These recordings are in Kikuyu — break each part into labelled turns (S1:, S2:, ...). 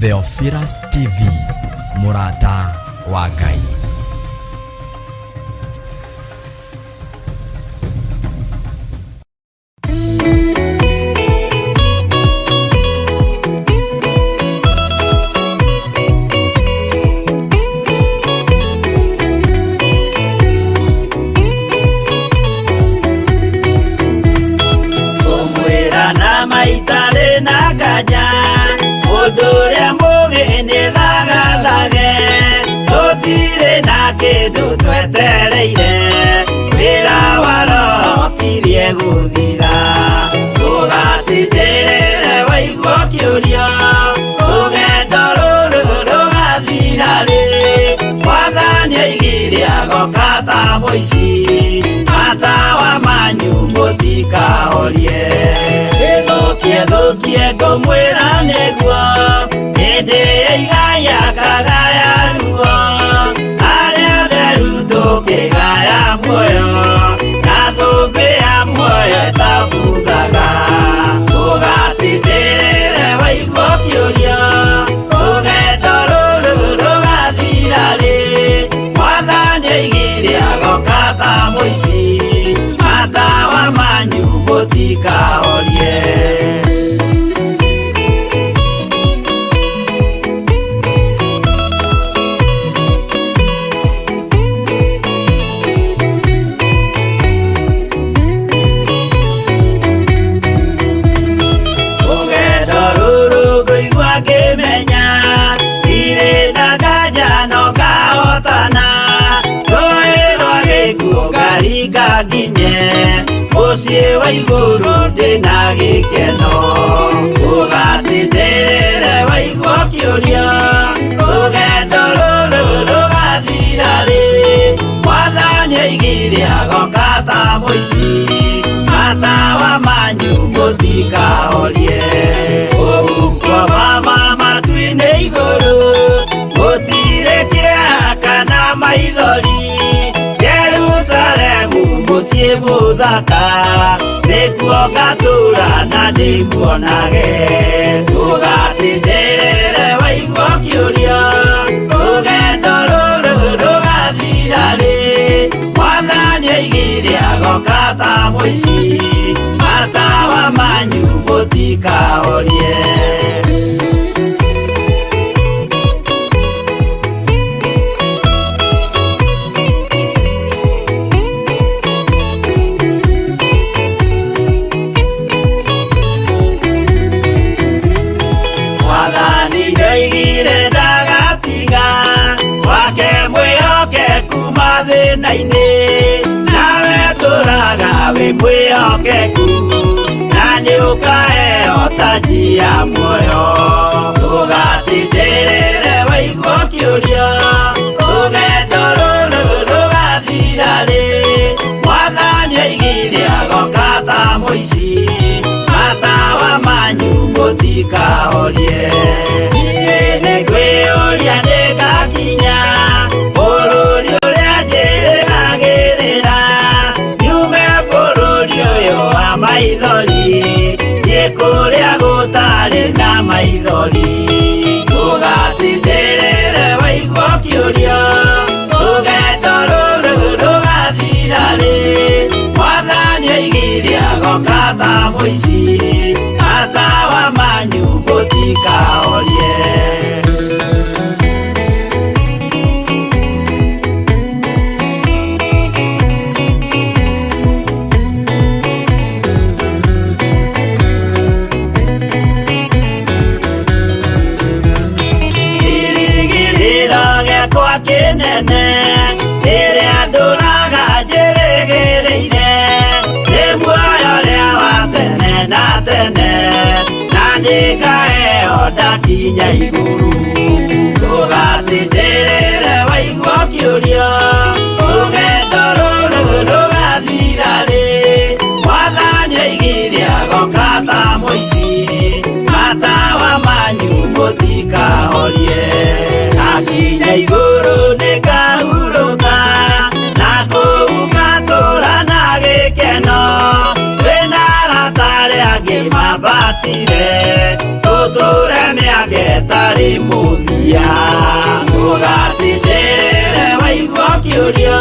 S1: Theophilus TV, mũrata wa Ngai.
S2: Kũmwĩra na maitarĩ na nganja mũndũ ũrĩa mũgĩ nĩ thagathage tũtirĩ na kĩndũ twetereire wĩra wa roho kirie gũthira ũgatindĩrĩre waigua kĩũria rũgendo rũrũ rũgathira rĩ mwathani aigire agoka ta mũici matawa manyu mũtikahorie ĩthũkie thũkie ngũmwĩra nĩguo hĩndĩ ĩigaya kagaya ruo arĩa theru tũkĩgaya muoyo na thũmbĩ ya muoyo ĩtabuthaga ũgatindĩrĩre waigua kĩũria rũgendo rũrũ rũgathira rĩ mwathani aigire agoka ta mũici matawa manyu mũtikahorie. Rũgendo rũrũ ngũigua ngĩmenya ndirĩ na nganja no ngahotana rũĩ rwa gĩkuũ ngaringa nginye mũciĩ wa igũrũ ndĩna gĩkeno ũgatindĩrĩre waigua kĩũria rũgendo rũrũ rũgathira rĩ mwathani aigire agoka ta mũici matawa manyu mũtikahorie ũhuko mama matu-inĩ igũrũ gũtirĩ kĩeha kana maithori Jerusalemu mũciĩ mũthaka nĩkuo ngatũũra na ndĩmuonage ũgatindĩrĩre waigua kĩũria rũgendo rũrũ rũgathira rĩ mwathani aigire agoka ta mũici matawa manyu mũtikahorie. Mwathani nĩoigire ndagatiga wake mwĩhokeku mathĩna-inĩ nawe tũraga wĩ mwĩhokeku na nĩũkaheo taji ya muoyo ũgatindĩrĩre waigua kĩũria rũgendo rũrũ rũgathira rĩ mwathani aigire agoka ta mũici matawa manyu mũtikahorie niĩ nĩngwĩyũria nĩngakinya bũrũri ũrĩa njĩrĩgagĩrĩra nyume bũrũri ũyũ wa maithori thiĩ kũrĩa gũtarĩ na maithori ũgatindĩrĩre waigua kĩũria rũgendo rũrũ rũgathira rĩ mwathani aigire agoka ta mũici matawa manyu mũtikahorie. Kĩrĩgĩrĩro gĩakwa kĩnene rĩrĩa ndũraga njĩrĩgĩrĩire nĩ muoyo ũrĩa wa tene na tene na nĩngaheo ndakinya igũrũ ũgatindĩrĩre waigua kĩũria rũgendo rũrũ rũgathira rĩ mwathani aigire agoka ta mũici matawa manyu mũtikahorie ndakinya igũrũ nĩngahurũka na kũu ngatũũra na gĩkeno twĩna arata arĩa angĩ mambatire tũtũre mĩaka ĩtarĩ Mũhonokia. Ũgatindĩrĩre waigua ũkĩũrio,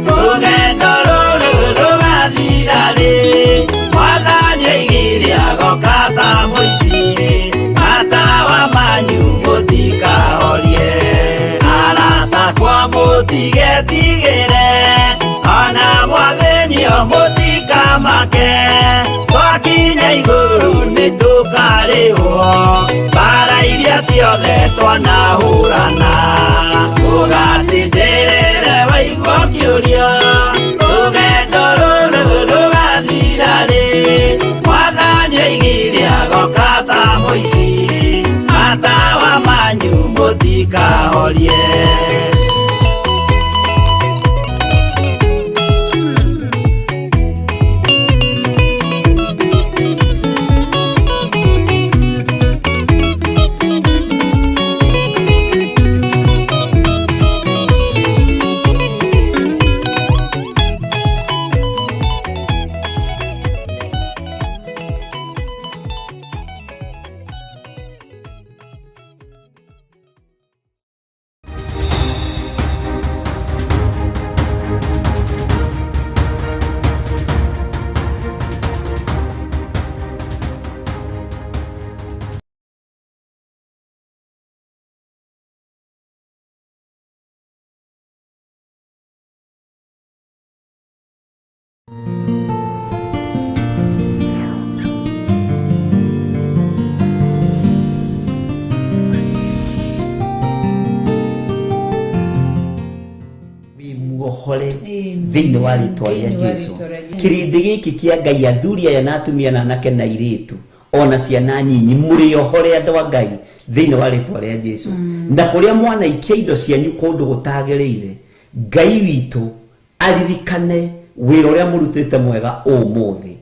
S2: rũgendo rũrũ rũgathira rĩ? Mwathani oigire agoka ta mũici, matawa manyu mũtikahorie. Arata akwa mũtigetigĩre, ona mwathĩnio mũtikamake, twakinya igũrũ nĩtũkarĩhwo mbara iria ciothe twanahũrana. Ũgatindĩrĩre waigua ũkĩũrio, rũgendo rũrũ rũgathira rĩ? Mwathani oigire agoka ta mũici, matawa manyu mũtikahorie.
S3: Muohore thĩinĩ wa rĩtwa rĩa Jesu. Kĩrĩndĩ gĩkĩ kĩa Ngai, athuri aya na atumia na anake na airĩtu ona ciana nyinyi, mũrĩ ohore andũ a Ngai thĩinĩ wa rĩtwa rĩa Jesu. Na kũrĩa mwanaikia indo cianyu kũndũ gũtagĩrĩire, Ngai witũ aririkane wĩra ũrĩa mũrutĩte mwega ũmũthĩ,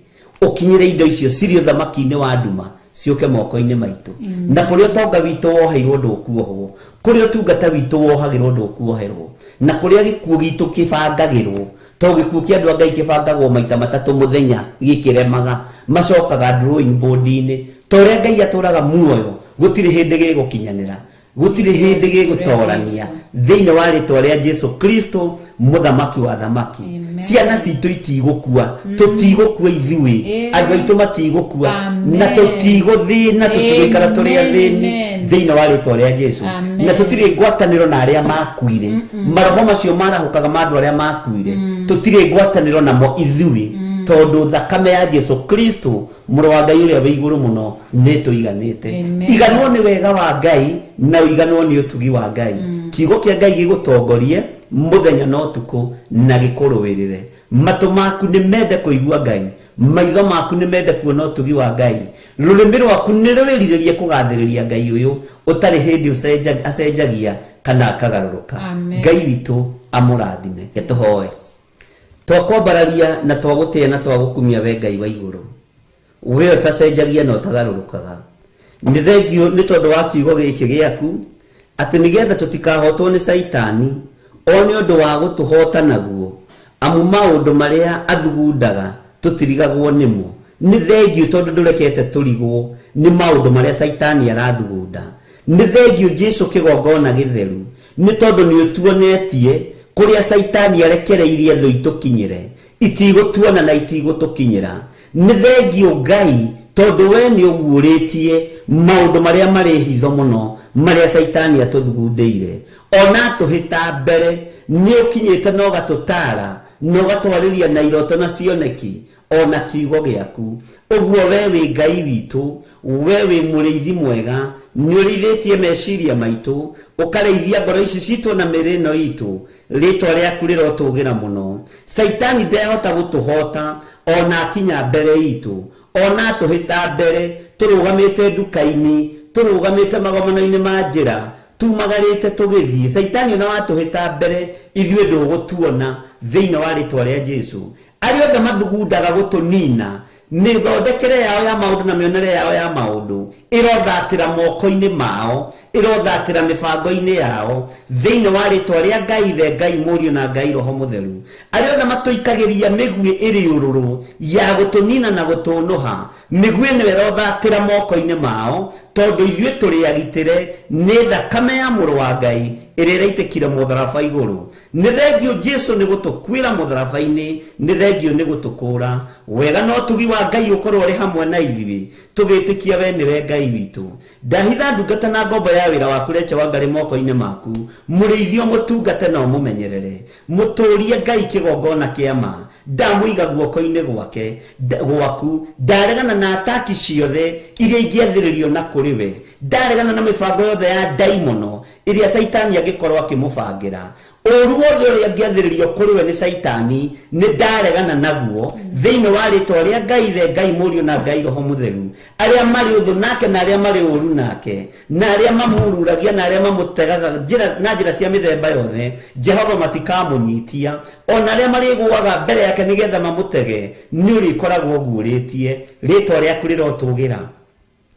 S3: ũkinyĩre indo icio cirĩ ũthamaki-inĩ wa nduma ciũke moko-inĩ maitũ. Na kũrĩa ũtonga witũ woheirwo ndũkuohwo, kũrĩa ũtungata witũ wohagĩrwo ndũkuoherwo, na kũrĩa gĩkuũ gitũ kĩbangagĩrwo, to gĩkuũ kĩa andũ a Ngai kĩbangagwo maita matatũ mũthenya gĩkĩremaga, macokaga drawing board-inĩ. Ta ũrĩa Ngai atũraga muoyo, gũtirĩ hĩndĩ gĩgũkinyanĩra, gũtirĩ hĩndĩ gĩgũtorania thĩinĩ wa rĩtwa rĩa Jesu Kristo mũthamaki wa thamaki. Ciana citũ itigũkua, tũtigũkua ithuĩ, andũ aitũ matigũkua, na tũtigũthĩna, tũtigũikara tũrĩ athĩni thĩinĩ wa rĩtwa rĩa Jesu. Na tũtirĩ ngwatanĩro na arĩa makuire, maroho macio marahũkaga ma andũ arĩa makuire, tũtirĩ ngwatanĩro namo ithuĩ, tondũ thakame ya Jesu Kristo mũrũ wa Ngai ũrĩa wĩ igũrũ mũno nĩ tũiganĩte. Iganwo nĩ wega wa Ngai na ũiganwo nĩ ũtugi wa Ngai. Kiugo kĩa Ngai gĩgũtongorie mũthenya na ũtukũ na gĩkũrũĩrĩre. Matũ maku nĩ mende kũigua Ngai, maitho maku nĩ mende kuona ũtugi wa Ngai, rũrĩmĩ rwaku nĩ rwĩrirĩrie kũgathĩrĩria Ngai ũyũ ũtarĩ hĩndĩ acenjagia kana akagarũrũka. Ngai witũ amũrathime. Tũhoe. Twakwambararia na twagũtĩĩa na twagũkumia we Ngai wa igũrũ, we ũtacenjagia na ũtagarũrũkaga. Nĩ thengiũ nĩ tondũ wa kiugo gĩkĩ gĩaku, atĩ nĩgetha tũtikahotwo nĩ Caitani o nĩ ũndũ wa gũtũhota naguo, amu maũndũ marĩa athugundaga tũtirigagwo nĩmo. Nĩ thengiũ tondũ ndũrekete tũrigwo nĩ maũndũ marĩa Caitani arathugunda. Nĩ thengiũ Jesu kĩgongona gĩtheru, nĩ tondũ nĩ ũtuonetie kũrĩa Caitani arekereirie thũ itũkinyĩre, itigũtuona na itigũtũkinyĩra. Nĩ thengiũ Ngai tondũ we nĩ ũguũrĩtie maũndũ marĩa marĩ hitho mũno marĩa Caitani atũthugundĩire. Ona atũhĩta mbere nĩ ũkinyĩte na ũgatũtaara na ũgatwarĩria na iroto na cioneki ona kiugo gĩaku. Ũguo we wĩ Ngai witũ, we wĩ mũrĩithi mwega, nĩ ũrĩithĩtie meciria maitũ, ũkarĩithia ngoro ici citũ na mĩĩrĩ ĩno itũ. Rĩtwa rĩaku rĩrotũgĩra mũno. Caitani ndehota gũtũhota ona akinya mbere itũ, ona atũhĩta mbere, tũrũgamĩte nduka-inĩ, tũrũgamĩte magomano-inĩ ma njĩra, tumagarĩte tũgĩthiĩ. Caitani ona watũhĩta mbere, ithuĩ ndũgũtuona thĩinĩ wa rĩtwa rĩa Jesu. Arĩa othe mathugundaga gũtũnina, mĩthondekere yao ya maũndũ na mĩonere yao ya maũndũ ĩrothatĩra moko-inĩ mao, ĩrothatĩra mĩbango-inĩ yao thĩinĩ wa rĩtwa rĩa Ngai Ithe, Ngai Mũriũ na Ngai Roho Mũtheru. Arĩa othe matũikagĩria mĩguĩ ĩrĩ ũrũrũ ya gũtũnina na gũtũnũha, Mĩguĩ nĩwe ĩrothatĩra moko-inĩ mao, tondũ ithuĩ tũrĩ agitĩre nĩ thakame ya mũrũ wa Ngai ĩrĩa ĩraitĩkire mũtharaba igũrũ. Nĩ thengio Jesu nĩ gũtũkuĩra mũtharaba-inĩ, nĩ thengio nĩ gũtũkũra. Wega na ũtugi wa Ngai ũkorwo ũrĩ hamwe na ithuĩ, tũgĩtĩkia we nĩwe Ngai witũ. Ndahitha ndungata na ngombo ya wĩra waku Recho wa Ngarĩ moko-inĩ maku, mũrĩithio mũtungate na ũmũmenyerere. Mũtũrie Ngai kĩgongona kĩa ma, ndamũiga guoko-inĩ gwake gwaku, ndaregana na ataki ciothe iria ingĩathĩrĩrio na kũrĩ we, ndaregana na mĩbango yothe ya ndaimono ĩrĩa Caitani angĩkorwo akĩmũbangĩra. Ũru wothe ũrĩa angĩathĩrĩrio kũrĩ we nĩ Caitani, nĩ ndaregana naguo thĩinĩ wa rĩtwa rĩa Ngai Ithe, Ngai Mũriũ na Ngai Roho Mũtheru. Arĩa marĩ ũthũ nake na arĩa marĩ ũru nake, na arĩa mamururagia na arĩa mamũtegaga njĩra na njĩra cia mĩthemba yothe, Jehova matikamũnyitia. Ona arĩa marĩgũaga mbere yake nĩgetha mamũtege, nĩ ũrĩkoragwo ũguũrĩtie. Rĩtwa rĩaku rĩrotũgĩra.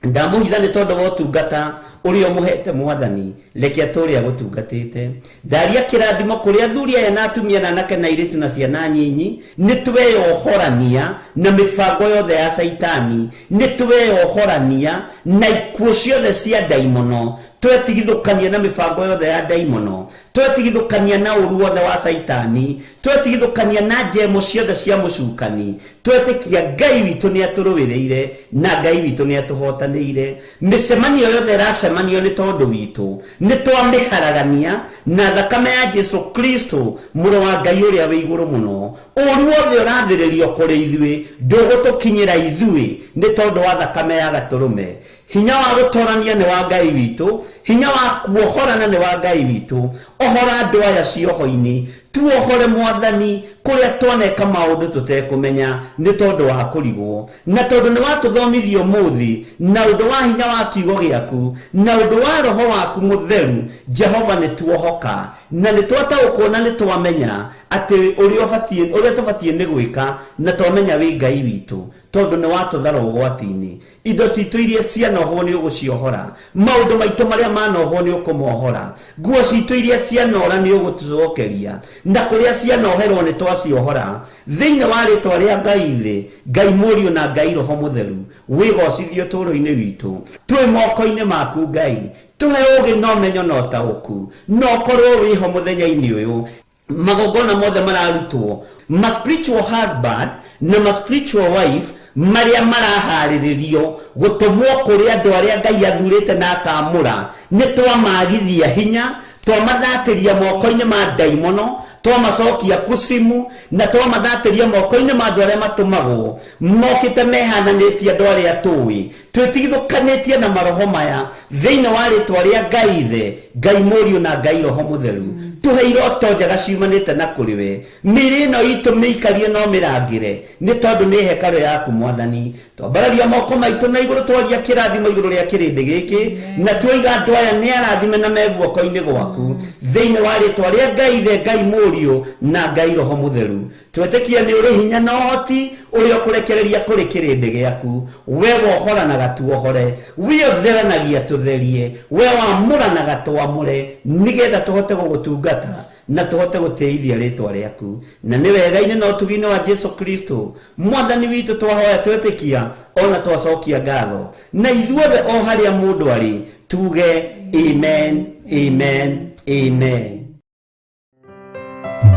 S3: Ndamũhitha nĩ tondũ wa ũtungata ũrĩa ũmũhete Mwathani, reke atũũre agũtungatĩte. Ndaria kĩrathimo kũrĩ athuri aya na atumia na anake na airĩtu na ciana nyinyi, nĩ tweyohorania na mĩbango yothe ya Caitani, nĩ tweyohorania na ikuũ ciothe cia ndaimono, twetigithũkania na mĩbango yothe ya ndaimono, twetigithũkania na ũru wothe wa Caitani, twetigithũkania na njemo ciothe cia mũcukani, twetĩkia Ngai witũ nĩ atũrũĩrĩire na Ngai witũ nĩ atũhotanĩire. Mĩcemanio yothe ĩracemanio nĩ tondũ witũ, nĩ twamĩharagania na thakame ya Jesu Kristo mũrũ wa Ngai ũrĩa wĩ igũrũ mũno. Ũru wothe ũrathĩrĩrio kũrĩ ithuĩ ndũgũtũkinyĩra ithuĩ nĩ tondũ wa thakame ya gatũrũme. Hinya wa gũtorania nĩ wa Ngai witũ, hinya wa kuohorana nĩ wa Ngai witũ. Ohora andũ aya cioho-inĩ, tuohore Mwathani kũrĩa twaneka maũndũ tũtekũmenya nĩ tondũ wa kũrigwo, na tondũ nĩ watũthomithia ũmũthĩ na ũndũ wa hinya wa kiugo gĩaku na ũndũ wa roho waku mũtheru. Jehova nĩ tuohoka na nĩ twataũkwo na nĩ twamenya atĩ ũrĩa tũbatiĩ nĩ gwĩka, na twamenya wĩ Ngai witũ tondũ nĩ watũthara ũgwati-inĩ. Indo citũ iria cianohwo nĩ ũgũciohora, maũndũ maitũ marĩa manohwo nĩ ũkũmohora, nguo citũ iria cianora nĩ ũgũtũcokeria, na kũrĩa cianoherwo nĩ twaciohora. Thĩinĩ wa rĩtwa rĩa Ngai Ithe, Ngai Mũriũ na Ngai Roho Mũtheru, wĩgocithio ũtũũro-inĩ witũ. Twĩ moko-inĩ maku Ngai, tũhe ũũgĩ na ũmenyo na ũtaũku, na ũkorwo wĩho mũthenya-inĩ ũyũ. Magongona mothe mararutwo, ma spiritual husband na ma spiritual wife marĩa maraharĩrĩrio gũtũmwo kũrĩ andũ arĩa Ngai athurĩte na akamũra, nĩ twamagithia hinya, twamathatĩria moko-inĩ ma ndaimono, twamacokia kucimu, na twamathatĩria moko-inĩ ma andũ arĩa matũmagwo mokĩte mehananĩtie andũ arĩa tũĩ. Twĩtigithũkanĩtie na maroho maya thĩinĩ wa rĩtwa rĩa Ngai Ithe, Ngai Mũriũ na Ngai Roho Mũtheru. Tũhe iroto njega ciumanĩte na kũrĩ we. Mĩĩrĩ ĩno itũ mĩikarie na ũmĩrangĩre, nĩ tondũ nĩ hekarũ yaku Mwathani. Twambararia moko maitũ na igũrũ, twaria kĩrathimo igũrũ rĩa kĩrĩndĩ gĩkĩ, na tuoiga andũ aya nĩ arathime na me guoko-inĩ gwaku thĩinĩ wa rĩtwa rĩa Ngai Ithe, Ngai Mũriũ na Ngai Roho Mũtheru. Twetĩkia nĩ ũrĩ hinya na ũhoti ũrĩa ũkũrekereria kũrĩ kĩrĩndĩ gĩaku. We wohoranaga tuohore, we ũtheranagia tũtherie, we wamũranaga twamũre, nĩgetha tũhote gũgũtungata na tũhote gũtĩithia rĩtwa rĩaku. Na nĩ wega-inĩ na ũtugi-inĩ wa Jesu Kristo Mwathani witũ twahoya twetĩkia ona twacokia ngatho, na ithuothe o harĩa mũndũ arĩ tuge amen, amen, amen.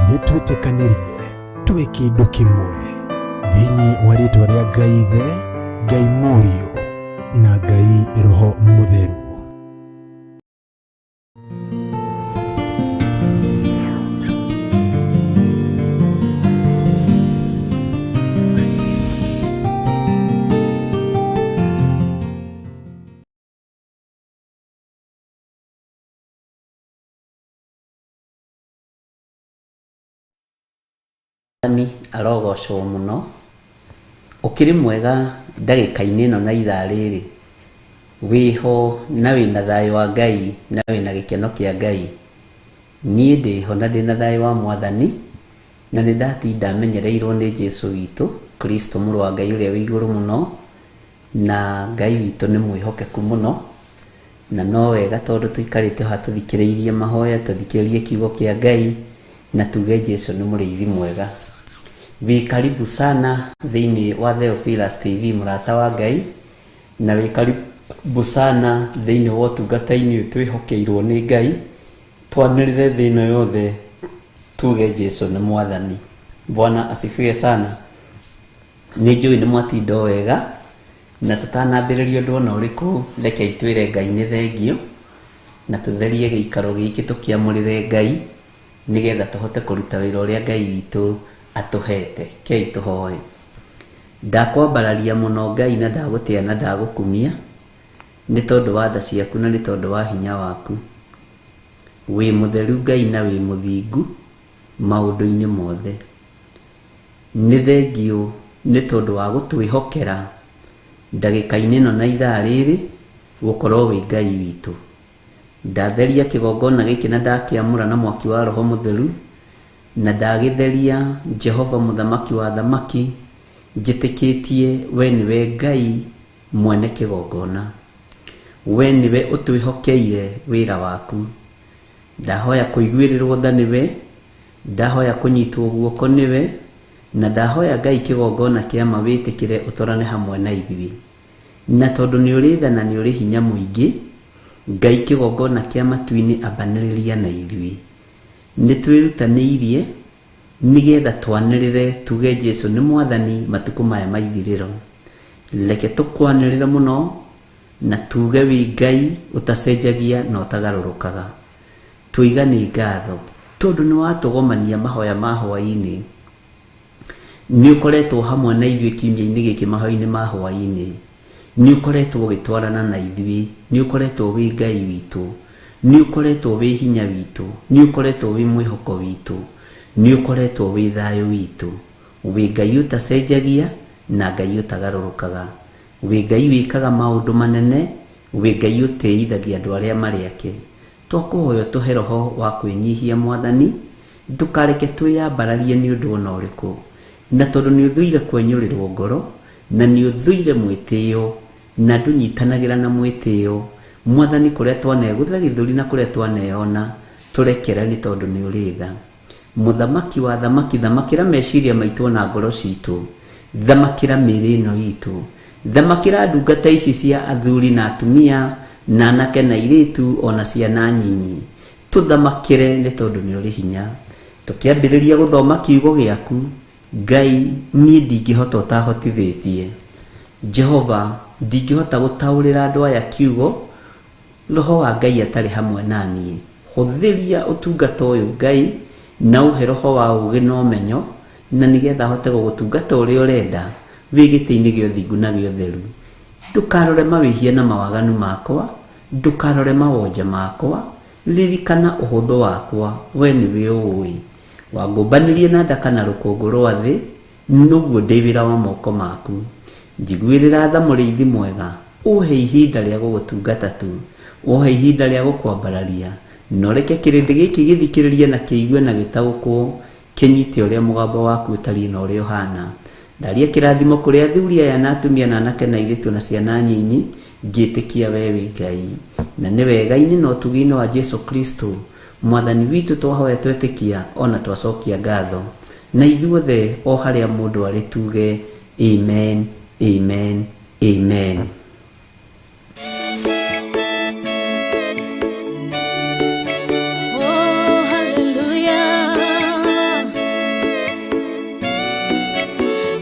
S4: Nĩ twĩtĩkanĩrie twĩ kĩndũ kĩmwe thĩinĩ wa rĩtwa rĩa Ngai Ithe, Ngai Mũriũ na Ngai Roho Mũtheru.
S3: Mwathani arogocwo mũno. Ũkĩrĩ mwega ndagĩka-inĩ ĩno na ithaa rĩrĩ, wĩho na wĩna thayũ wa Ngai na wĩna gĩkeno kĩa Ngai. Niĩ ndĩho na ndĩna thayũ wa Mwathani, na nĩ ndatinda menyereirwo nĩ Jesu witũ Kristo mũrũ wa Ngai ũrĩa wĩ igũrũ mũno, na Ngai witũ nĩ mwĩhokeku mũno. Na no wega tondũ tũikarĩte haha tũthikĩrĩirie mahoya, tũthikĩrĩrie kiugo kĩa Ngai, na tuge Jesu nĩ mũrĩithi mwega. Wĩ karibu sana thĩinĩ wa Theophilus TV, mũrata wa Ngai, na wĩ karibu sana thĩinĩ wa ũtungata-inĩ ũyũ twĩhokeirwo nĩ Ngai, twanĩrĩre thĩ ĩno yothe tuge Jesu nĩ mwathani. Bwana asifiwe sana. Nĩ njũĩ nĩ mwatinda o wega, na tũtanambĩrĩria ũndũ ona ũrĩkũ, rekei twĩre Ngai nĩ thengio, na tũtherie gĩikaro gĩkĩ tũkĩamũrĩre Ngai, nĩgetha tũhote kũruta wĩra ũrĩa Ngai witũ atũhete. Kei tũhoe. Ndakwambararia mũno Ngai, na ndagũtĩa na ndagũkumia, nĩ tondũ wa tha ciaku na nĩ tondũ wa hinya waku. Wĩ mũtheru Ngai na wĩ mũthingu maũndũ-inĩ mothe. Nĩ thengio nĩ tondũ wa gũtwĩhokera ndagĩka-inĩ ĩno na ithaa rĩrĩ gũkorwo wĩ Ngai witũ. Ndatheria kĩgongona gĩkĩ na ndakĩamũra na mwaki wa Roho Mũtheru, na ndagĩtheria Jehova mũthamaki wa thamaki, njĩtĩkĩtie we nĩwe Ngai mwene kĩgongona. We nĩwe ũtwĩhokeire wĩra waku. Ndahoya kũiguĩrĩrwo tha nĩwe, ndahoya kũnyitwo guoko nĩwe, na ndahoya Ngai kĩgongona kĩa ma wĩtĩkĩre ũtwarane hamwe na ithuĩ. Na tondũ nĩ ũrĩ tha na nĩ ũrĩ hinya mũingĩ, Ngai kĩgongona kĩa matu-inĩ ambanĩrĩria na ithuĩ. Nĩ twĩrutanĩirie nĩgetha twanĩrĩre tuge Jesu nĩ mwathani matukũ maya ma ithirĩro. Reke tũkwanĩrĩre mũno na tuge wĩ Ngai ũtacenjagia na ũtagarũrũkaga. Tũiga nĩ ngatho tondũ nĩ watũgomania mahoya ma hwaĩ-inĩ. Nĩ ũkoretwo hamwe na ithuĩ kiumia-inĩ gĩkĩ mahoya-inĩ ma hwaĩ-inĩ. Nĩ ũkoretwo ũgĩtwarana na ithuĩ, nĩ ũkoretwo wĩ Ngai witũ, nĩ ũkoretwo wĩ hinya witũ, nĩ ũkoretwo wĩ mwĩhoko witũ, nĩ ũkoretwo wĩ thayũ witũ. Wĩ Ngai ũtacenjagia na Ngai ũtagarũrũkaga. Wĩ Ngai wĩkaga maũndũ manene, wĩ Ngai ũtĩithagia andũ arĩa marĩ ake. Twakũhoya ũtũhe roho wa kwĩnyihia mwathani, ndũkareke twĩyambararie nĩ ũndũ ona ũrĩkũ. Na tondũ nĩ ũthũire kwenyũrĩrwo ngoro, na nĩ ũthũire mwĩtĩo, na ndũnyitanagĩra na mwĩtĩo, mwathani kũrĩa twanegũtha gĩthũri na kũrĩa twaneyona, tũrekere nĩ tondũ nĩ ũrĩ tha. Mũthamaki wa thamaki, thamakĩra meciria maitũ na ngoro citũ, thamakĩra mĩĩrĩ ĩno itũ, thamakĩra ndungata ici cia athuri na atumia, na anake na airĩtu ona ciana nyinyi, tũthamakĩre nĩ tondũ nĩ ũrĩ hinya. Tũkĩambĩrĩria gũthoma kiugo gĩaku, Ngai niĩ ndingĩhota ũtahotithĩtie. Jehova ndingĩhota gũtaũrĩra andũ aya kiugo, Roho wa Ngai atarĩ hamwe na niĩ. Hũthĩria ũtungata ũyũ Ngai, na ũhe roho wa ũũgĩ na ũmenyo, na nĩgetha hote gũgũtungata ũrĩa ũrenda, wĩ gĩtĩ-inĩ gĩa ũthingu na gĩa ũtheru. Ndũkarore mawĩhia na mawaganu makwa, ndũkarore mawonje makwa, ririkana ũhũthũ wakwa, we nĩwe ũũĩ. Wangũmbanĩrie na ndaka na rũkũngũ rwa thĩ, noguo ndĩ wĩra wa moko maku. Njiguĩrĩra tha mũrĩithi mwega, ũhe ihinda rĩa gũgũtungata tu, ũhe ihinda rĩa gũkwambararia, na ũreke kĩrĩndĩ gĩkĩ gĩthikĩrĩrie na kĩigue na gĩtaũkwo, kĩnyite ũrĩa mũgambo waku ũtariĩ na ũrĩa ũhana. Ndaria kĩrathimo kũrĩ athuri aya na atumia na anake na airĩtu na ciana nyinyi, ngĩtĩkia we wĩ Ngai. Na nĩ wega-inĩ na ũtugi-inĩ wa Jesu Kristo mwathani witũ twahoya twetĩkia ona twacokia ngatho. Na ithuothe o harĩa mũndũ arĩ tuge amen, amen, amen.
S5: Oh, hallelujah.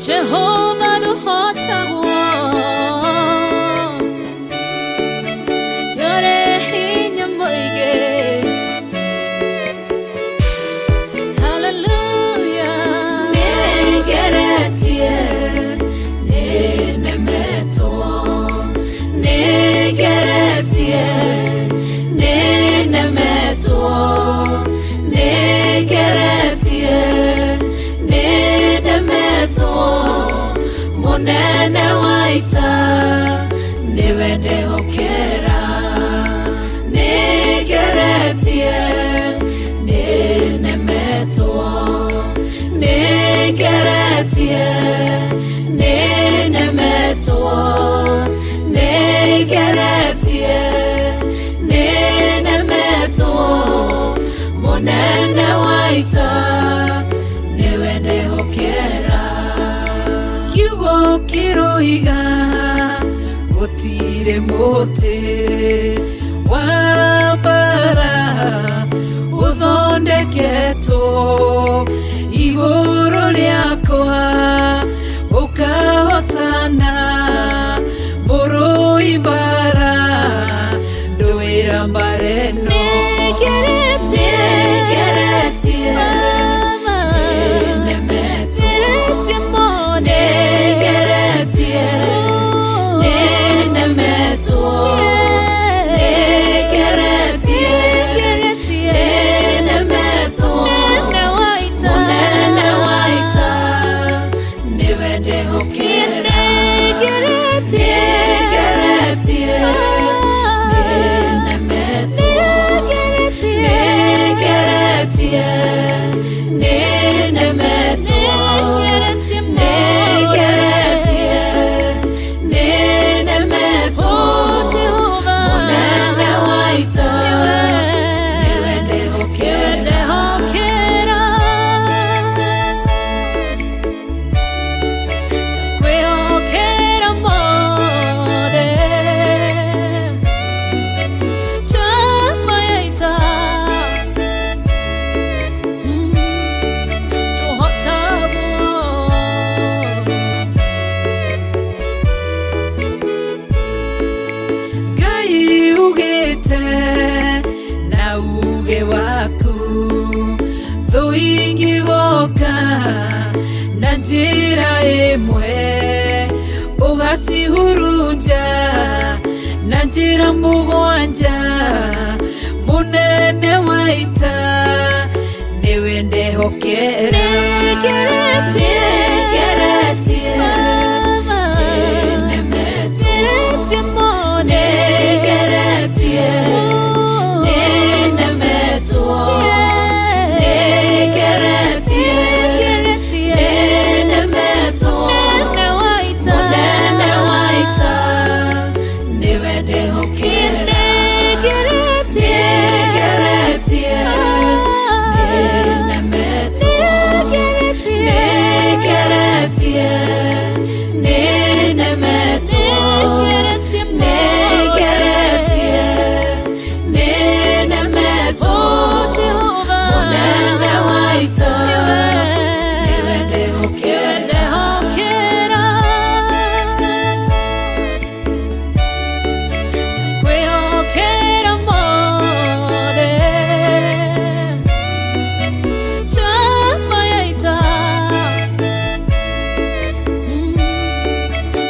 S5: Jehovah ndũhotagwo, nĩũrĩ hinya mũingĩ. Hallelujah. Nĩngeretie, nĩnemetwo, nĩngeretie, nĩnemetwo, nĩngeretie, nĩnemetwo, mũnene wa ita nĩwe ndehokera. Nĩngeretie, nĩnemetwo, nĩngeretie, nĩnemetwo, nĩngeretie, nĩnemetwo, mũnene wa ita nĩwe ndehokera. Kiugo kĩroiga gũtirĩ mũtĩ wa mbara ũthondeketwo igũrũ rĩakwa ũkahotana mũrũi mbara ndũĩra mbara ĩno. Nĩngeretie, nĩnemetwo, nĩngeretie, nĩnemetwo, nĩngeretie, nĩnemetwo, mũnene wa ita nĩwe ndĩhokera. Nĩngeretie, nĩnemetwo, nĩngeretie, nĩnemetwo, nĩngeretie, nĩnemetwo, mũnene wa ita nĩwe ndĩhokera.
S6: Kwĩhokera mothe chama ya ita tũhotagwo.
S5: Ngai ugĩte na uge waku thũ ingĩgoka na njĩra ĩmwe ũgacihurunja na njĩra mũgwanja mũnene wa ita nĩwe ndehokera.
S6: Nĩngeretie,
S5: Nĩngeretie, nĩnemetwo, nĩngeretie, nĩnemetwo, nĩngeretie, nĩnemetwo, mũnene wa ita nĩwe ndĩhokera. Nĩngeretie, nĩnemetwo, nĩngeretie, nĩnemetwo, nĩngeretie, nĩnemetwo, mũnene wa ita nĩwe ndĩhokera.
S6: Kwĩhokera mothe chama ya ita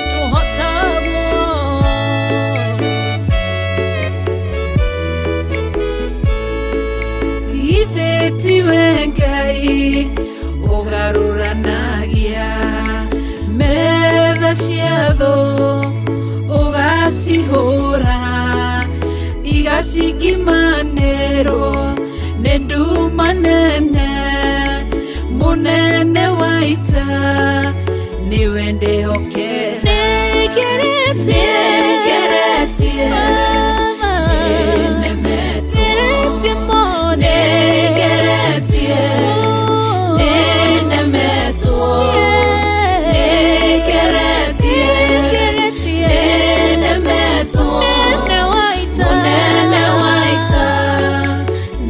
S6: tũhotagwo.
S5: Ithe tiwe Ngai ũgarũranagia metha cia thũ ũgacihũra igacingimanĩrwo nĩ nduma nene mũnene wa ita nĩwe ndĩhokera. Nĩngeretie, nĩnemetwo, nĩngeretie, nĩnemetwo, nĩngeretie, nĩnemetwo, mũnene wa ita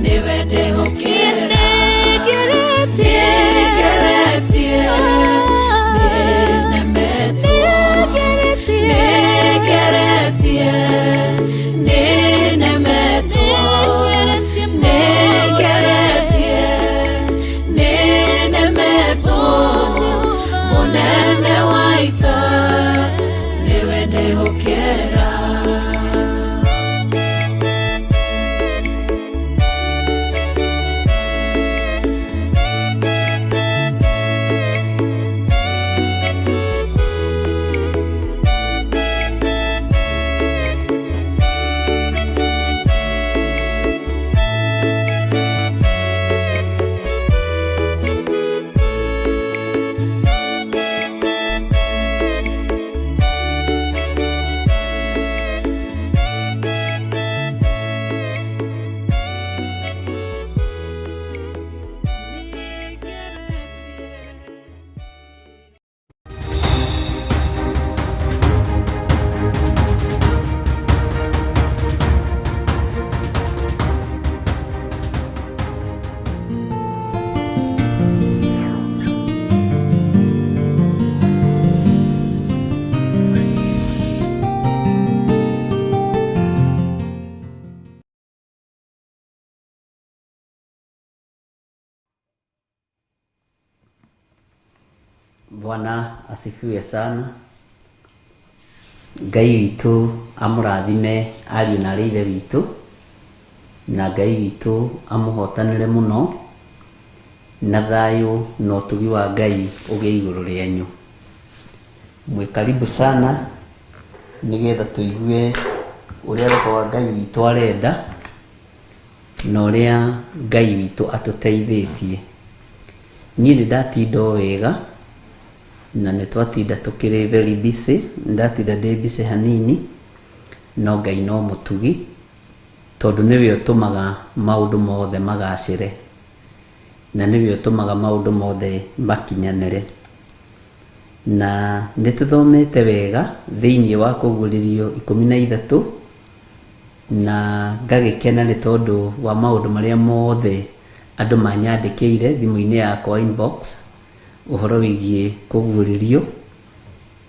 S5: nĩwe ndĩhokera. Nĩngeretie, nĩnemetwo, nĩngeretie,
S3: Bwana asifiwe sana. Ngai witũ amũrathime ariũ na arĩ ithe witũ, na Ngai witũ amũhotanĩre mũno, na thayũ na ũtugi wa Ngai ũgĩe igũrũ rĩanyu. Mwĩ karibu sana nĩgetha tũigue ũrĩa roho wa Ngai witũ arenda na ũrĩa Ngai witũ atũteithĩtie. Niĩ nĩ ndatinda o wega na nĩ twatinda tũkĩrĩ very busy, ndatinda ndĩ busy hanini, no Ngai no mũtugi tondũ nĩwe ũtũmaga maũndũ mothe magacĩre na nĩwe ũtũmaga maũndũ mothe makinyanĩre. Na nĩ tũthomete wega thĩinĩ wa Kũguũrĩrio 13, na ngagĩkena nĩ tondũ wa maũndũ marĩa mothe andũ manyandĩkĩire thimũ-inĩ yakwa inbox ũhoro wĩgiĩ kũguũrĩrio,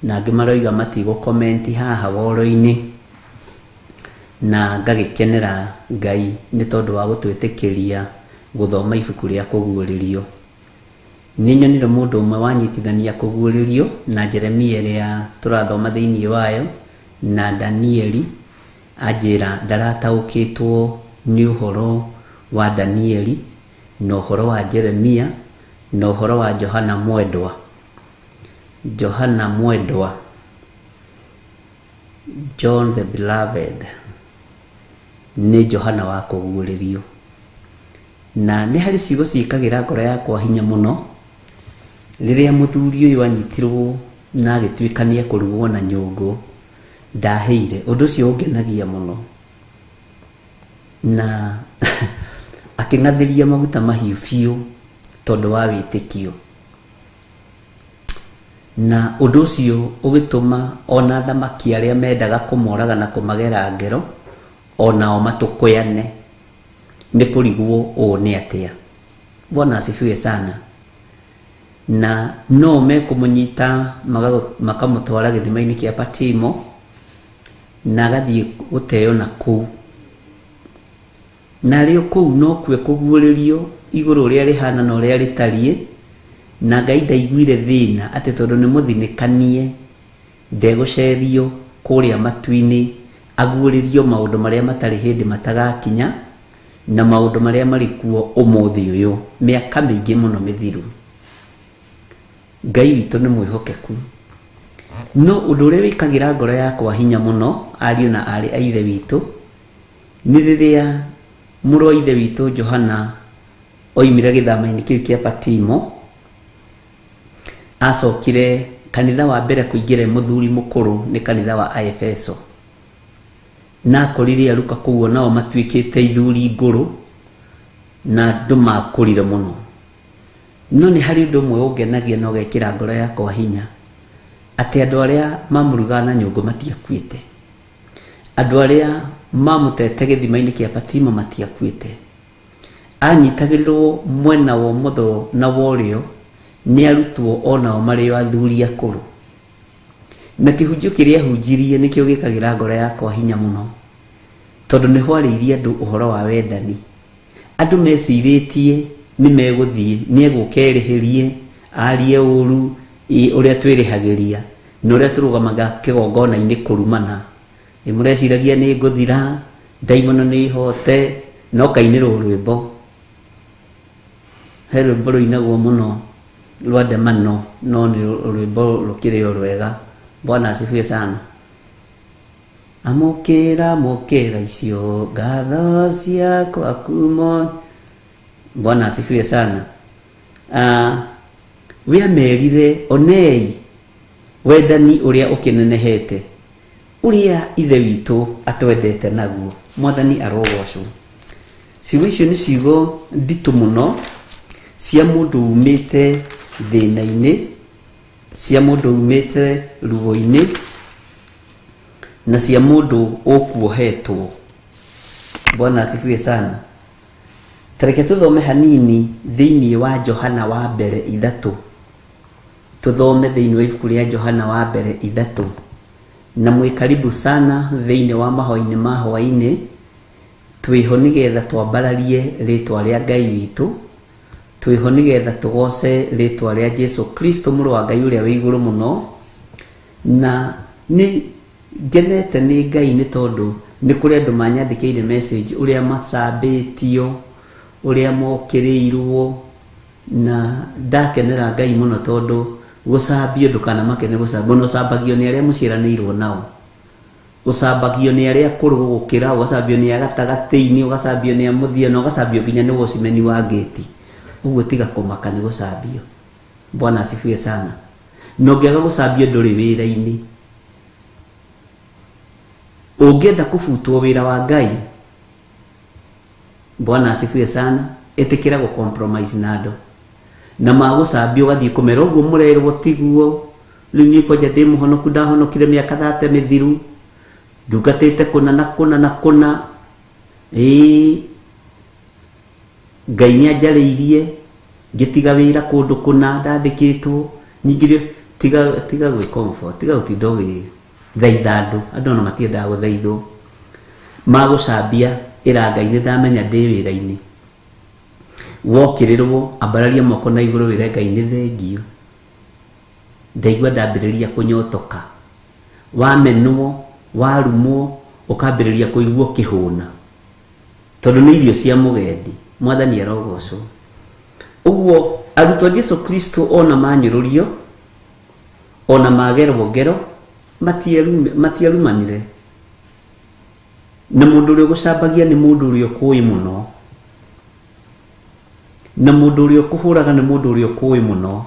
S3: na angĩ maroiga matigũ comment haha woro-inĩ, na ngagĩkenera Ngai nĩ tondũ wa gũtwĩtĩkĩria gũthoma ibuku rĩa kũguũrĩrio. Nĩ nyonire mũndũ ũmwe wanyitithania kũguũrĩrio na Jeremia ĩrĩa tũrathoma thĩinĩ wayo na Danieli, anjĩra ndarataũkĩtwo nĩ ũhoro wa Danieli na ũhoro wa Jeremia na ũhoro wa Johana Mwendwa. Johana Mwendwa, John the Beloved, nĩ Johana wa kũguũrĩrio. Na nĩ harĩ ciugo ciĩkagĩra ngoro yakwa hinya mũno rĩrĩa mũthuri ũyũ anyitirwo na agĩtuĩka nĩ ekũrugwo na nyũngũ ndahĩire. Ũndũ ũcio ũngenagia mũno. Na akĩng'athĩria maguta mahiũ biũ tondũ wa wĩtĩkio. Na ũndũ ũcio ũgĩtũma ona athamaki arĩa mendaga kũmoraga na kũmagera ngero onao matũkũyane nĩ kũrigwo ũũ nĩ atĩa. Bwana asifiwe sana. Na no mekũmũnyita makamũtwara gĩthima-inĩ kĩa Patimo na agathiĩ gũteo na kũu. Na arĩ o kũu no kuo kũguũrĩrio igũrũ ũrĩa rĩhana na ũrĩa rĩtariĩ, na Ngai ndaiguire thĩna atĩ tondũ nĩ mũthinĩkanie ndegũcerio kũrĩa matu-inĩ aguũrĩrio maũndũ marĩa matarĩ hĩndĩ matagakinya na maũndũ marĩa marĩ kuo ũmũthĩ ũyũ mĩaka mĩingĩ mũno mĩthiru. Ngai witũ nĩ mwĩhokeku. No ũndũ ũrĩa wĩkagĩra ngoro yakwa hinya mũno ariũ na aarĩ a ithe witũ nĩ rĩrĩa mũrũ wa ithe witũ Johana oimire gĩthama-inĩ kĩu kĩa Patimo, acokire kanitha wa mbere kũingĩra mũthuri mũkũrũ nĩ kanitha wa Aefeso. Na akorire aruka kũu onao matuĩkĩte ithuri ngũrũ na andũ makũrire mũno. No nĩ harĩ ũndũ ũmwe ũngenagia na ũgekĩra ngoro yakwa hinya, atĩ andũ arĩa mamũrugaga na nyũngũ matiakuĩte. Andũ arĩa mamũtete gĩthima-inĩ kĩa Patimo matiakuĩte. Anyitagĩrĩrwo mwena wa ũmotho na wa ũrĩo nĩ arutwo onao marĩ o athuri akũrũ. Na kĩhunjio kĩrĩa ahunjirie nĩkĩo gĩkagĩra ngoro yakwa hinya mũno, tondũ nĩ hwarĩirie andũ ũhoro wa wendani. Andũ mecirĩtie nĩ megũthiĩ, nĩ egũka erĩhĩrie, arie ũru ũrĩa twĩrĩhagĩria na ũrĩa tũrũgamaga kĩgongona-inĩ kũrumana. Ĩ mũreciragia nĩ ngũthira, ndaimono nĩ ihote, no kainĩrwo rwĩmbo. He rwĩmbo rũinagwo mũno rwa ndemano, no nĩ rwĩmbo rũkĩrĩ o rwega. Bwana asifiwe sana. Amũkĩra, amũkĩra icio ngatho ciakwa kumo. Bwana asifiwe sana. We amerire onei wendani ũrĩa ũkĩnenehete, ũrĩa ithe witũ atwendete naguo. Mwathani arogocwo. Ciugo icio nĩ ciugo nditũ mũno cia mũndũ umĩte thĩna-inĩ, cia mũndũ umĩte ruo-inĩ, na cia mũndũ ũkuohetwo. Bwana asifiwe sana. Tareke tũthome hanini thĩinĩ wa Johana wa mbere 3. Tũthome thĩinĩ wa ibuku rĩa Johana wa mbere 3. Na mwĩ karibu sana thĩinĩ wa mahoya-inĩ ma hwaĩ-inĩ, twĩho nĩgetha twambararie rĩtwa rĩa Ngai witũ, Twĩho nĩgetha tũgoce rĩtwa rĩa Jesu Kristo mũrũ wa Ngai ũrĩa wĩ igũrũ mũno. Na nĩ ngenete nĩ Ngai nĩ tondũ nĩ kũrĩ andũ manyandĩkĩire message ũrĩa macambĩtio, ũrĩa mokĩrĩirwo, na ndakenera Ngai mũno tondũ gũcambio ndũkanamake nĩ gũcambio, ona ũcambagio nĩ arĩa mũciaranĩirwo nao. Ũcambagio nĩ arĩa akũrũ gũgũkĩra, ũgacambio nĩ a gatagatĩ-inĩ, ũgacambio nĩ a mũthia, na ũgacambio nginya nĩ wocimeni wa ngĩti. Ũguo tiga kũmaka nĩ gũcambio. Bwana asifiwe sana. Na ũngĩaga gũcambio ndũrĩ wĩra-inĩ. Ũngĩenda kũbutwo wĩra wa Ngai, Bwana asifiwe sana, ĩtĩkĩra gũ compromise na andũ. Na magũcambia ũgathiĩ kũmera ũguo mũrerwo tiguo, rĩu niĩ kwanja ndĩ mũhonoku, ndahonokire mĩaka thate mĩthiru, ndungatĩte kũna na kũna na kũna, ĩĩ Ngai nĩ anjarĩirie ngĩtiga wĩra kũndũ kũna ndandĩkĩtwo, nyingĩrio, tiga tiga gwĩ comfort, tiga gũtinda ũgĩthaitha andũ, andũ ona matiendaga gũthaithwo. Magũcambia ĩra Ngai nĩ ndamenya ndĩ wĩra-inĩ. Wokĩrĩrwo ambararia moko na igũrũ wĩre Ngai nĩ thengio. Ndaigua ndambĩrĩria kũnyotoka. Wamenwo, warumwo, ũkambĩrĩria kũigua ũkĩhũna. Tondũ nĩ irio cia mũgendi. Mwathani arogocwo. Ũguo arutwo a Jesu Kristo ona manyũrũrio, ona magerwo ngero, matierumanire. Na mũndũ ũrĩa ũgũcambagia nĩ mũndũ ũrĩa ũkũĩ mũno. Na mũndũ ũrĩa ũkũhũraga nĩ mũndũ ũrĩa ũkũĩ mũno.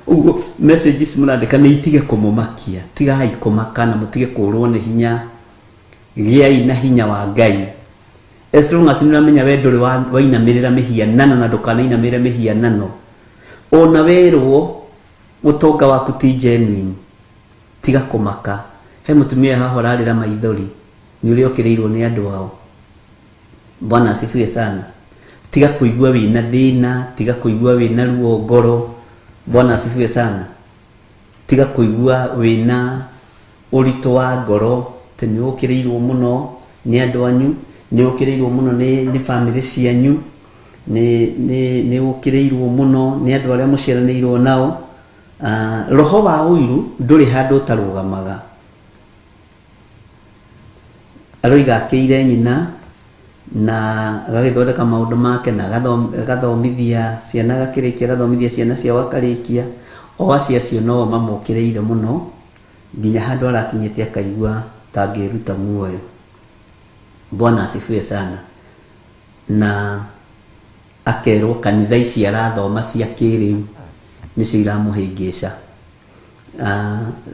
S3: Ũguo messages mũrandĩka nĩ itige kũmũmakia. Tigai kũmaka na mũtige kũrwo nĩ hinya. Gĩai na hinya wa Ngai. As long as nĩũramenya we ndũrĩ wainamĩrĩra mĩhianano na ndũkanainamĩrĩre mĩhianano. Ona werwo ũtonga waku ti genuine, tiga kũmaka. He mũtumia haha ũrarĩra maithori nĩ ũrĩa okĩrĩirwo nĩ andũ ao. Bwana asifiwe sana. Tiga kũigua wĩna thĩna, tiga kũigua wĩna ruo ngoro. Bwana asifiwe sana. Tiga kũigua wĩna ũritũ wa ngoro atĩ nĩ ũkĩrĩirwo mũno nĩ andũ anyu, nĩ ũkĩrĩirwo mũno nĩ bamĩrĩ cianyu, nĩ ũkĩrĩirwo mũno nĩ andũ arĩa mũciaranĩirwo nao. Roho wa ũiru ndũrĩ handũ ũtarũgamaga. Aroiga akĩire nyina na agagĩthondeka maũndũ make na agathomithia ciana, agakĩrĩkia, agathomithia ciana ciao akarĩkia. O acio acio no mamũkĩrĩire mũno nginya handũ arakinyĩte akaigua ta angĩruta muoyo. Bwana asifiwe sana. Na akerwo kanitha ici arathoma cia kĩrĩu nĩcio iramũhĩngĩca.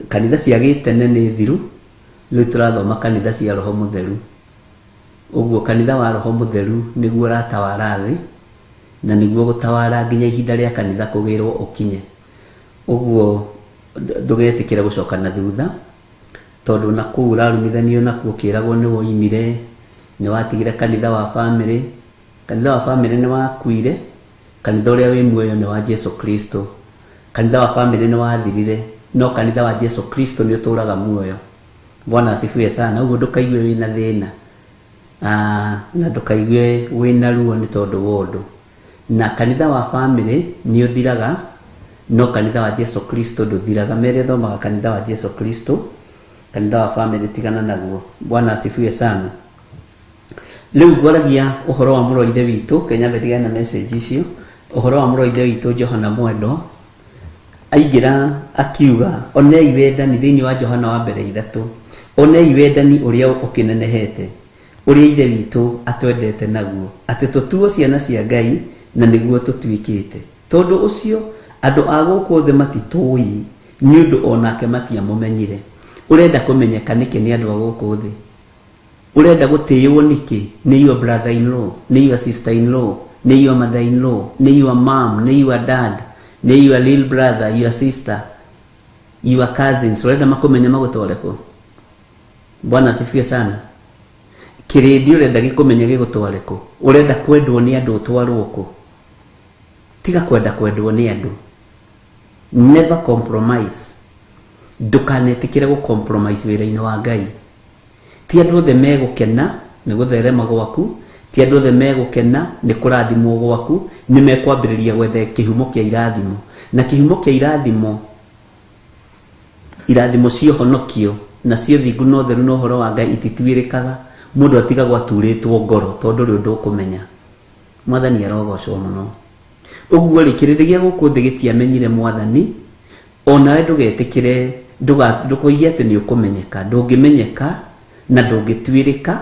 S3: Kanitha cia gĩtene nĩ thiru, rĩu tũrathoma kanitha cia Roho Mũtheru. Ũguo kanitha wa Roho Mũtheru nĩguo ũratawara thĩ, na nĩguo gũtawara nginya ihinda rĩa kanitha kũgĩrwo ũkinye. Ũguo ndũgetĩkĩre gũcoka na thutha, tondũ na kũu ũrarumithanio nakuo ũkĩragwo nĩ woimire, nĩ watigire kanitha wa bamĩrĩ. Kanitha wa bamĩrĩ nĩ wakuire, kanitha ũrĩa wĩ muoyo nĩ wa Jesu Kristo. Kanitha wa bamĩrĩ nĩ wathirire, no kanitha wa Jesu Kristo nĩ ũtũraga muoyo. Bwana asifiwe sana. Ũguo ndũkaigue wĩna thĩna, na ndũkaigue wĩna ruo nĩ tondũ wa ũndũ. Na kanitha wa bamĩrĩ nĩ ũthiraga, no kanitha wa Jesu Kristo ndũthiraga. Mere thomaga kanitha wa Jesu Kristo, kanitha wa bamĩrĩ tigana naguo. Bwana asifiwe sana. Rĩu ngwaragia ũhoro wa mũrũ wa ithe witũ, Kenya ndigane na message icio, ũhoro wa mũrũ wa ithe witũ Johana Mwendwa. Aingĩra akiuga, onei wendani thĩinĩ wa Johana wa mbere 3, onei wendani ũrĩa ũkĩnenehete, ũrĩa ithe witũ atwendete naguo, atĩ tũtuo ciana cia Ngai na nĩguo tũtuĩkĩte. Tondũ ũcio andũ a gũkũ thĩ matitũĩ, nĩ ũndũ onake matiamũmenyire. Ũrenda kũmenyeka nĩkĩ nĩ andũ a gũkũ thĩ? Ũrenda gũtĩĩwo nĩkĩ nĩ your brother in law, nĩ your sister in law, nĩ your mother in law, nĩ your mom, nĩ your dad, nĩ your little brother, your sister, your cousins? Ũrenda makũmenye magũtware kũ? Bwana asifiwe sana. Kĩrĩndĩ ũrenda gĩkũmenye gĩgũtware kũ? Ũrenda kwendwo nĩ andũ ũtwarwo kũ? Tiga kwenda kwendwo nĩ andũ. Never compromise. Ndũkanetĩkĩre gũ compromise wĩra-inĩ wa Ngai. Ti andũ othe megũkena nĩ gũtherema gwaku, Ti andũ othe megũkena nĩ kũrathimwo gwaku, nĩ mekwambĩrĩria gwetha kĩhumo kĩa irathimo. Na kĩhumo kĩa irathimo, irathimo cia ũhonokio na cia ũthingu na ũtheru na ũhoro wa Ngai itituĩrĩkaga. Mũndũ atigagwo aturĩtwo ngoro tondũ ndũrĩ ũndũ ũkũmenya. Mwathani arogocwo mũno. Ũguo rĩ, kĩrĩndĩ gĩa gũkũ thĩ gĩtiamenyire Mwathani, o nawe ndũgetĩkĩre, ndũkoige atĩ nĩ ũkũmenyeka. Ndũngĩmenyeka na ndũngĩtuĩrĩka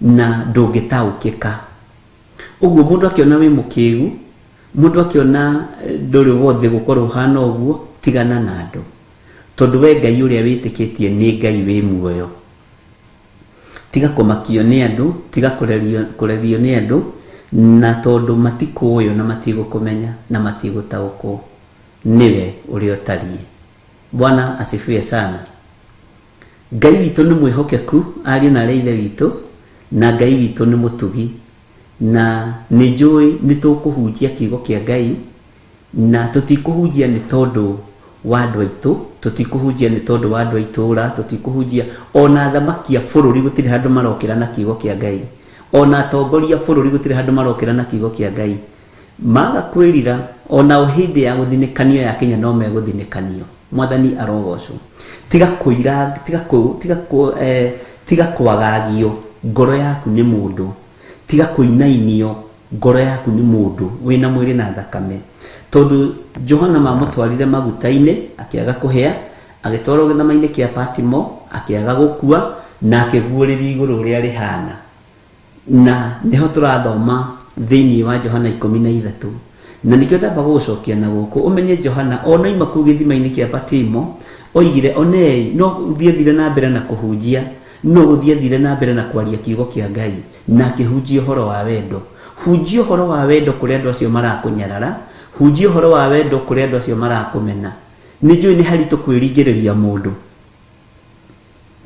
S3: na ndũngĩtaũkĩka. Ũguo mũndũ akĩona wĩ mũkĩgu, mũndũ akĩona ndũrĩ worthy gũkorwo ũhana ũguo, tigana na andũ. Tondũ we Ngai ũrĩa wĩtĩkĩtie nĩ Ngai wĩ muoyo. Tiga kũmakio nĩ andũ, tiga kũrerio nĩ andũ, na tondũ matikũũĩ na matigũkũmenya na matigũtaũkwo nĩwe ũrĩa ũtariĩ. Bwana asifiwe sana. Ngai witũ nĩ mwĩhokeku, ariũ na aarĩ a Ithe witũ, na Ngai witũ nĩ mũtugi. Na nĩ njũĩ nĩ tũkũhunjia kiugo kĩa Ngai, na tũtikũhunjia nĩ tondũ wa andũ aitũ, tũtikũhunjia nĩ tondũ wa andũ a itũũra, tũtikũhunjia ona athamaki a bũrũri gũtirĩ handũ marokĩra na kiugo kĩa Ngai. Ona atongoria a bũrũri gũtirĩ handũ marokĩra na kiugo kĩa Ngai. Maga kwĩrira, onao hĩndĩ ya gũthinĩkanio yakinya no megũthinĩkanio. Mwathani arogocwo. Tiga kũira, tiga kũ, tiga kũ, tiga kwagagio ngoro yaku nĩ mũndũ. Tiga kũinainio ngoro yaku nĩ mũndũ wĩna mwĩrĩ na thakame. Tondũ Johana mamũtwarire maguta-inĩ, akĩaga kũhĩa, agĩtwarwo gĩthama-inĩ kĩa Patimo, akĩaga gũkua, na akĩguũrĩrio igũrũ ũrĩa rĩhana. Na nĩho tũrathoma thĩinĩ wa Johana 13. Na nĩkĩo ndamba gũgũcokia na gũkũ, ũmenye Johana ona oima kũu gĩthima-inĩ kĩa Patimo, oigire, onei, no gũthiĩ athire na mbere na kũhunjia, no gũthiĩ athire na mbere na kwaria kiugo kĩa Ngai, na akĩhunjia ũhoro wa wendo. Hunjia ũhoro wa wendo kũrĩ andũ acio marakũnyarara, hunjia ũhoro wa wendo kũrĩ andũ acio marakũmena. Nĩ njũĩ nĩ haritũ kwĩringĩrĩria mũndũ.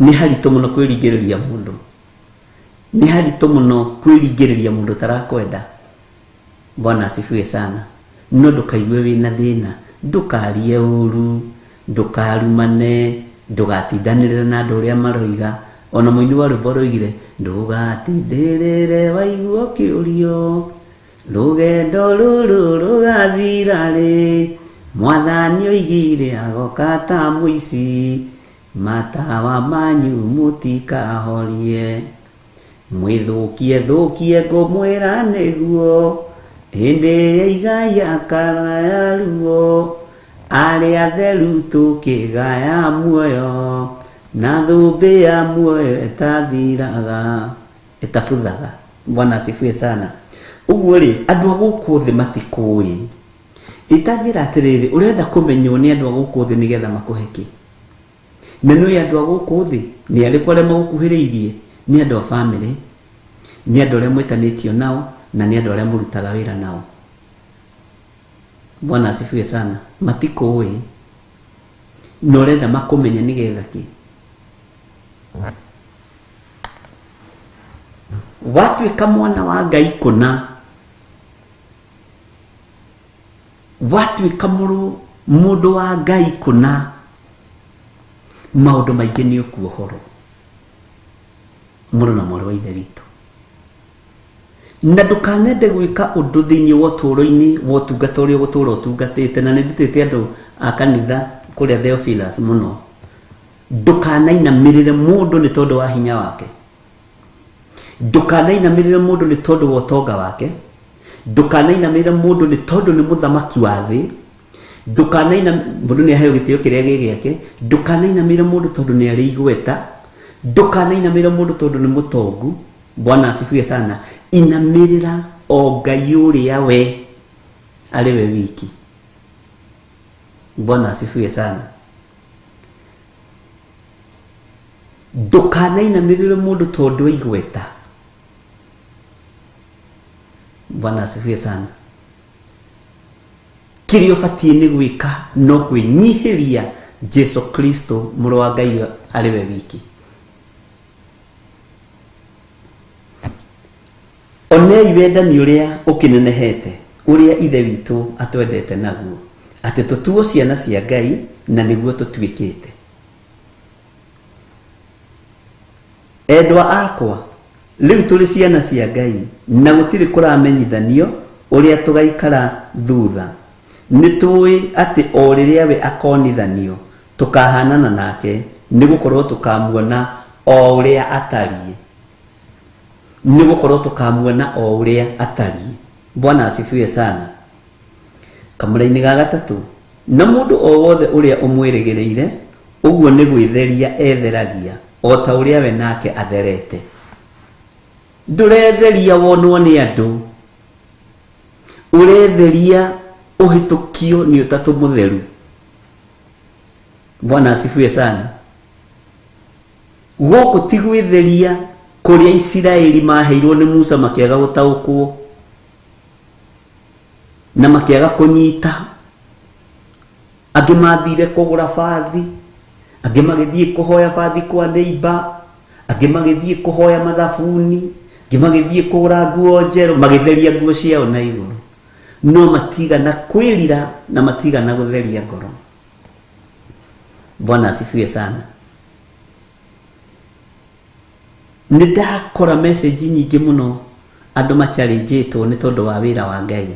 S3: Nĩ haritũ mũno kwĩringĩrĩria mũndũ. Nĩ haritũ mũno kwĩringĩrĩria mũndũ ũtarakwenda. Bwana asifiwe sana. No ndũkaigue wĩna thĩna, ndũkarie ũru, ndũkarumane, ndũgatindanĩrĩre na andũ ũrĩa maroiga. Ona mũini wa rwĩmbo aroigire, ndũgatindĩrĩre waigua ũkĩũrio, rũgendo rũrũ rũgathira rĩ, Mwathani oigire agoka ta mũici, matawa manyu mũtikahorie. Mwĩthũkie thũkie ngũmwĩra nĩguo, hĩndĩ ya igai akaraya ruo, arĩa atheru tũkĩgaya muoyo, na thũmbĩ ya muoyo ĩtathiraga, ĩtabuthaga. Bwana asifiwe sana. Ũguo rĩ, andũ a gũkũ thĩ matikũĩ. Ĩtanjĩra atĩrĩrĩ, ũrenda kũmenywo nĩ andũ a gũkũ thĩ nĩgetha makũhe kĩ? Na nĩũĩ andũ a gũkũ thĩ nĩ arĩkũ arĩa magũkuhĩrĩirie? Nĩ andũ a bamĩrĩ, nĩ andũ arĩa mwĩtanĩtio nao, na nĩ andũ arĩa mũrutaga wĩra nao. Bwana asifiwe sana. Matikũĩ. Na ũrenda makũmenye nĩgetha kĩ? Watuĩka mwana wa Ngai kũna, watuĩka mũndũ wa Ngai kũna, maũndũ maingĩ nĩ ũkuohorwo. Mũrũ na mwarĩ wa Ithe witũ. Na ndũkanende gwĩka ũndũ thĩinĩ wa ũtũũro-inĩ wa ũtungata ũrĩa ũgũtũũra ũtungatĩte, na nĩ ndutĩte andũ a kanitha kũrĩa Theophilus mũno. Ndũkanainamĩrĩre mũndũ nĩ tondũ wa hinya wake. Ndũkanainamĩrĩre mũndũ nĩ tondũ wa ũtonga wake. Ndũkanainamĩrĩre mũndũ nĩ tondũ nĩ mũthamaki wa thĩ. Mũndũ nĩ aheo gĩtĩo kĩrĩa gĩ gĩake. Ndũkanainamĩrĩre mũndũ tondũ nĩ arĩ igweta. Ndũkanainamĩrĩre mũndũ tondũ nĩ mũtongu. Bwana asifiwe sana. Inamĩrĩra o Ngai ũrĩa we arĩ we wiki. Bwana asifiwe sana. Ndũkanainamĩrĩre mũndũ tondũ aigweta. Bwana asifiwe sana. Kĩrĩa ũbatiĩ nĩ gwĩka no kwĩnyihĩria Jesu Kristo mũrũ wa Ngai arĩ we wiki. Onei wendani ũrĩa ũkĩnenehete, ũrĩa Ithe witũ atwendete naguo, atĩ tũtuo ciana cia Ngai, na nĩguo tũtuĩkĩte. Endwa akwa, Rĩu tũrĩ ciana cia Ngai, na gũtirĩ kũramenyithanio ũrĩa tũgaikara thutha. Nĩ tũĩ atĩ o rĩrĩa we akonithanio, tũkahaanana nake, nĩ gũkorũo tũkamuona o ũrĩa atariĩ. Nĩ gũkorũo tũkamuona o ũrĩa atariĩ. Bwana asifiwe sana. Kamũra-inĩ ga gatatũ, na mũndũ o wothe ũrĩa ũmwĩrĩgĩrĩire, ũguo nĩ gwĩtheria etheragia, o ta ũrĩa we nake atherete. Ndũretheria wonwo nĩ andũ, ũretheria ũhĩtũkio nĩ Ũtatũ Mũtheru. Bwana asifiwe sana. Gũkũ ti gwĩtheria kũrĩa Isiraeli maheirwo nĩ Musa makĩaga gũtaũkwo na makĩaga kũnyita. Angĩ mathire kũgũra bathi, angĩ magĩthiĩ kũhoya bathi kwa neighbor, angĩ magĩthiĩ kũhoya mathabuni, angĩ magĩthiĩ kũgũra nguo njerũ, magĩtheria nguo ciao na igũrũ. No matigana kwĩrira na matigana gũtheria ngoro. Bwana asifiwe sana. Nĩ ndakora message nyingĩ mũno andũ macharĩnjĩtwo nĩ tondũ wa wĩra wa Ngai,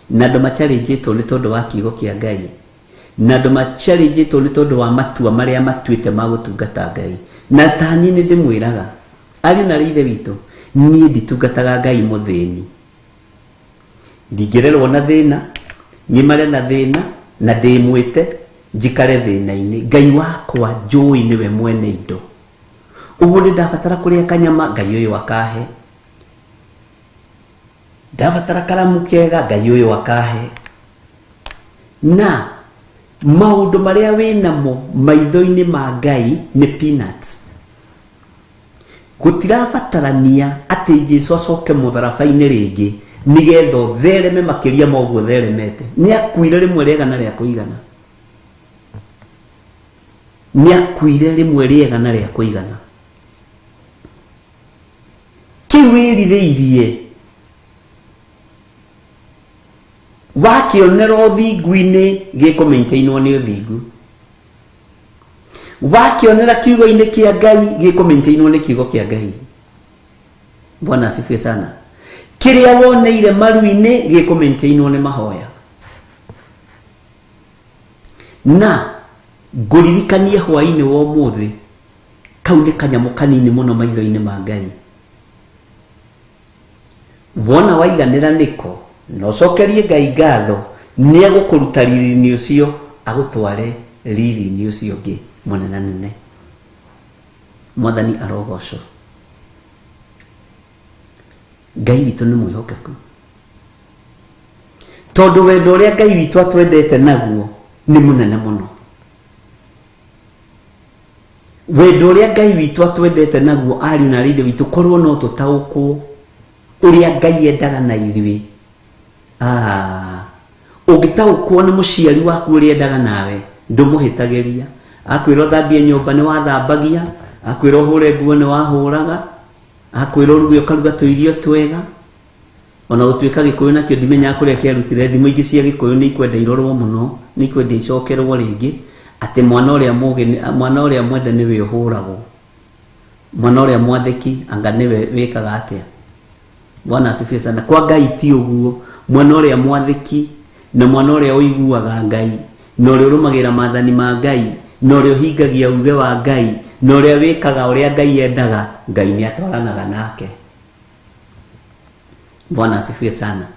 S3: na andũ macharĩnjĩtwo nĩ tondũ wa kiugo kĩa Ngai, na andũ macharĩnjĩtwo nĩ tondũ wa matua marĩa matuĩte ma gũtungata Ngai. Na ta niĩ nĩ ndĩmwĩraga, ariũ na ithe witũ, niĩ nditungataga Ngai mũthĩni. Ndingĩrerwo na thĩna, ng'imare na thĩna, na ndĩmwĩte njikare thĩna-inĩ. Ngai wakwa njũĩ nĩwe mwene indo. Ũguo nĩ ndabatara kũrĩa kanyama, Ngai ũyũ akahe. Ndabatara karamu kega, Ngai ũyũ akahe. Na maũndũ marĩa wĩnamo maitho-inĩ ma Ngai nĩ peanuts. Gũtirabatarania atĩ Jesu acoke mũtharaba-inĩ rĩngĩ nĩgetha ũthereme makĩria ma ũguo ũtheremete. Nĩ akuire rĩmwe rĩega na rĩa kũigana. Nĩ akuire rĩmwe rĩega na rĩa kũigana. Kĩu wĩrirĩirie wakĩonera ũthingu-inĩ gĩkũmaintainwo nĩ ũthingu. Wakĩonera kiugo-inĩ kĩa Ngai gĩkũmaintainwo nĩ kiugo kĩa Ngai. Bwana asifiwe sana. Kĩrĩa woneire maru-inĩ gĩkũmaintainwo nĩ mahoya. Na ngũririkanie hwaĩ-inĩ wa ũmũthĩ, kau nĩ kanyamũ kanini mũno maitho-inĩ ma Ngai. Wona waiganĩra nĩko, na ũcokerie Ngai ngatho, nĩ egũkũruta riri-inĩ ũcio agũtware riri-inĩ ũcio ũngĩ mũnenanene. Mwathani arogocwo. Ngai witũ nĩ mwĩhokeku. Tondũ wendo ũrĩa Ngai witũ atwendete naguo nĩ mũnene mũno. Wendo ũrĩa Ngai witũ atwendete naguo, ariũ na aarĩ a Ithe witũ, korwo no tũtaũkwo ũrĩa Ngai endaga na ithuĩ. Ũngĩtaũkwo nĩ mũciari waku ũrĩa endaga nawe, ndũmũhĩtagĩria. Akwĩra ũthambie nyũmba nĩ wathambagia, akwĩra ũhũre nguo nĩ wahũraga, akwĩra ũruge ũkaruga tũirio twega. Ona gũtuĩka Gĩkũyũ nakĩo ndimenyaga kũrĩa kĩarutire, thimo ingĩ cia Gĩkũyũ nĩ ikwenda irorwo mũno, nĩ ikwenda icokerwo rĩngĩ, atĩ mwana ũrĩa mũũgĩ, mwana ũrĩa mwende nĩwe ũhũragwo. Mwana ũrĩa mwathĩki anga nĩwe wĩkaga atĩa? Bwana asifiwe sana. Kwa Ngai ti ũguo. Mwana ũrĩa mwathĩki na mwana ũrĩa ũiguaga Ngai na ũrĩa ũrũmagĩrĩra maathani ma Ngai na ũrĩa ũhingagia uge wa Ngai na ũrĩa wĩkaga ũrĩa Ngai endaga, Ngai nĩ atwaranaga nake. Bwana asifiwe sana.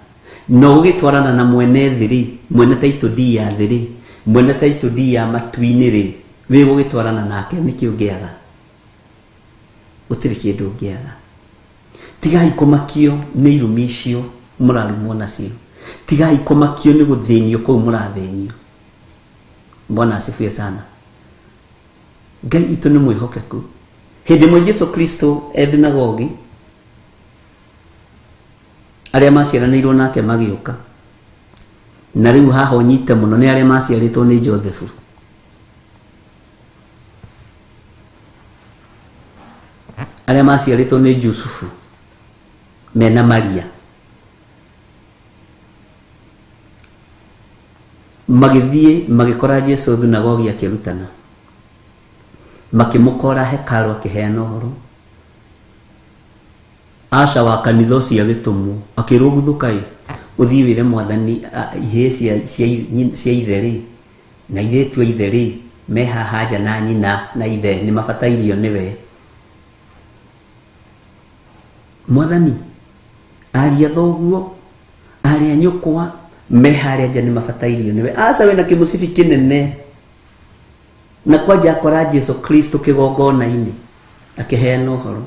S3: Na ũgĩtwarana na mwene thĩ rĩ, mwene title deed ya thĩ rĩ, mwene title deed ya matu-inĩ rĩ, wĩ gũgĩtwarana nake nĩkĩ ũngĩaga? Gũtirĩ kĩndũ ũngĩaga. Tigai kũmakio nĩ irumi icio mũrarumwo nacio. Tigai kũmakio nĩ gũthĩnio kũu mũrathĩnio. Bwana asifiwe sana. Ngai witũ nĩ mwĩhokeku. Hĩndĩ ĩmwe Jesu Kristo e thunagogi, arĩa maciaranĩirwo nake magĩũka. Na rĩu haha ũnyite mũno nĩ arĩa maciarĩtwo nĩ Josefu. Arĩa maciarĩtwo nĩ Jusufu mena Maria. Magĩthiĩ magĩkora Jesu thunagogi akĩrutana. Makĩmũkora hekarũ akĩheana ũhoro. Aca wa kanitha ũcio agĩtũmwo akĩrwo guthũka ĩ ũthiĩ wĩre mwathani ihĩĩ cia ithe rĩ na airĩtu a ithe rĩ me haha nja na nyina na ithe nĩ mabatairio nĩwe. Mwathani aria thoguo aria nyũkwa me harĩa nja nĩ mabatairio nĩwe. Aca wĩna kĩmũcibi kĩnene na kwanja akora Jesu Kristo kĩgongona-inĩ akĩheana ũhoro.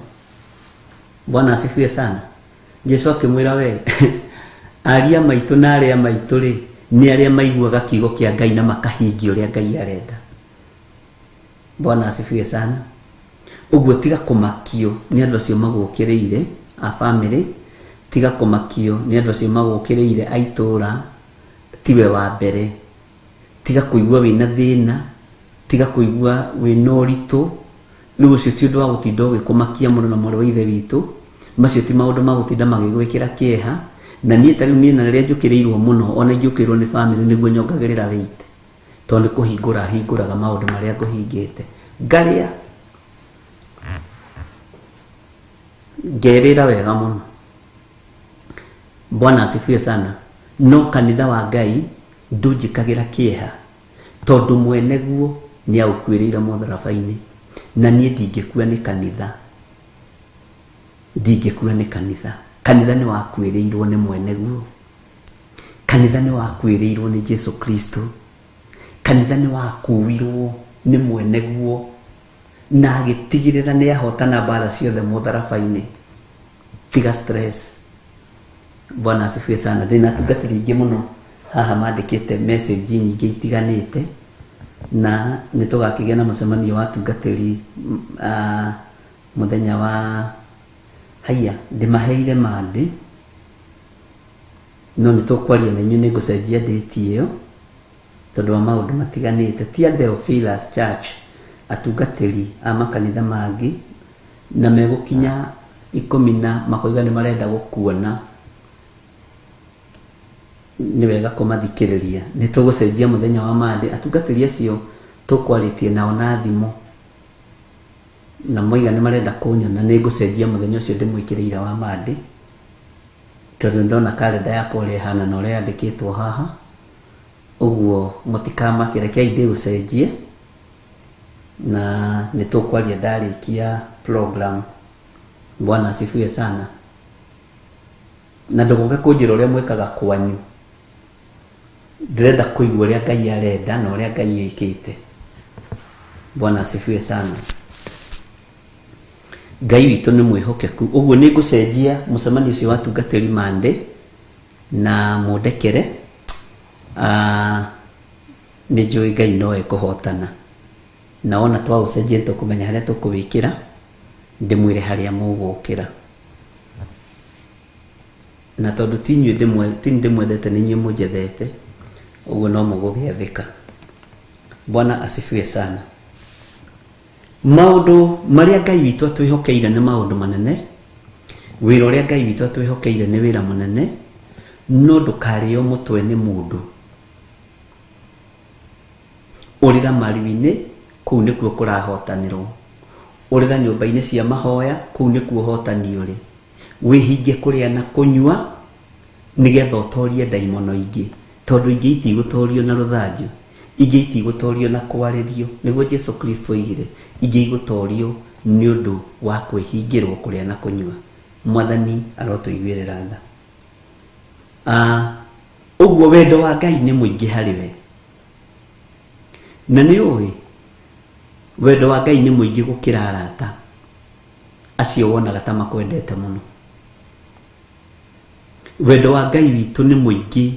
S3: Bwana asifiwe sana. Jesu akĩmwĩra we aria maitũ na arĩa maitũ rĩ nĩ arĩa maiguaga kiugo kĩa Ngai na makahingia ũrĩa Ngai arenda. Bwana asifiwe sana. Ũguo tiga kũmakio nĩ andũ acio magũkĩrĩire a family, tiga kũmakio nĩ andũ acio magũkĩrĩire a itũũra, tiwe wa mbere. Tiga kũigua wĩna thĩna, tiga kũigua wĩna ũritũ. Rĩu ũcio ti ũndũ wa gũtinda ũgĩkũmakia mũno na mwarĩ wa ithe witũ. Macio ti maũndũ ma gũtinda magĩgwĩkĩra kĩeha. Na niĩ ta rĩu niĩ na rĩrĩa njũkĩrĩirwo mũno, ona ingĩũkĩrĩrwo nĩ family nĩguo nyongagĩrĩra weight. Tondũ nĩ kũhingũra hingũraga maũndũ marĩa ngũhingĩte. Ngarĩa ngerĩra wega mũno. Bwana asifiwe sana. No kanitha wa Ngai ndũnjĩkagĩra kĩeha tondũ mwene guo nĩ aũkuĩrĩire mũtharaba-inĩ. Na niĩ ndingĩkua nĩ kanitha. Ndingĩkua nĩ kanitha. Kanitha nĩ wakuĩrĩirwo nĩ mwene guo. Kanitha nĩ wakuĩrĩirwo nĩ Jesu Kristo. Kanitha nĩ wakuirwo nĩ mwene guo na agĩtigĩrĩra nĩ ahotana mbara ciothe mũtharaba-inĩ. Tiga stress. Bwana asifiwe sana. Ndĩna atungatĩri aingĩ mũno haha mandĩkĩte message nyingĩ itiganĩte, na nĩ tũgakĩgĩa na mũcemanio wa atungatĩri mũthenya wa haiya ndĩmaheire Monday, no nĩ tũkwaria na inyuĩ, nĩ ngũcenjia date ĩyo tondũ wa maũndũ matiganĩte. Ti a Theophilus Church, atungatĩri a makanitha mangĩ, na megũkinya 10 na makoiga nĩ marenda gũkuona. Nĩ wega kũmathikĩrĩria. Nĩ tũgũcenjia mũthenya wa Monday. Atungatĩri acio tũkwarĩtie nao na thimũ na moiga nĩ marenda kũnyona, nĩ ngũcenjia mũthenya ũcio ndĩmwĩkĩrĩire wa Monday, tondũ ndona kalenda yakwa ũrĩa ĩhana na ũrĩa yandĩkĩtwo haha. Ũguo mũtikamake, rekei ndĩũcenjie na nĩ tũkwaria ndarĩkia program. Bwana asifiwe sana. Na ndũgoke kũnjĩra ũrĩa mwĩkaga kwanyu. Ndĩrenda kũigua ũrĩa Ngai arenda na ũrĩa Ngai ĩkĩte. Bwana asifiwe sana. Ngai witũ nĩ mwĩhokeku. Ũguo nĩ ngũcenjia mũcemanio ũcio wa atungatĩri Monday na mũndekere. Nĩ njũĩ Ngai no ekũhotana. Na wona twaũcenjia nĩ tũkũmenya harĩa tũkũwĩkĩra, ndĩmwĩre harĩa mũgũkĩra. Na tondũ ti inyuĩ ti ndĩmwendete, nĩ inyuĩ mũnjethete, ũguo no mũgũgĩathĩka. Bwana asifiwe sana. Maũndũ marĩa Ngai witũ atwĩhokeire nĩ maũndũ manene. Wĩra ũrĩa Ngai witũ atwĩhokeire nĩ wĩra mũnene, no ndũkarĩo mũtwe nĩ mũndũ. Ũrĩra maru-inĩ, kũu nĩkuo kũrahotanĩrwo. Ũrĩra nyũmba-inĩ cia mahoya, kũu nĩkuo ũhotani ũrĩ. Wĩhinge kũrĩa na kũnyua nĩgetha ũtorie ndaimono ingĩ, tondũ ingĩ itigũtorio na rũthanju, ingĩ itigũtorio na kwarĩrio. Nĩguo Jesu Kristo oigire, ingĩ igũtorio nĩ ũndũ wa kwĩhingĩrwo kũrĩa na kũnyua. Mwathani arotũiguĩrĩra tha. Ũguo wendo wa Ngai nĩ mũingĩ harĩ we. Na nĩ ũĩ wendo wa Ngai nĩ mũingĩ gũkĩra arata acio wonaga ta makwendete mũno. Wendo wa Ngai witũ nĩ mũingĩ.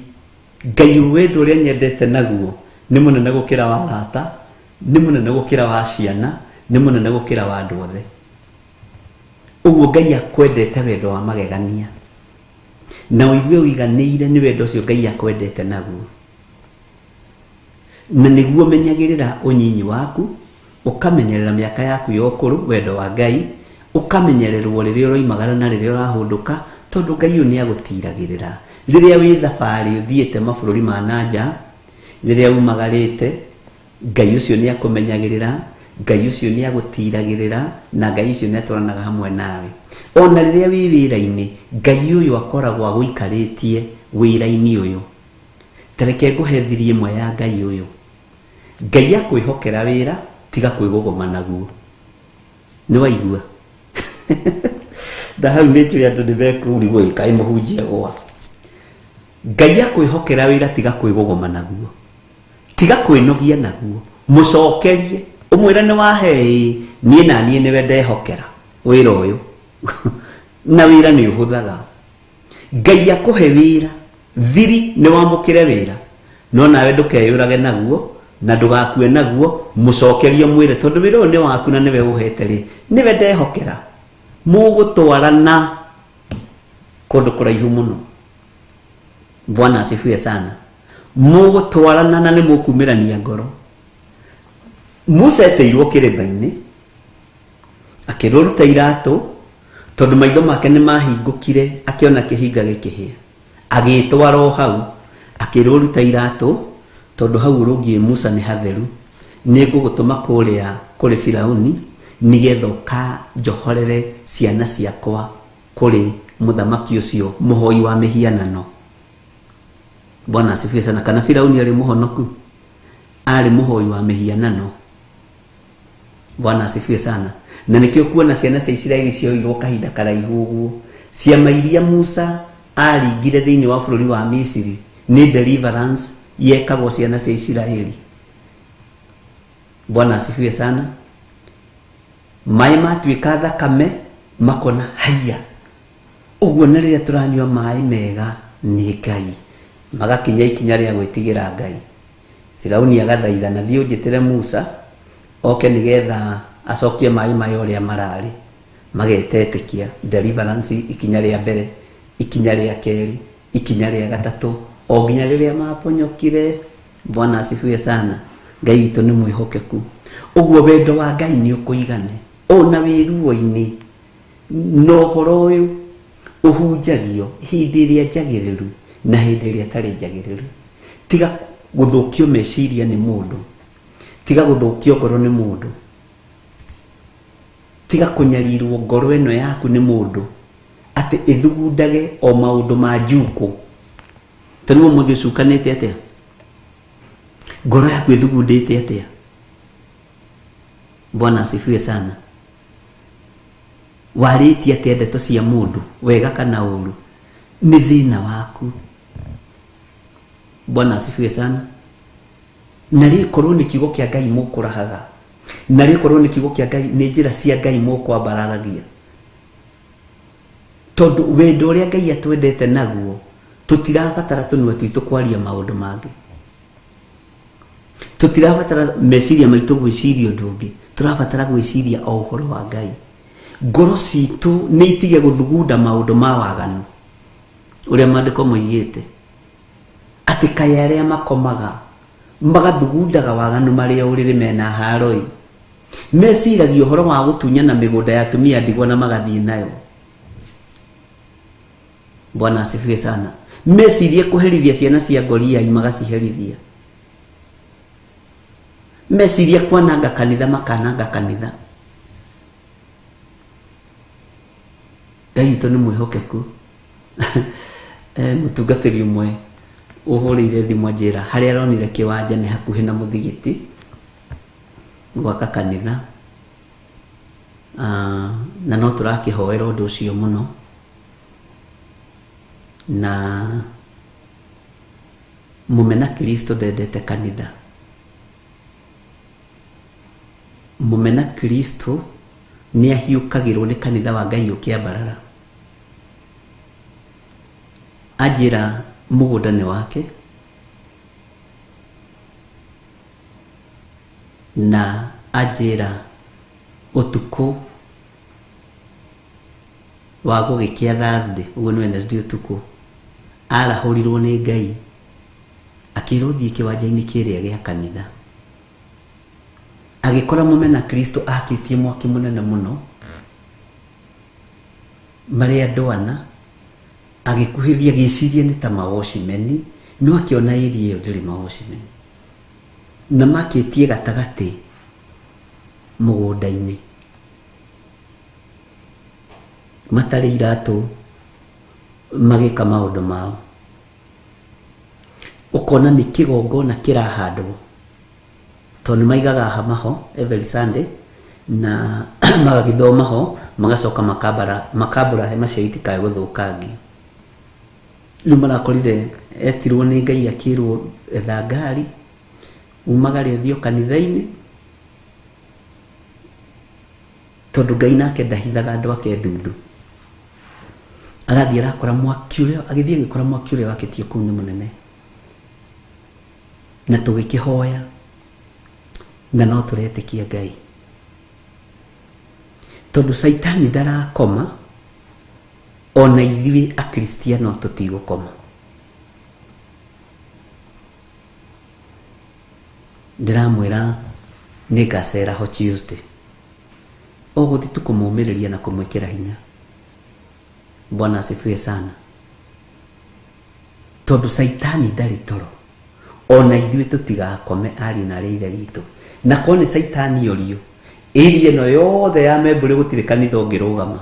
S3: Ngai wendo ũrĩa nyendete naguo nĩ mũnene gũkĩra wa arata, nĩ mũnene gũkĩra wa ciana, nĩ mũnene gũkĩra wa andũ othe. Ũguo Ngai akwendete wendo wa magegania. Na ũigue ũiganĩire nĩ wendo ũcio Ngai akwendete naguo. Na nĩguo menyagĩrĩra ũnyinyi waku, ũkamenyerera mĩaka yaku ya ũkũrũ, wendo wa Ngai, ũkamenyererwo rĩrĩa ũroimagara na rĩrĩa ũrahũndũka, tondũ Ngai ũyũ nĩagũtiragĩrĩra. Rĩrĩa wĩ thabarĩ ũthiĩte mabũrũri ma na nja, rĩrĩa umagarĩte, Ngai ũcio nĩakũmenyagĩrĩra. Ngai ũcio nĩ agũtiragĩrĩra na Ngai ũcio nĩ atwaranaga hamwe nawe. Ona rĩrĩa wĩ wĩra-inĩ, Ngai ũyũ akoragwo agũikarĩtie wĩra-inĩ ũyũ. Ta reke ngũhe thiri ĩmwe ya Ngai ũyũ. Ngai akwĩhokera wĩra, tiga kwĩgũgũma naguo. Nĩ waigua? Na hau nĩ njũĩ andũ nĩ mekũrigwo ĩ kaĩ mũhunjia gwa. Ngai akwĩhokera wĩra tiga kwĩgũgũma naguo. Tiga kwĩnogia naguo. Mũcokerie. Ũmwĩre nĩ wahe ĩĩ, niĩ na niĩ nĩwe ndehokera wĩra ũyũ. Na wĩra nĩ ũhũthaga. Ngai akũhe wĩra, thiri nĩ wamũkĩre wĩra, no nawe ndũkeyũrage naguo na ndũgakue naguo, mũcokerie ũmwĩre tondũ wĩra ũyũ nĩ waku na nĩwe ũhete rĩ, nĩwe ndehokera. Mũgũtwarana kũndũ kũraihu mũno. Bwana asifiwe sana. Mũgũtwarana na nĩ mũkumĩrania ngoro. Musa etĩirwo kĩrĩma-inĩ, akĩrwo ruta iratũ, tondũ maitho make nĩ mahingũkire akĩona kĩhinga gĩkĩhĩa. Agĩtwara o hau, akĩrwo ruta iratũ, tondũ hau ũrũngiĩ Musa nĩ hatheru. Nĩ ngũgũtũma kũrĩa kũrĩ Firauni, nĩgetha ũkanjohorere ciana ciakwa kũrĩ mũthamaki ũcio mũhoi wa mĩhianano. Bwana asifiwe sana. Kana Firauni arĩ mũhonoku? Arĩ mũhoi wa mĩhianano. Bwana asifiwe sana. Na nĩkĩo kuona ciana cia Isiraeli cioirwo kahinda karaihu ũguo. Ciama iria Musa aringire thĩinĩ wa bũrũri wa Misiri nĩ deliverance yekagwo ciana cia Isiraeli. Bwana asifiwe sana. Maĩ matuĩka thakame makona haiya. Ũguo na rĩrĩa tũranyua maĩ mega nĩ Ngai. Magakinya ikinya rĩa gwĩtigĩra Ngai. Firauni agathaithana, thiĩ ũnjĩtĩre Musa oke nĩgetha acokie maĩ maya ũrĩa mararĩ. Magetetĩkia deliverance ikinya rĩa mbere, ikinya rĩa kerĩ, ikinya rĩa gatatũ, o nginya rĩrĩa maponyokire. Bwana asifiwe sana. Ngai witũ nĩ mwĩhokeku. Ũguo wendo wa Ngai nĩ ũkũigane ona wĩ ruo-inĩ. Na ũhoro ũyũ ũhunjagio hĩndĩ ĩrĩa njagĩrĩru na hĩndĩ ĩrĩa ĩtarĩ njagĩrĩru. Tiga gũthũkio meciria nĩ mũndũ, tiga gũthũkio ngoro nĩ mũndũ, tiga kũnyarirwo ngoro ĩno yaku nĩ mũndũ atĩ ĩthugundage o maũndũ ma njukũ. Ta rĩu ũmũthĩ ũcukanĩte atĩa? Ngoro yaku ĩthugundĩte atĩa? Bwana asifiwe sana. Warĩtie atĩa ndeto cia mũndũ, wega kana ũru? Nĩ thĩna waku. Bwana asifiwe sana. Na rĩkorwo nĩ kiugo kĩa Ngai mũkũrahaga, na rĩkorwo nĩ kiugo kĩa Ngai, nĩ njĩra cia Ngai mũkwambararagia. Tondũ wendo ũrĩa Ngai atwendete naguo, tũtirabatara tũnua twitũ kwaria maũndũ mangĩ. Tũtirabatara meciria maitũ gwĩciria ũndũ ũngĩ, tũrabatara gwĩciria o ũhoro wa Ngai. Ngoro citũ nĩ itige gũthugunda maũndũ ma waganu ũrĩa maandĩko moigĩte, atĩ kaĩ arĩa makomaga magathugundaga waganu marĩ o ũrĩrĩ mena haroi, meciragia ũhoro wa gũtunyana mĩgũnda ya atumia ndigwa na magathiĩ nayo. Bwana asifiwe sana. Mecirie kũherithia ciana cia ngoriai magaciherithia. Mecirie kwananga kanitha makananga kanitha. Ngai witũ nĩ mwĩhokeku. Mũtungatĩri ũmwe ũhũrĩire thimũ anjĩra harĩa aronire kĩwanja nĩ hakuhĩ na mũthigiti gwaka kanitha. Na no tũrakĩhoera ũndũ ũcio mũno. Na mũmena Kristo ndendete kanitha. Mũmena Kristo nĩ ahiũkagĩrwo nĩ kanitha wa Ngai ũkĩambarara. Anjĩra mũgũnda nĩ wake na anjĩra ũtukũ wa gũgĩkĩa Thursday, ũguo nĩ Wednesday ũtukũ, arahũrirwo nĩ Ngai akĩrwo thiĩ kĩwanja-inĩ kĩrĩa gĩa kanitha. Agĩkora mũmena Kristo akĩtie mwaki mũnene mũno marĩ andũ ana, agĩkuhĩrĩria agĩciria nĩ ta mawocimeni, no akĩona area ĩyo ndĩrĩ mawocimeni, na makĩtie gatagatĩ Mũgũnda-inĩ matarĩ iratũ magĩka maũndũ mao, ũkona nĩ kĩgongona kĩrahandwo, tondũ nĩ maigaga hama ho every Sunday na magagĩthoma ho, magacoka makambara makambũra hema ciao itikae gũthũkangio. Rĩu marakorire etirwo nĩ Ngai akĩrwo etha ngari umagare ũthiĩ o kanitha-inĩ, tondũ Ngai nake ndahithaga andũ ake ndundu. Arathiĩ arakora mwaki ũrĩa, agĩthiĩ agĩkora mwaki ũrĩa wakĩtio kũu nĩ mũnene, na tũgĩkĩhoya na no tũretĩkia Ngai, tondũ Caitani ndarakoma, ona ithuĩ Akristiano tũtigũkoma. Ndĩramwĩra nĩ ngacera ho Tuesday o gũthiĩ tu kũmũmĩrĩria na kũmwĩkĩra hinya. Bwana asifiwe sana. Tondũ Caitani ndarĩ toro, ona ithuĩ tũtigakome, ariũ na arĩ ithe witũ. Na korwo nĩ Caitani orio ĩria ĩno yothe ya Membũrĩ, gũtirĩ kanitha ũngĩrũgama.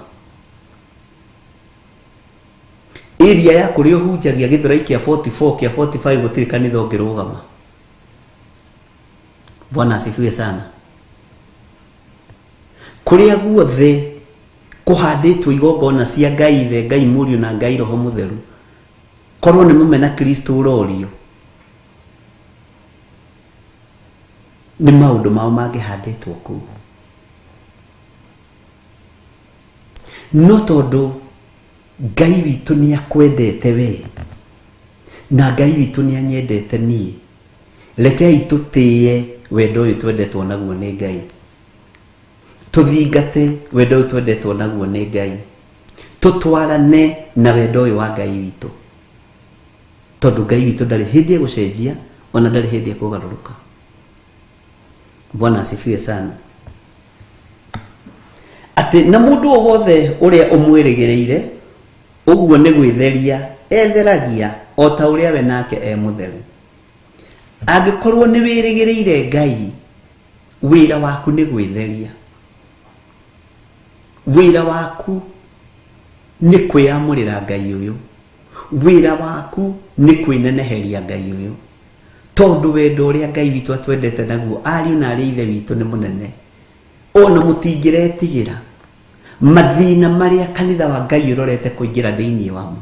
S3: Ĩria ya kũrĩa ũhunjagia Gĩthũrai kĩa 44 kĩa 45, gũtirĩ kanitha ũngĩrũgama. Bwana asifiwe sana. Kũrĩa guothe kũhandĩtwo igongona cia Ngai Ithe, Ngai Mũriũ na Ngai Roho Mũtheru, korwo nĩ mũmena Kristo ũrorio nĩ maũndũ mao mangĩhandĩtwo kũu. No tondũ Ngai witũ nĩ akwendete we na Ngai witũ nĩ anyendete niĩ, rekei tũtĩe wendo ũyũ twendetwo naguo nĩ Ngai, tũthingate wendo ũyũ twendetwo naguo nĩ Ngai, tũtwarane na wendo ũyũ wa Ngai witũ, tondũ Ngai witũ ndarĩ hĩndĩ egũcenjia, ona ndarĩ hĩndĩ ekũgarũrũka. Bwana asifiwe sana. Atĩ na mũndũ o wothe ũrĩa ũmwĩrĩgĩrĩire ũguo nĩ gwĩtheria etheragia o ta ũrĩa we nake e mũtheru. Angĩkorwo nĩ wĩrĩgĩrĩire Ngai, wĩra waku nĩ gwĩtheria, wĩra waku nĩ kwĩamũrĩra Ngai ũyũ, wĩra waku nĩ kwĩneneheria Ngai ũyũ, tondũ wendo ũrĩa Ngai witũ atwendete naguo, ariũ na arĩ ithe witũ, nĩ mũnene. Ona mũtingĩretigĩra mathĩna marĩa kanitha wa Ngai ũrorete kũingĩra thĩinĩ wamo.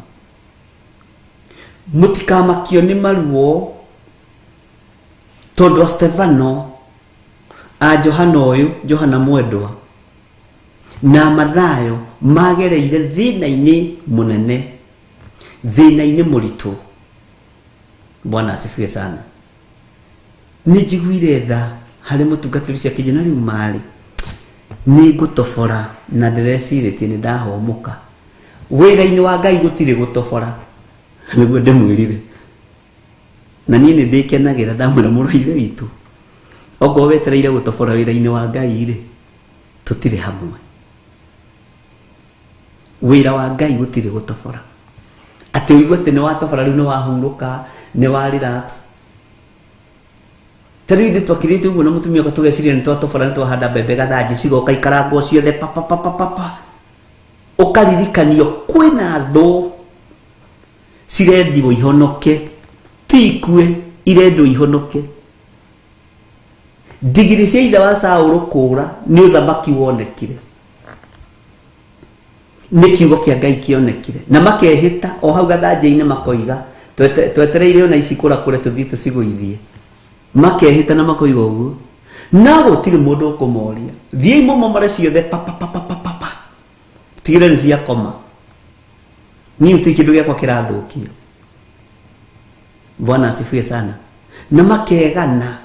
S3: Mũtikamakio nĩ maruo, tondũ a Stefano, a Johana ũyũ, Johana mwendwa, na Mathayo magereire thĩna-inĩ mũnene, thĩna-inĩ mũritũ. Bwana asifiwe sana. Nĩ njiguire tha harĩ mũtungatĩri ũcio akĩnjĩra rĩu marĩ nĩ ngũtobora, na ndĩrecirĩtie nĩ ndahũmũka. Wĩra-inĩ wa Ngai gũtirĩ gũtobora, nĩguo ndĩmwĩrire. Na niĩ nĩ ndĩkenagĩra ndamwĩra, mũrũ wa ithe witũ, okorwo wetereire gũtobora wĩra-inĩ wa Ngai rĩ, tũtirĩ hamwe. Wĩra wa Ngai gũtirĩ gũtobora, atĩ ũigue atĩ nĩ watobora, rĩu nĩ wahurũka, nĩ wa relax. Ta rĩu ithuĩ twakirĩte ũguo na mũtumia wakwa, tũgeciria nĩ twatobora, nĩ twahanda mbembe gathanjĩ, cigoka ikarangwo ciothe papapapapa, ũkaririkanio kwĩna thũ cirendiwo ihonoke, ti ikue, irendwo ihonoke. Ndigiri cia ithe wa Saũlũ kũũra nĩ ũthamaki wonekire, nĩ kiugo kĩa Ngai kĩonekire, na makehĩta o hau gathanjĩ-inĩ, makoiga twetereire ona ici kũra kũre tũthiĩ tũcigũithie. Makehĩta na makoiga ũguo, na gũtirĩ mũndũ ũkũmoria. Thiĩi mũmomore ciothe papapapapapa, tigĩrĩre nĩ ciakoma. Niĩ gũtirĩ kĩndũ gĩakwa kĩrathũkio. Bwana asifiwe sana. Na makegana,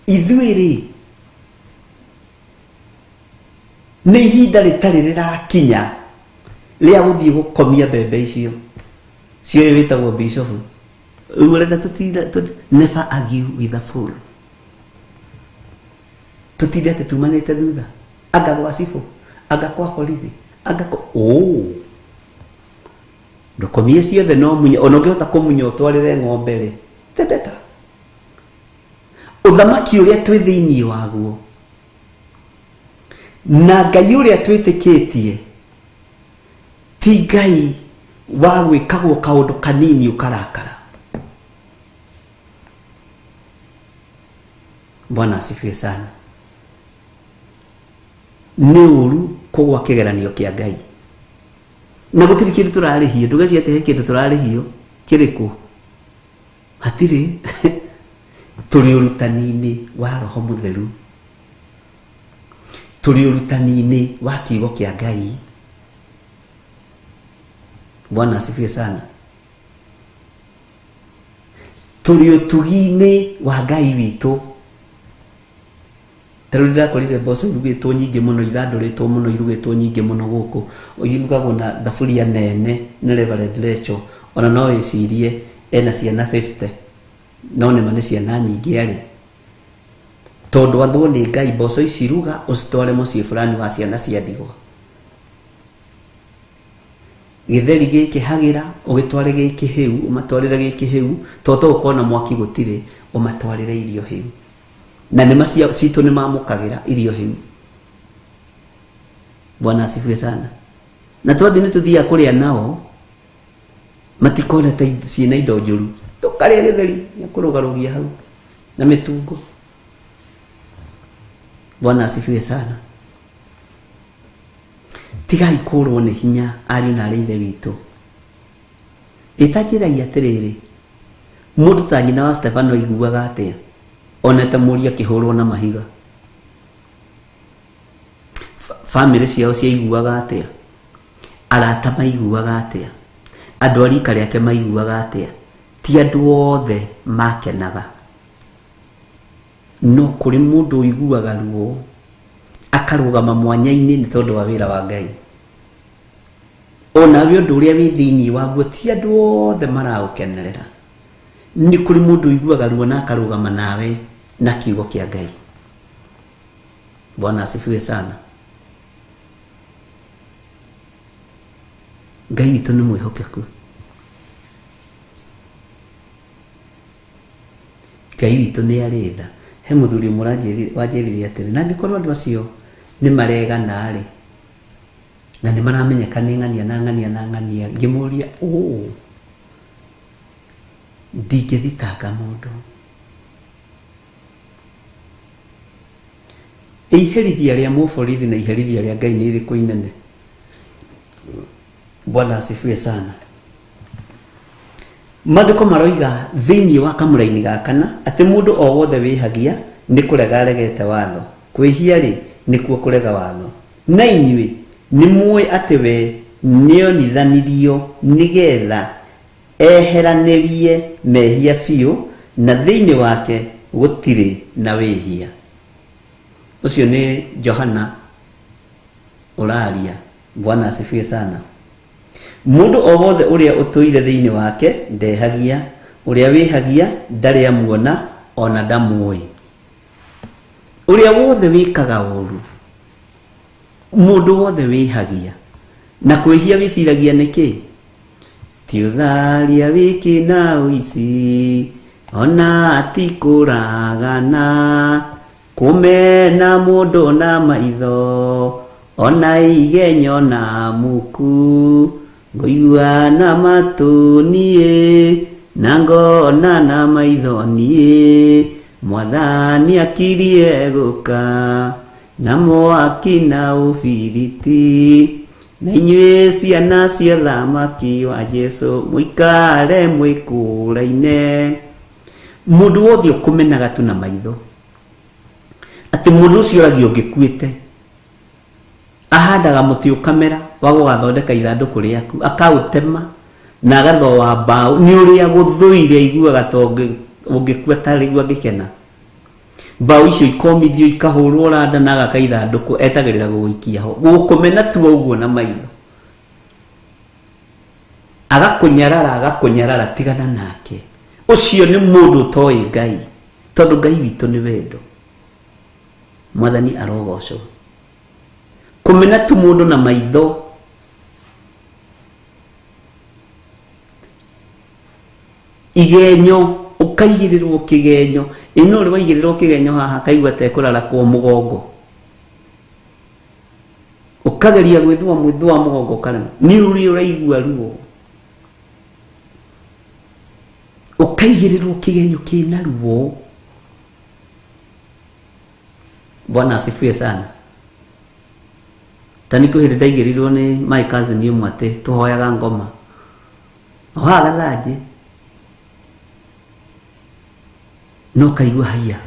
S3: ithuĩ rĩ, nĩ ihinda rĩtarĩ rĩrakinya rĩa gũthiĩ gũkomia mbembe icio cioĩ wĩtagwo bishofu. Rĩu ũrenda tũtinda never argue with a fool. Tũtinde atĩ tumanĩte thutha, anga gwa cibũ, anga kwa borithi, anga kwa oh. Ndũkomie ciothe, no munye. Ona ũngĩhota kũmunya ũtwarĩre ng'ombe rĩ, the better. Ũthamaki ũrĩa twĩ thĩinĩ waguo. Na Ngai ũrĩa twĩtĩkĩtie ti Ngai wa gwĩkagwo kaũndũ kanini ũkarakara. Bwana asifiwe sana. Nĩ ũru kũgwa kĩgeranio kĩa Ngai. Na gũtirĩ kĩndũ tũrarĩhio, ndũgecirie atĩ he kĩndũ tũrarĩhio kĩrĩkũ. Hatirĩ. Tũrĩ ũrutani-inĩ wa Roho Mũtheru. Tũrĩ ũrutani-inĩ wa kiugo kĩa Ngai. Bwana asifiwe sana. Tũrĩ ũtugi-inĩ wa Ngai witũ. Ta rĩu ndĩrakorire mboco irugĩtwo nyingĩ mũno, ithandũrĩtwo mũno, irugĩtwo nyingĩ mũno gũkũ. Irugagwo na thaburia nene nĩ Reverend Rachel. Ona no wĩcirie ena ciana 50. No nĩma nĩ ciana nyingĩ arĩ. Tondũ athwo nĩ Ngai, mboco ici ruga ũcitware mũciĩ fulani wa ciana cia ndigwa. Gĩtheri gĩkĩ hagĩra, ũgĩtware gĩkĩ hĩu, ũmatwarĩre gĩkĩ hĩu, tondũ to ũkorwo na mwaki gũtirĩ, ũmatwarĩre irio hĩu. Na nĩma citũ nĩ mamũkagĩra irio hĩu. Bwana asifiwe sana. Na twathiĩ nĩ tũthiaga kũrĩa nao, matikona ta ciĩna indo njũru. Tũkarĩa gĩtheri na kũrũgarũgia hau na mĩtungo. Bwana asifiwe sana. Tigai kũrwo nĩ hinya ariũ na arĩ ithe witũ. Ĩtanjĩrai atĩrĩrĩ, mũndũ ta nyina wa Stefano aiguaga atĩa onete mũriũ akĩhũrwo na mahiga? Bamĩrĩ ciao ciaiguaga atĩa? Arata maiguaga atĩa? Andũ a rika rĩake maiguaga atĩa? Ti andũ othe makenaga. No kũrĩ mũndũ ũiguaga ruo akarũgama mwanya-inĩ nĩ tondũ wa wĩra wa Ngai. Onawe ũndũ ũrĩa wĩ thĩinĩ waguo ti andũ othe maraũkenerera. Nĩ kũrĩ mũndũ ũiguaga ruo na akarũgama nawe na kiugo kĩa Ngai. Bwana asifiwe sana. Ngai witũ nĩ mwĩhokeku. Ngai witũ nĩ arĩ tha. He mũthuri ũmwe wanjĩrire atĩrĩ, na angĩkorwo andũ acio nĩ maregana rĩ, na nĩ maramenyeka nĩ ng'ania na ng'ania na ng'ania rĩ, ngĩmũria, ũũ, ndingĩthitanga mũndũ. Iherithia rĩa mũborithi na iherithia rĩa Ngai nĩ irĩkũ inene? Bwana asifiwe sana. Maandĩko maroiga thĩinĩ wa kamũraini ga kana atĩ mũndũ o wothe wĩhagia nĩ kũrega aregete watho. Kwĩhia rĩ nĩkuo kũrega watho. Na inyuĩ nĩ mũĩ atĩ we nĩonithanirio nĩgetha eheranĩrie mehia biũ, na thĩinĩ wake gũtirĩ na wĩhia. Ũcio nĩ Johana ũraria. Bwana asifiwe sana. Mũndũ o wothe ũrĩa ũtũire thĩinĩ wake ndehagia, ũrĩa wĩhagia ndarĩ amuona ona ndamũĩ. Ũrĩa wothe wĩkaga ũru, mũndũ wothe wĩhagia, na kwĩhia wĩciragia nĩkĩ? Ti ũtharia wĩkĩ na ũici, ona ti kũragana, kũmena mũndũ na maitho, ona igenyo na muku, ngũigua na matũ niĩ, na ngona na maitho niĩ, Mwathani akirie gũka, na mwaki na ũbiriti, na inyuĩ ciana cia thamaki wa Jesũ mũikare mwĩkũraine. Mũndũ wothe ũkũmenaga tu na maitho, atĩ mũndũ ũcio ũragio ũngĩkuĩte, ahandaga mũtĩ ũkamera wa gũgathondeka ithandũkũ rĩaku, akaũtema na agathoa mbaũ, nĩ ũrĩa gũthũire aiguaga ta ũngĩkua ta rĩu angĩkena. Mbaũ icio ikomithio ikahũrwo randa na agaka ithandũkũ, etagĩrĩra gũgũikia ho, gũkũmena tu ũguo na maitho, agakũnyarara, agakũnyarara, tigana nake. Ũcio nĩ mũndũ ũtoĩ Ngai, tondũ Ngai witũ nĩ wendo. Mwathani arogocwo. Kũmena tu mũndũ na maitho igenyo, ũkaigĩrĩrwo kĩgenyo. Ĩ no ũrĩ waigĩrĩrwo kĩgenyo haha kaigua ta ekũrarakwo mũgongo. Ũkageria gwĩthũa mwĩthũa mũgongo ũkarema. Nĩ ũrĩ ũraigua ruo. Ũkaigĩrĩrwo kĩgenyo kĩna ruo. Bwana asifiwe sana. Ta nĩ kwĩ hĩndĩ ndaigĩrĩirwo nĩ my cousin ũmwe atĩ tũhoyaga ngoma. O haha gathanjĩ. No ũkaigua haiya.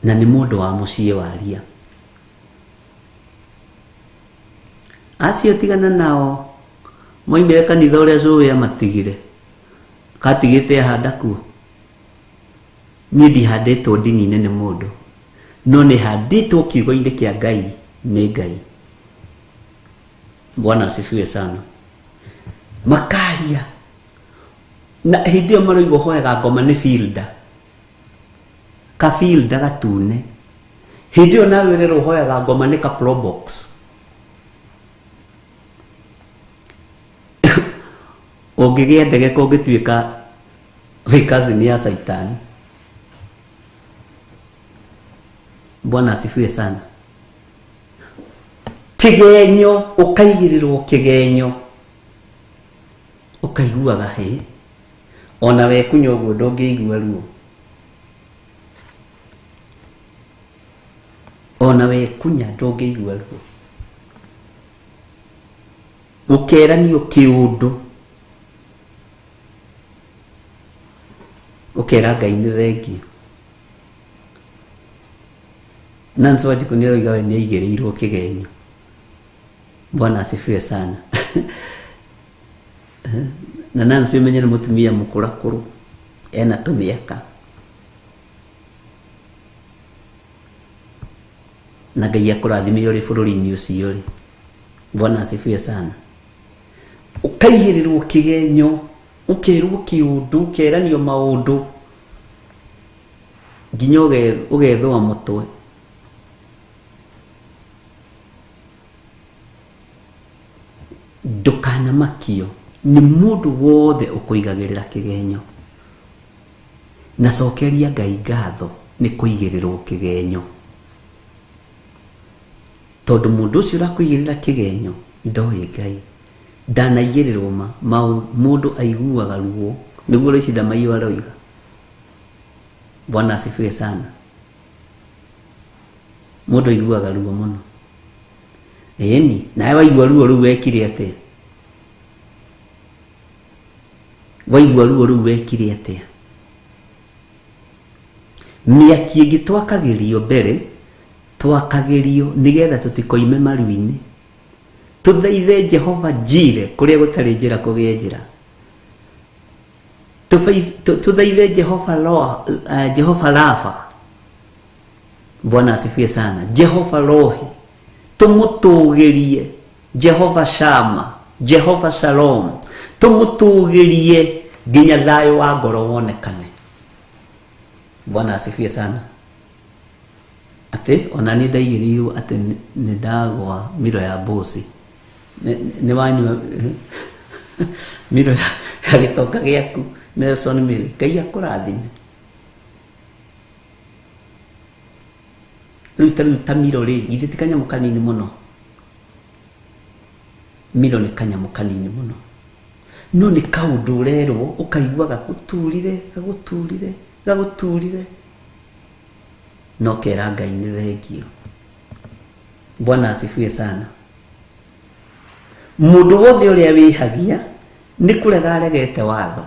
S3: Na nĩ mũndũ wa mũciĩ waria. Acio tigana nao moimire kanitha ũrĩa cũwe amatigire. Katigĩte ahanda kuo. Niĩ ndihandĩtwo ndini-inĩ nĩ mũndũ, no nĩ handĩtwo kiugo-inĩ kĩa Ngai nĩ Ngai. Bwana asifiwe sana. Makaria. Na hĩndĩ ĩyo maroigwo hoyaga ngoma nĩ fielder. Ka fielder gatune. Hĩndĩ ĩyo nawe ũrerwo hoyaga ngoma nĩ ka probox. Ũngĩgĩa ndege kũngĩtuĩka wĩ cousin ya Saitani. Bwana asifiwe sana. Kĩgenyo, ũkaigĩrĩrwo kĩgenyo. Ũkaiguaga hĩ. Ona we kunyua ũguo ndũngĩigua ruo. Ona we kunya ndũngĩigua ruo. Ũkeranio kĩũndũ. Ũkera Ngai nĩ thengiũ. Nancy Wanjikũ nĩ aroiga we nĩ aigĩrĩirwo kĩgenyo. Bwana asifiwe sana. Na Nancy ũmenye nĩ mũtumia mũkũrakũrũ, ena tũmĩaka. Na Ngai akũrathime ũrĩ bũrũri-inĩ ũcio rĩ. Bwana asifiwe sana. Ũkaigĩrĩrwo kĩgenyo, ũkerwo kĩũndũ, ũkeranio maũndũ nginya ũgethũa mũtwe. Ndũkanamakio nĩ mũndũ wothe ũkũigagĩrĩra kĩgenyo. Na cokeria Ngai ngatho nĩ kũigĩrĩrwo kĩgenyo. Tondũ mũndũ ũcio ũrakũigĩrĩra kĩgenyo ndoĩ Ngai. Ndanaigĩrĩrwo ma mũndũ aiguaga ruo. Nĩguo Loici Ndamaiyũ aroiga. Bwana asifiwe sana. Mũndũ aiguaga ruo mũno. Ĩni, nawe waigua ruo rũu wekire atĩa? Waigua ruo rũu wekire atĩa? Mĩaki ĩngĩ twakagĩrio mbere, twakagĩrio nĩgetha tũtikoime maru-inĩ. Tũthaithe Jehova Jire kũrĩa gũtarĩ njĩra kũgĩe njĩra. Tũthaithe Jehova Roa, Jehova Rafa. Bwana asifiwe sana. Jehova Rohi. Tũmũtũgĩrie Jehova Shama, Jehova Shalom. Tũmũtũgĩrie nginya thayũ wa ngoro wonekane. Bwana asifiwe sana. Atĩ ona niĩ ndaigĩrĩirwo atĩ nĩ ndagwa miro ya bosi. Nĩ wanyua miro ya gĩtonga gĩaku Nelson Mary. Ngai akũrathime. Rĩu ta rĩu ta miro rĩ, githĩ ti kanyamũ kanini mũno? Miro nĩ kanyamũ kanini mũno. No nĩ kaũndũ ũrerwo ũkaigua gagũturire, gagũturire, gagũturire. No kera Ngai nĩ thengio. Bwana asifiwe sana. Mũndũ wothe ũrĩa wĩhagia nĩ kũrega aregete watho.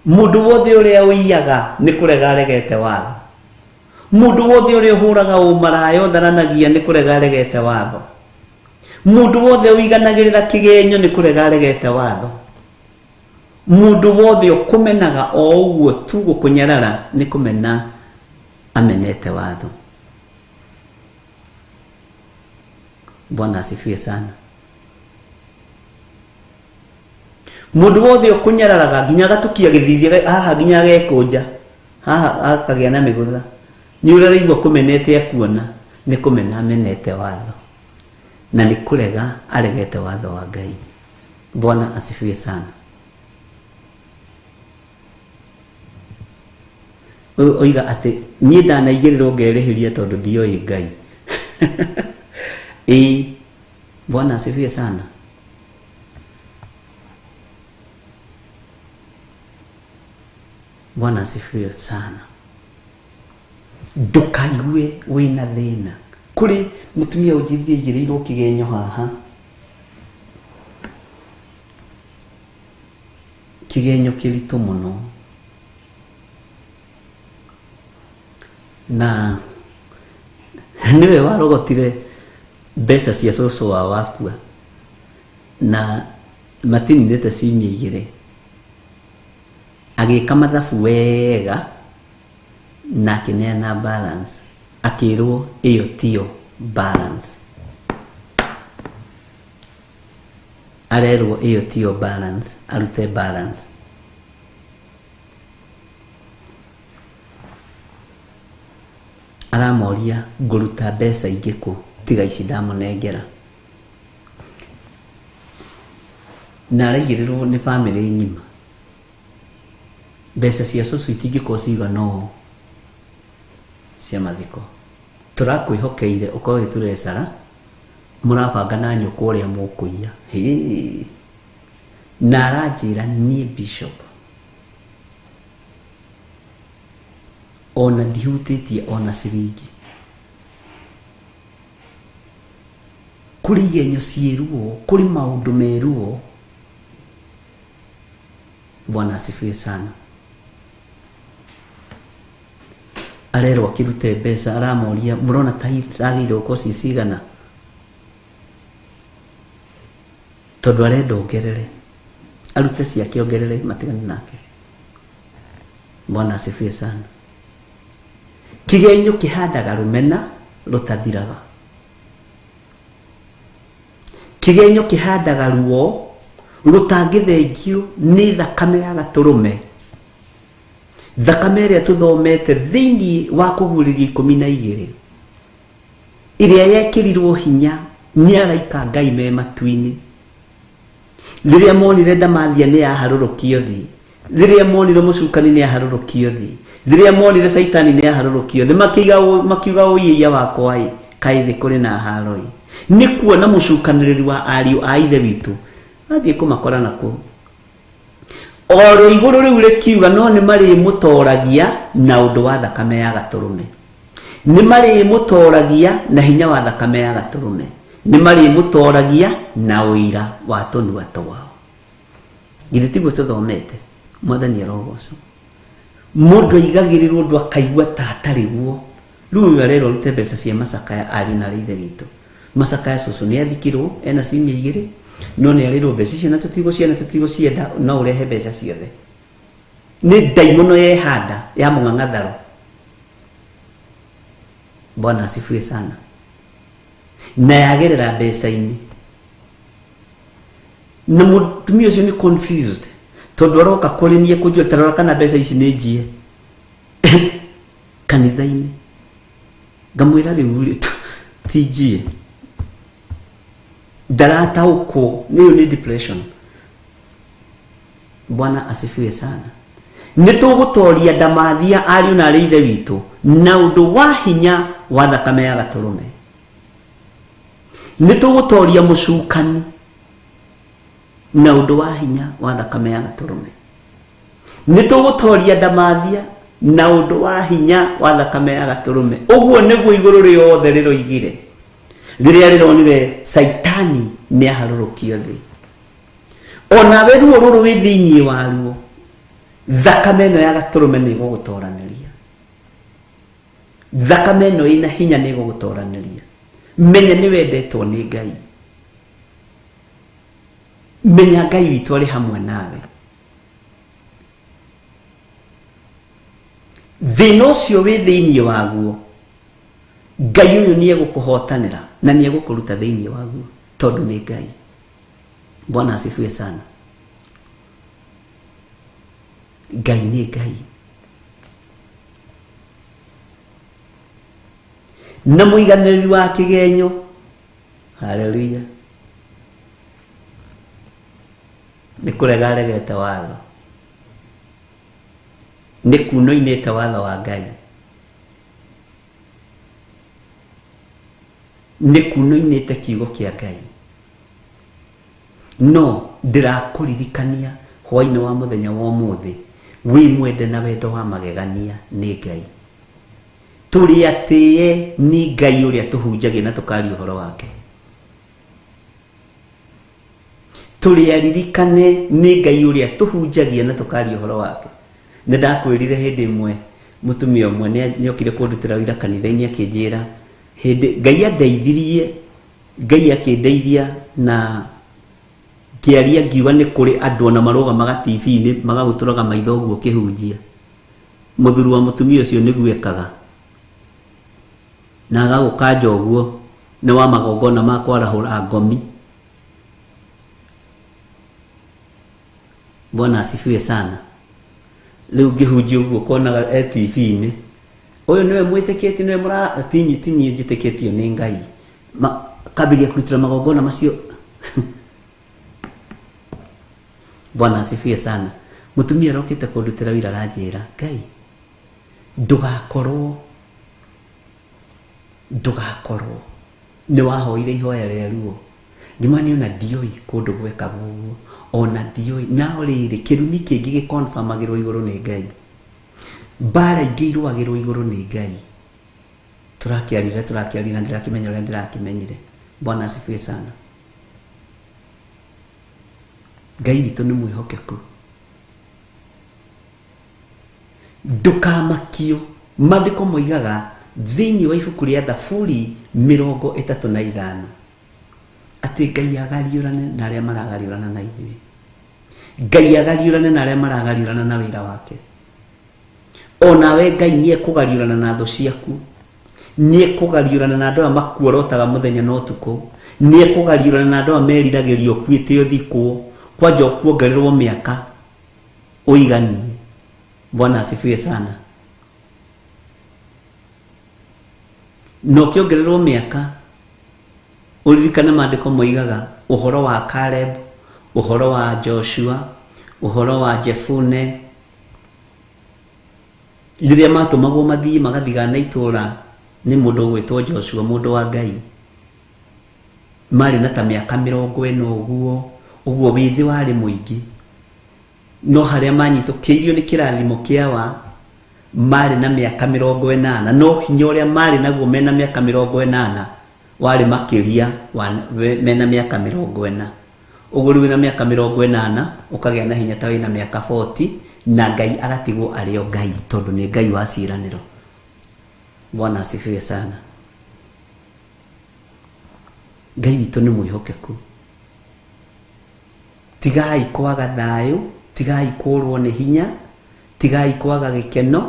S3: Mũndũ wothe ũrĩa ũiyaga nĩ kũrega aregete watho. Mũndũ wothe ũrĩa ũhũraga ũmaraya ũtharanagia nĩ kũrega aregete watho. Mũndũ wothe ũiganagĩrĩra kĩgenyo nĩ kũrega aregete watho. Mũndũ wothe ũkũmenaga o ũguo tu gũkũnyarara nĩ kũmena amenete watho. Bwana asifiwe sana. Mũndũ wothe ũkũnyararaga nginya agatukia gĩthithi haha nginya agekũnja haha akagĩa na mĩgũtha, nĩ ũrĩa ũraigua kũmenete akuona nĩ kũmena amenete watho na nĩ kũrega aregete watho wa Ngai. Bwana asifiwe sana. Oiga atĩ niĩ ndanaigĩrĩrwo ngerĩhĩria tondũ ndioĩ Ngai. Ĩĩ, Bwana asifiwe sana. Bwana asifiwe sana. Ndũkaigue wĩna thĩna. Kũrĩ mũtumia ũnjĩrire aigĩrĩirwo kĩgenyo haha, kĩgenyo kĩritũ mũno, na nĩwe warogotire mbeca cia cũcũ wao wakua, na matininĩte ciumia igĩrĩ, agĩka mathabu wega na akĩneana balance, akĩrwo ĩyo tiyo balance, arerwo ĩyo tiyo balance, arute balance. Aramoria ngũruta mbeca ingĩ kũ tiga ici ndamũnengera, na araigĩrĩrwo nĩ bamĩrĩ ng'ima. Mbeca cia cũcũ itingĩkorwo cigana ũũ cia mathiko. Tũrakwĩhokeire ũkorwo wĩ treasurer, mũrabanga na nyũkwa ũrĩa mũkũiya. Hĩ! Na aranjĩra niĩ bishop ona ndihutĩtie ona ciringi. Kũrĩ igenyo ciĩ ruo, kũrĩ maũndũ me ruo. Bwana asifiwe sana. Arerwo akĩrute mbeca, aramoria mũrona ta agĩrĩirwo gũkorwo ciĩ cigana, tondũ arenda ongerere, arute ciake ongerere matigane nake. Bwana asifiwe sana. Kĩgenyo kĩhandaga rũmena rũtathiraga. Kĩgenyo kĩhandaga ruo rũtangĩthengio nĩ thakame ya gatũrũme, thakame ĩrĩa tũthomete thĩinĩ wa kũguũrĩrio 12, ĩrĩa yekĩrirwo hinya nĩ araika Ngai me matu-inĩ. Rĩrĩa monire ndamathia nĩ yaharũrũkio thĩ, rĩrĩa monire mũcukani nĩ yaharũrũkio thĩ, rĩrĩa monire caitani nĩ yaharũrũkio thĩ, makiuga ũiĩia wakwa ĩ, kaĩ thĩ kũrĩ na haro ĩ. Nĩ kuona mũcukanĩrĩri wa ariũ a ithe witũ athiĩ kũmakora na kũu. Oro igũrũ rĩu rĩkiuga no nĩ marĩmũtoragia na ũndũ wa thakame ya gatũrũme, nĩ marĩmũtoragia na hinya wa thakame ya gatũrũme, nĩ marĩmũtoragia na ũira wa tũnua twao. Githĩ tiguo tũthomete? Mwathani arogocwo. Mũndũ aigagĩrĩrwo ũndũ akaigua ta atarĩ guo. Rĩu ũyũ arerwo arute mbeca cia macakaya ariũ na arĩ ithe witũ. Macakaya cũcũ nĩ athikirwo ena ciumia igĩrĩ, no nĩ arĩrwo mbeca icio na tũtigũcienda, tũtigũcienda, no ũrehe mbeca ciothe. Nĩ ndaimono yehanda ya mũng'ang'atharo. Bwana asifiwe sana. Na yagerera mbeca-inĩ. Na mũtumia ũcio nĩ confused tondũ aroka kũrĩ niĩ kũnjũria ta rora kana mbeca ici nĩ njie kanitha-inĩ. Ngamwĩra rĩu rĩ ti njie, ndarataũkwo nĩ ĩyo nĩ depression. Bwana asifiwe sana. Nĩ tũgũtoria ndamathia ariũ na arĩ ithe witũ na ũndũ wa hinya wa thakame ya gatũrũme. Nĩ tũgũtoria mũcukani na ũndũ wa hinya wa thakame ya gatũrũme. Nĩ tũgũtoria ndamathia na ũndũ wa hinya wa thakame ya gatũrũme. Ũguo nĩguo igũrũ rĩothe rĩroigire rĩrĩa rĩronire Saitani nĩ aharũrũkio thĩ. Onawe ruo rũrũ wĩ thĩinĩ waruo, thakame ĩno ya gatũrũme nĩ ĩgũgũtoranĩria. Thakame ĩno ĩna hinya nĩ ĩgũgũtoranĩria. Menya nĩ wendetwo nĩ Ngai. Menya Ngai witũ arĩ hamwe nawe. Thĩna ũcio wĩ thĩinĩ waguo, Ngai ũyũ nĩ egũkũhotanĩra na nĩ egũkũruta thĩinĩ waguo tondũ nĩ Ngai. Bwana asifiwe sana. Ngai nĩ Ngai. Na mũiganĩrĩri wa kĩgenyo. Haleluya. Nĩ kũrega aregete watho, nĩ kuna oinĩte watho wa Ngai. Nĩ kunoinĩte kiugo kĩa Ngai. No ndĩrakũririkania hwainĩ wa mũthenya wa ũmũthĩ wĩ mwende na wendo wa magegania nĩ Ngai. Tũrĩ atĩe nĩ Ngai ũrĩa tũhunjagia na tũkaria ũhoro wake. Tũrĩ aririkane nĩ Ngai ũrĩa tũhunjagia na tũkaria ũhoro wake. Nĩ ndakwĩrire hĩndĩ ĩmwe mũtumia ũmwe nĩokire kũndutĩra wĩra kanitha-inĩ akĩnjĩra hĩndĩ Ngai andeithirie, Ngai akĩndeithia na ngĩaria ngiuga nĩ kũrĩ andũ ona marũgamaga TV-inĩ magagũtũraga maitho ũguo ũkĩhunjia. Mũthuri wa mũtumia ũcio nĩguo ekaga. Na agagũkanja ũguo nĩ wa magongona ma kwarahũra ngomi. Bwana asifiwe sana. Rĩu ngĩhunjia ũguo konaga e TV-inĩ. Ũyũ nĩwe mwĩtĩkĩtie, nĩwe mũra tinyi tinyi njĩtĩkĩtio nĩ Ngai. Kambĩrĩria kũrutĩra magongona macio. Bwana asifiwe sana. Mũtumia arokĩte kũndutĩra wĩra aranjĩra, Ngai ndũgakorwo nĩ wahoire ihoya rĩa ruo. Ngĩmwĩra niĩ ona ndiũĩ kũndũ gwekagwo ũguo, ona ndiũĩ. No rĩrĩ, kĩrumi kĩngĩ gĩkonfamagĩrwo igũrũ nĩ Ngai. Mbara ingĩ irũagĩrwo igũrũ nĩ Ngai. Tũrakĩaria ũrĩa tũrakĩaria na ndĩrakĩmenya ũrĩa ndĩrakĩmenyire. Bwana asifiwe sana. Ngai witũ nĩ mwĩhokeku. Ndũkamakio. Maandĩko moigaga thĩinĩ wa ibuku rĩa Thaburi 35 atĩ Ngai agariũrane na arĩa maragariũrana na ithuĩ. Ngai agariũrane na arĩa maragariũrana na wĩra wake. Onawe Ngai nĩekũgariũrana na thũ ciaku. Nĩekũgariũrana na andũ aya makuorotaga mũthenya na ũtukũ. Nĩekũgariũrana na andũ aya meriragĩria ũkuĩte ũthikwo, kwanja ũkuongererwo mĩaka ũiganie. Bwana asifiwe sana. Na ũkĩongererwo mĩaka ũririkane maandĩko moigaga ũhoro wa Caleb, ũhoro wa Joshua, ũhoro wa Jefune, rĩrĩa matũmagwo mathiĩ magathigana itũũra nĩ mũndũ ũgwĩtwo Joshua, mũndũ wa Ngai. Marĩ na ta mĩaka 40 ũguo, ũguo wĩthĩ warĩ mũingĩ. No harĩa manyitũkĩirio nĩ kĩrathimo kĩa wa marĩ na mĩaka 80, no hinya ũrĩa marĩ naguo mena mĩaka 80 warĩ makĩria mena mĩaka 40. Ũguo rĩu wĩna mĩaka 80 ũkagĩa na hinya ta wĩna mĩaka 40, na Ngai agatigwo arĩ o Ngai tondũ nĩ Ngai wa ciĩranĩro. Bwana asifiwe sana. Ngai witũ nĩ mwĩhokeku. Tigai kwaga thayũ, tigai kũrwo nĩ hinya, tigai kwaga gĩkeno,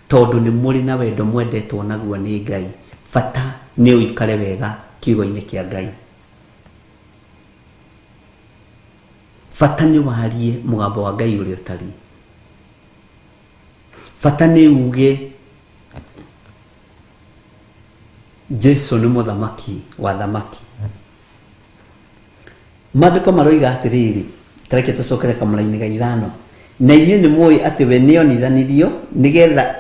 S3: tondũ nĩ mũrĩ na wendo mwendetwo naguo nĩ Ngai. Bata nĩ ũikare wega kiugo-inĩ kĩa Ngai. Bata nĩ warie mũgambo wa Ngai ũrĩa ũtariĩ. Bata nĩ uge Jesu nĩ mũthamaki wa thamaki. Maandĩko maroiga atĩrĩrĩ, tareke tũcokere kamũrainĩ ga 5. Na inyuĩ nĩ mũĩ atĩ we nĩonithanirio nĩgetha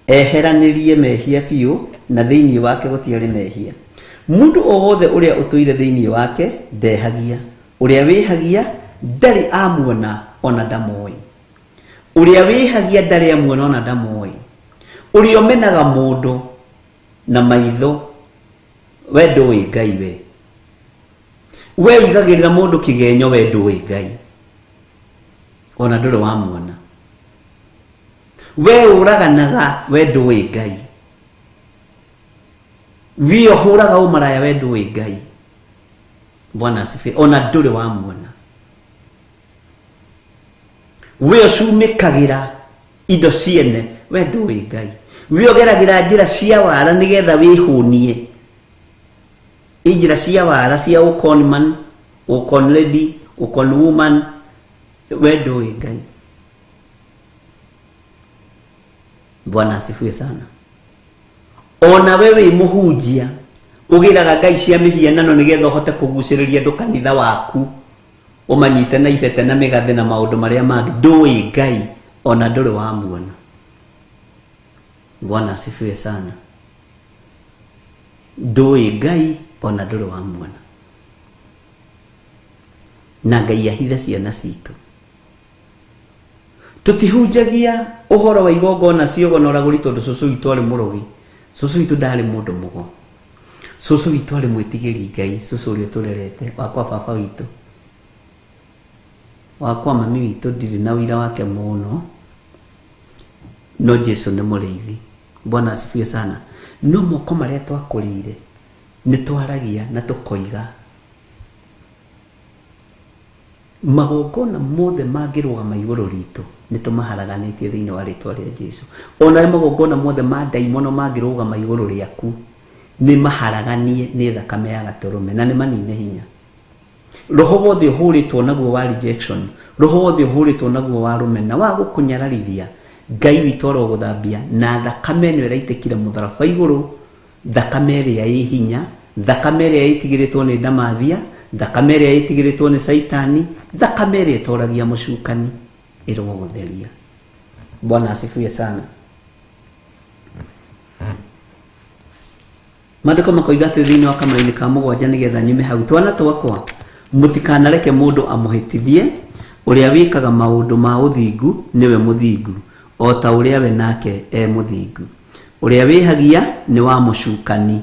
S3: eheranĩrie mehia biũ, na thĩinĩ wake gũtiarĩ mehia. Mũndũ o wothe ũrĩa ũtũire thĩinĩ wake ndehagia, ũrĩa wĩhagia ndarĩ amuona ona ndamũĩ. Ũrĩa wĩhagia ndarĩ amuona ona ndamũĩ. Ũrĩa ũmenaga mũndũ na maitho, we ndũĩ Ngai we. We ũigagĩrĩra mũndũ kĩgenyo, we ndũĩ Ngai ona ndũrĩ wamuona. We ũraganaga, we ndũĩ Ngai. We ũhũraga ũmaraya, we ndũĩ Ngai. Bwana asifiwe. Ona ndũrĩ wamuona. We ũcumĩkagĩra indo ciene, we ndũĩ Ngai. We ũgeragĩra njĩra cia wara nĩgetha wĩhũnie. Njĩra cia wara cia ũkon man, ũkon lady, ũkon woman, we ndũĩ Ngai. Bwana asifiwe sana. Ona we wĩ mũhunjia ũgĩraga Ngai cia mĩhianano nĩgetha ũhote kũgucĩrĩria andũ kanitha waku, ũmanyite na ibete na mĩgathĩ na maũndũ marĩa mangĩ, ndũĩ Ngai ona ndũrĩ wamuona. Bwana asifiwe sana. Ndũĩ Ngai Ona ndũrĩ wamuona. Na Ngai ahithe ciana citũ. Tũtihunjagia ũhoro wa igongona ciogo na ũragũri tondũ cũcũ witũ arĩ mũrogi. Cũcũ witũ ndarĩ mũndũ mũgo. Cũcũ witũ arĩ mwĩtigĩri Ngai, cũcũ ũrĩa ũtũrerete, wakwa baba witũ. Wakwa mami witũ ndirĩ na ũira wake mũno. No Jesu nĩ mũrĩithi. Bwana asifiwe sana. No moko marĩa twakũrĩire nĩ twaragia na tũkoiga magongona mothe mangĩrũgama igũrũ ritũ nĩ tũmaharaganĩtie thĩinĩ wa rĩtwa rĩa Jesu. Ona magongona mothe ma ndaimono mangĩrũgama igũrũ rĩaku nĩ maharaganie nĩ thakame ya gatũrũme na nĩ manine hinya. Roho wothe ũhũrĩtwo naguo wa rejection, roho wothe ũhũrĩtwo naguo wa rũmena wa gũkũnyararithia, Ngai witũ arogũthambia na thakame ĩno ĩraitĩkire mũtharaba igũrũ, thakame ĩrĩa ĩ hinya, thakame ĩrĩa ĩtigĩrĩtwo nĩ ndamathia, thakame ĩrĩa ĩtigĩrĩtwo nĩ Saitani, thakame ĩrĩa ĩtoragia mũcukani ĩrogũtheria. Bwana asifiwe sana. Maandĩko makoiga atĩ thĩinĩ wa kamũrainĩ ka mũgwanja nĩgetha nyume hau, twana twakwa mũtikanareke mũndũ amũhĩtithie, ũrĩa wĩkaga maũndũ ma ũthingu nĩwe mũthingu, o ta ũrĩa we nake e mũthingu. Ũrĩa wĩhagia nĩ wa mũcukani.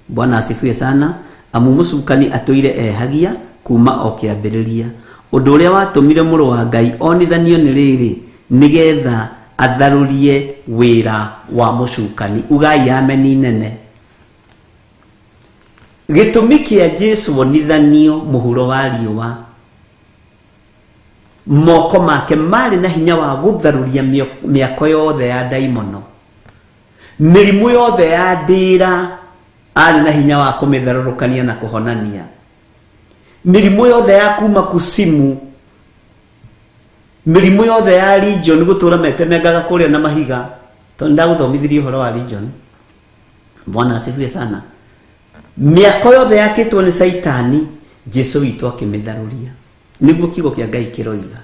S3: Bwana asifiwe sana. Amu mũcukani atũire ehagia kuma o kĩambĩrĩria. Ũndũ ũrĩa watũmire mũrũ wa Ngai onithanio nĩ rĩrĩ, nĩgetha atharũrie wĩra wa mũcukani. Ugai ameni nene. Gĩtũmi kĩa Jesu onithanio mũhuro wa riũa, moko make marĩ na hinya wa gũtharũria mĩako yothe ya ndaimono, mĩrimũ yothe ya ndĩra arĩ na hinya wa kũmĩtharũrũkania na kũhonania, mĩrimũ yothe ya kuma kusimu, mĩrimũ yothe ya region gũtũra metemengaga kũrĩa na mahiga, tondũ ndagũthomithirie ũhoro wa region. Bwana asifiwe sana. Mĩako yothe yakĩtwo nĩ Saitani, Jesu witũ akĩmĩtharũria. Nĩguo kiugo kĩa Ngai kĩroiga.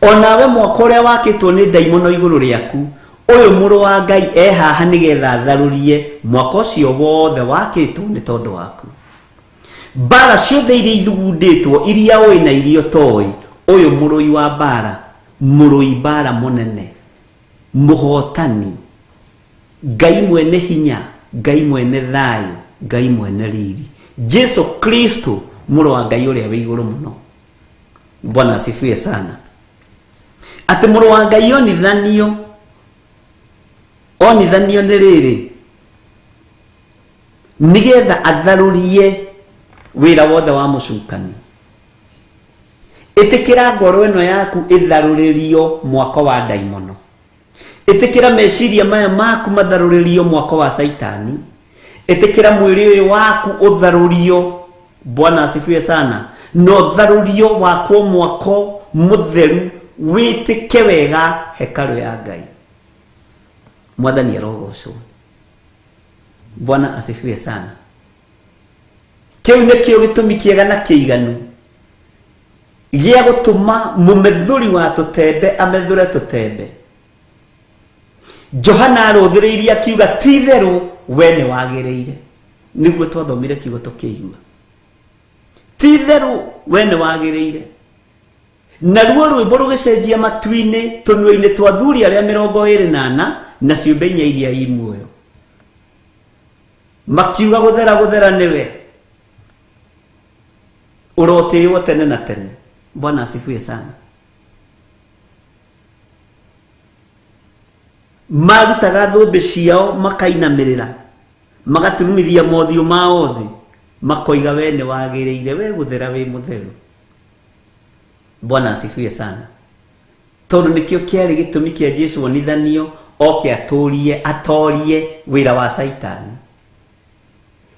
S3: Onawe mwako ũrĩa wakĩtwo nĩ ndaimono igũrũ rĩaku, ũyũ mũrũ wa Ngai e haha nĩgetha atharũrie mwako ũcio wothe wakĩtwo nĩ tondũ waku. Mbara ciothe iria ithugundĩtwo, iria ũĩ na iria ũtoĩ, ũyũ mũrũi wa mbara, mũrũi mbara mũnene, mũhotani, Ngai mwene hinya, Ngai mwene thayũ, Ngai mwene riri, Jesu Kristo mũrũ wa Ngai ũrĩa wĩ igũrũ mũno. Bwana asifiwe sana. Atĩ mũrũ wa Ngai onithanio, onithanio nĩ rĩrĩ, nĩgetha atharũrie wĩra wothe wa mũcukani. Ĩtĩkĩra ngoro ĩno yaku ĩtharũrĩrio mwako wa ndaimono. Ĩtĩkĩra meciria maya maku matharũrĩrio mwako wa Saitani. Ĩtĩkĩra mwĩrĩ ũyũ waku ũtharũrio. Bwana asifiwe sana. Na ũtharũrio wakwo mwako mũtheru wĩtĩke wega hekarũ ya Ngai. Mwathani arogocwo. Bwana asifiwe sana. Kĩu nĩkĩo gĩtũmi kĩega na kĩiganu gĩa gũtũma mũmethũri wa tũtembe amethũre tũtembe. Johana arũthĩrĩirie akiuga ti itherũ we nĩ wagĩrĩire. Nĩguo twathomire kiugo tũkĩigua. Ti itherũ we nĩ wagĩrĩire. Naruo rwĩmbo rũgĩcenjia matu-inĩ tũnua-inĩ twa athuri arĩa 24 na ciũmbe inya iria i muoyo. Makiuga gũthera gũthera nĩwe, ũrotĩĩwo tene na tene. Bwana asifiwe sana. Marutaga thũmbĩ ciao makainamĩrĩra, magaturumithia mothiũ mao thĩ, makoiga we nĩ wagĩrĩire, we gũthera wĩ mũtheru. Bwana asifiwe sana. Tondũ nĩkĩo kĩarĩ gĩtũmi kĩa Jesu onithanio oke atũrie, atorie wĩra wa Saitani.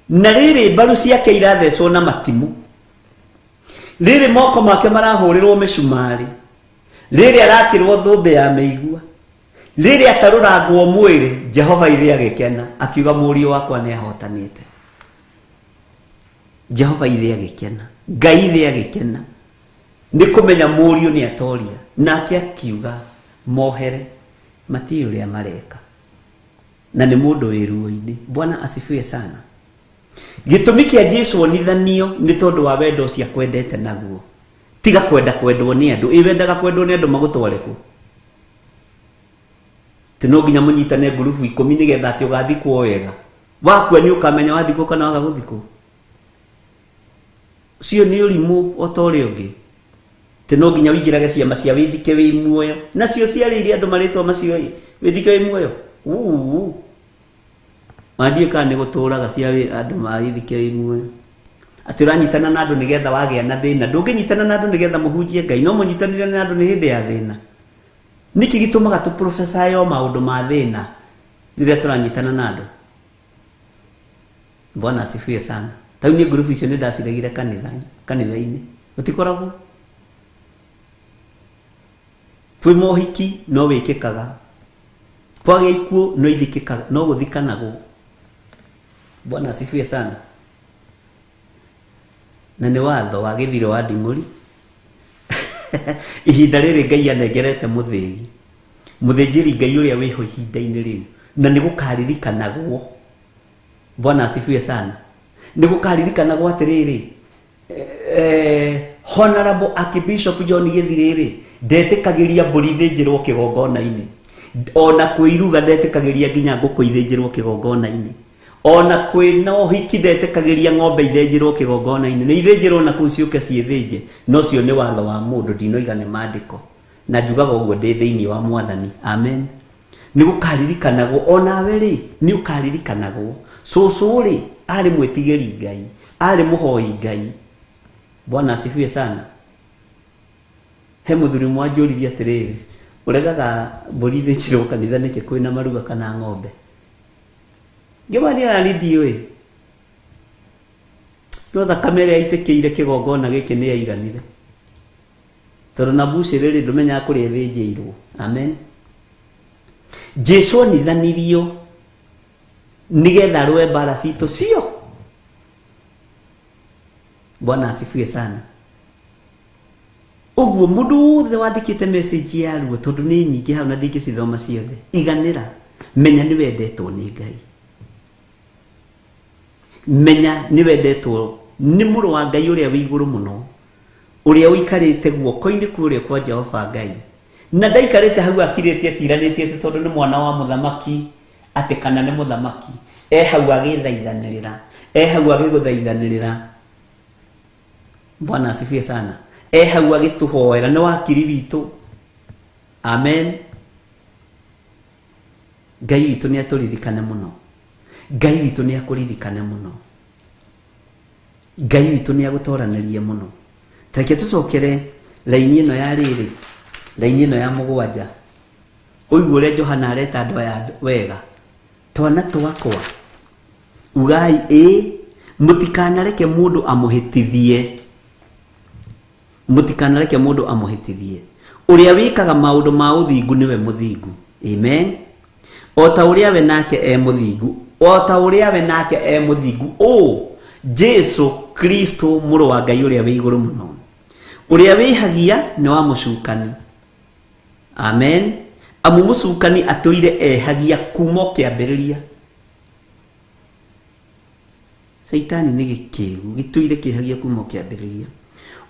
S3: Na rĩrĩ mbaru ciake irathecwo na matimũ, rĩrĩ moko make marahũrĩrwo mĩcumarĩ, rĩrĩ arakĩrwo thũmbĩ ya mĩigua, rĩrĩ atarũrangwo mwĩrĩ, Jehova ithe agĩkena akiuga mũriũ wakwa nĩ ahotanĩte. Jehova ithe agĩkena, Ngai ithe agĩkena nĩ kũmenya mũriũ nĩ atoria. Nake akiuga mohere, matiũĩ ũrĩa mareka, na nĩ mũndũ wĩ ruo-inĩ. Bwana asifiwe sana. Gĩtũmi kĩa Jesu onithanio nĩ tondũ wa wendo ũcio akwendete naguo. Tiga kwenda kwendwo nĩ andũ. Ĩ wendaga kwendwo nĩ andũ magũtware kũ? Ti no nginya mũnyitane ngurubu 10 nĩgetha atĩ ũgathikwo wega. Wakua nĩ ũkamenya wathikwo kana waga gũthikwo. Ũcio nĩ ũrimũ o ta ũrĩa ũngĩ. Ti no nginya ũingĩrage ciama cia wĩthike wĩ muoyo. Nacio ciarĩirie andũ marĩtwa macio ĩ, wĩthike wĩ muoyo. Uu. Ona ndiũĩ kana nĩ gũtũraga cia andũ marĩthike wĩ muoyo. Atĩ ũranyitana na andũ nĩgetha wagĩa na thĩna. Ndũngĩnyitana na andũ nĩgetha mũhunjie Ngai, no mũnyitanĩre na andũ nĩ hĩndĩ ya thĩna. Nĩkĩ gĩtũmaga tũ prophesy o maũndũ ma thĩna rĩrĩa tũranyitana na andũ? Bwana asifiwe sana. Tau niĩ ngurubu icio nĩ ndaciregire kanitha-inĩ. Gũtikoragwo. Kwĩ mohiki no wĩkĩkaga. Kwagĩa ikuũ no ithikĩkaga, no gũthikanagwo. Bwana asifiwe sana. Na nĩ watho wa gĩthiro wa nding'ũri. Ihinda rĩrĩ Ngai anengerete mũthĩgi. Mũthĩnjĩri Ngai ũrĩa wĩho ihinda-inĩ rĩu. Na nĩ gũkaririkanagwo. Bwana asifiwe sana. Nĩ gũkaririkanagwo atĩrĩrĩ, Honorable Archbishop John Gĩthirĩ-rĩ, ndetĩkagĩria mbũri ithĩnjĩrwo kĩgongona-inĩ. Ona kwĩ iruga ndetĩkagĩria nginya ngũkũ ithĩnjĩrwo kĩgongona-inĩ. Ona kwĩ na ũhiki ndetĩkagĩria ng'ombe ithĩnjĩrwo kĩgongona-inĩ. Nĩ ithĩnjĩrwo na kũu ciũke ciĩthĩnje. No ũcio nĩ watho wa mũndũ, ndinoiga nĩ maandĩko. Na njugaga ũguo ndĩ thĩinĩ wa Mwathani. Amen. Nĩ gũkaririkanagwo, onawe rĩ, nĩ ũkaririkanagwo. Cũcũ rĩ, arĩ mwĩtigĩri Ngai, arĩ mũhoi Ngai. Bwana asifiwe sana. He mũthuri ũmwe wanjũririe atĩrĩrĩ, ũregaga mbũri ithĩnjĩrwo kanitha nĩkĩ kwĩna maruga kana ng'ombe? Ngĩmwĩra ona niĩ ndiũĩ. No thakame ĩrĩa yaitĩkĩire kĩgongona gĩkĩ nĩ yaiganire. Tondũ na mbucĩrĩ rĩ, ndũmenyaga kũrĩa ĩthĩnjĩirwo. Amen. Jesu onithanirio nĩgetha arũe mbara citũ cio. Bwana asifiwe sana. Ũguo mũndũ wothe wandĩkĩte message ya ruo, tondũ nĩ nyingĩ hau na ndingĩcithoma ciothe, iganĩra. Menya nĩ wendetwo nĩ Ngai. Menya nĩ wendetwo nĩ mũrũ wa Ngai ũrĩa wĩ igũrũ mũno, ũrĩa ũikarĩte guoko-inĩ kũrĩa kwa Jehova Ngai. Na ndaikarĩte hau akirĩte atiranĩtie atĩ tondũ nĩ mwana wa mũthamaki, atĩ kana nĩ mũthamaki. E hau agĩthaithanĩrĩra, e hau agĩgũthaithanĩrĩra. Bwana asifiwe sana. E hau agĩtũhoera, nĩ wakiri witũ. Amen. Ngai witũ nĩ atũririkane mũno. Ngai witũ nĩ akũririkane mũno. Ngai witũ nĩ agũtoranĩrie mũno. Tareke tũcokere raini ĩno ya rĩrĩ, raini ĩno ya mũgwanja. Ũigue ũrĩa Johana areta andũ aya wega. Twana twakwa, ugai ĩ, mũtikanareke mũndũ amũhĩtithie. Mũtikanareke mũndũ amũhĩtithie. Ũrĩa wĩkaga maũndũ ma ũthingu nĩwe mũthingu. Amen. O ta ũrĩa we nake e mũthingu. O ta ũrĩa we nake e mũthingu. Ũ, Jesu Kristo mũrũ wa Ngai ũrĩa wĩ igũrũ mũno. Ũrĩa wĩhagia nĩ wa mũcukani. Amen. Amu mũcukani atũire ehagia kuma o kĩambĩrĩria. Caitani nĩ gĩkĩgu, gĩtũire kĩhagia kuma o kĩambĩrĩria.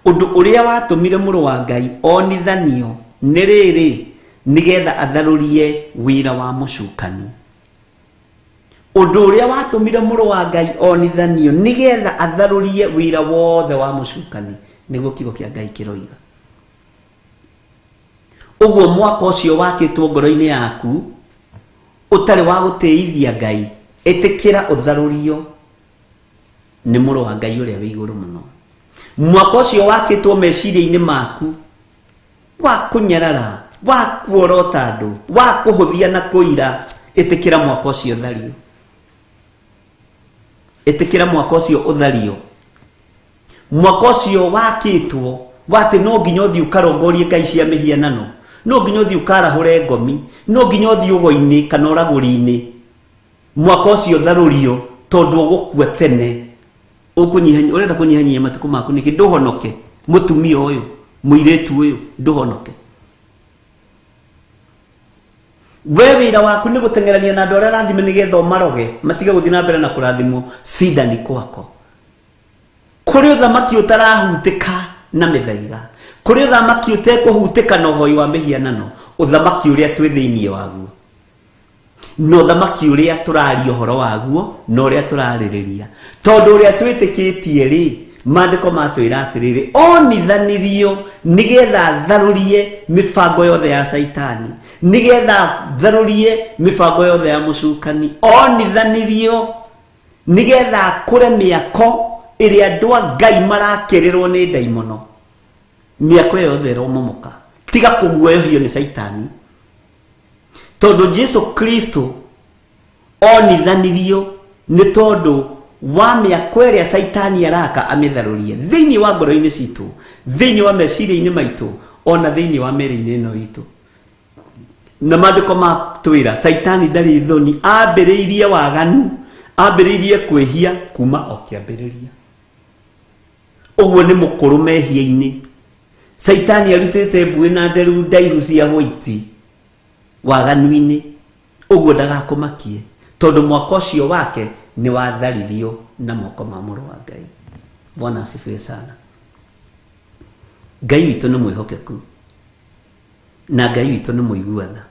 S3: Ũndũ ũrĩa watũmire mũrũ wa Ngai onithanio nĩ rĩrĩ, nĩgetha atharũrie wĩra wa mũcukani. Ũndũ ũrĩa watũmire mũrũ wa Ngai onithanio nĩgetha atharũrie wĩra wothe wa mũcukani, nĩguo kiugo kĩa Ngai kĩroiga. Ũguo mwaka ũcio wakĩtwo ngoro-inĩ yaku ũtarĩ wa gũtĩithia Ngai, ĩtĩkĩra ũtharũrio nĩ mũrũ wa Ngai ũrĩa wĩ igũrũ mũno. Mwaka ũcio wakĩtwo meciria-inĩ maku wa kũnyarara, wa kuorota andũ, wa kũhũthia na kũira, ĩtĩkĩra mwaka ũcio ũthario. Ĩtĩkĩra mwaka ũcio ũthario. Mwaka ũcio wakĩtwo wa atĩ no nginya ũthiĩ ũkarongorie ngai cia mĩhianano, no nginya ũthiĩ ũkarahũre ngomi, no nginya ũthiĩ ũgo-inĩ kana ũragũri-inĩ. Mwaka ũcio ũtharũrio tondũ ũgũkua tene. Ũrenda kũnyihanyihia matukũ maku nĩkĩ? Ndũhonoke, mũtumia ũyũ, mũirĩtu ũyũ, ndũhonoke. We wĩra waku nĩ gũteng'erania na andũ arĩa arathime nĩgetha ũmaroge matige gũthiĩ na mbere na kũrathimwo. Sida ni kwako. Kũrĩ ũthamaki ũtarahutĩka na mĩthaiga, kũrĩ ũthamaki ũtekũhutĩka na ũhoi wa mĩhianano, ũthamaki ũrĩa twĩ thĩinĩ waguo na ũthamaki ũrĩa tũraria ũhoro waguo na ũrĩa tũrarĩrĩria, tondũ ũrĩa twĩtĩkĩtie rĩ, maandĩko matwĩra atĩrĩrĩ, onithanirio nĩgetha tharũrie mĩbango yothe ya Caitani, nĩgetha tharũrie mĩbango yothe ya mũcukani. Onithanirio nĩgetha akũre mĩako ĩrĩa andũ a Ngai marakĩrĩrwo nĩ ndaimono, mĩako ĩyo yothe ĩromomoka. Tiga kũguoyohio nĩ Caitani, tondũ Jesu Kristo onithanirio nĩ tondũ wa mĩako ĩrĩa Caitani araka amĩtharũrie thĩinĩ wa ngoro-inĩ citũ, thĩinĩ wa meciria-inĩ maitũ, ona thĩinĩ wa mĩĩrĩ-inĩ ĩno itũ. Na maandĩko matwĩra Caitani ndarĩ thoni, ambĩrĩirie waganu, ambĩrĩirie kwĩhia kuma o kĩambĩrĩria. Ũguo nĩ mũkũrũ mehia-inĩ. Caitani arutĩte mbuĩ na nderu ndaihu cia white waganu-inĩ. Ũguo ndagakũmakie, tondũ mwaka ũcio wake nĩ watharirio na moko ma mũrũ wa Ngai. Bwana asifiwe sana. Ngai witũ nĩ mwĩhokeku na Ngai witũ nĩ mũigua tha.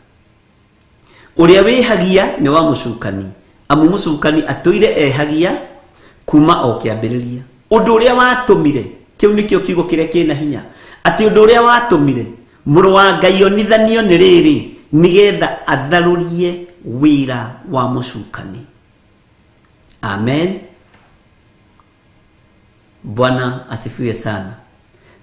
S3: Ũrĩa wĩhagia nĩ wa mũcukani, amu mũcukani atũire ehagia kuma o kĩambĩrĩria. Ũndũ ũrĩa watũmire, kĩu nĩkĩo kiugo kĩrĩa kĩna hinya, atĩ ũndũ ũrĩa watũmire mũrũ wa Ngai onithanio nĩ rĩrĩ, nĩgetha atharũrie wĩra wa mũcukani. Amen. Bwana asifiwe sana.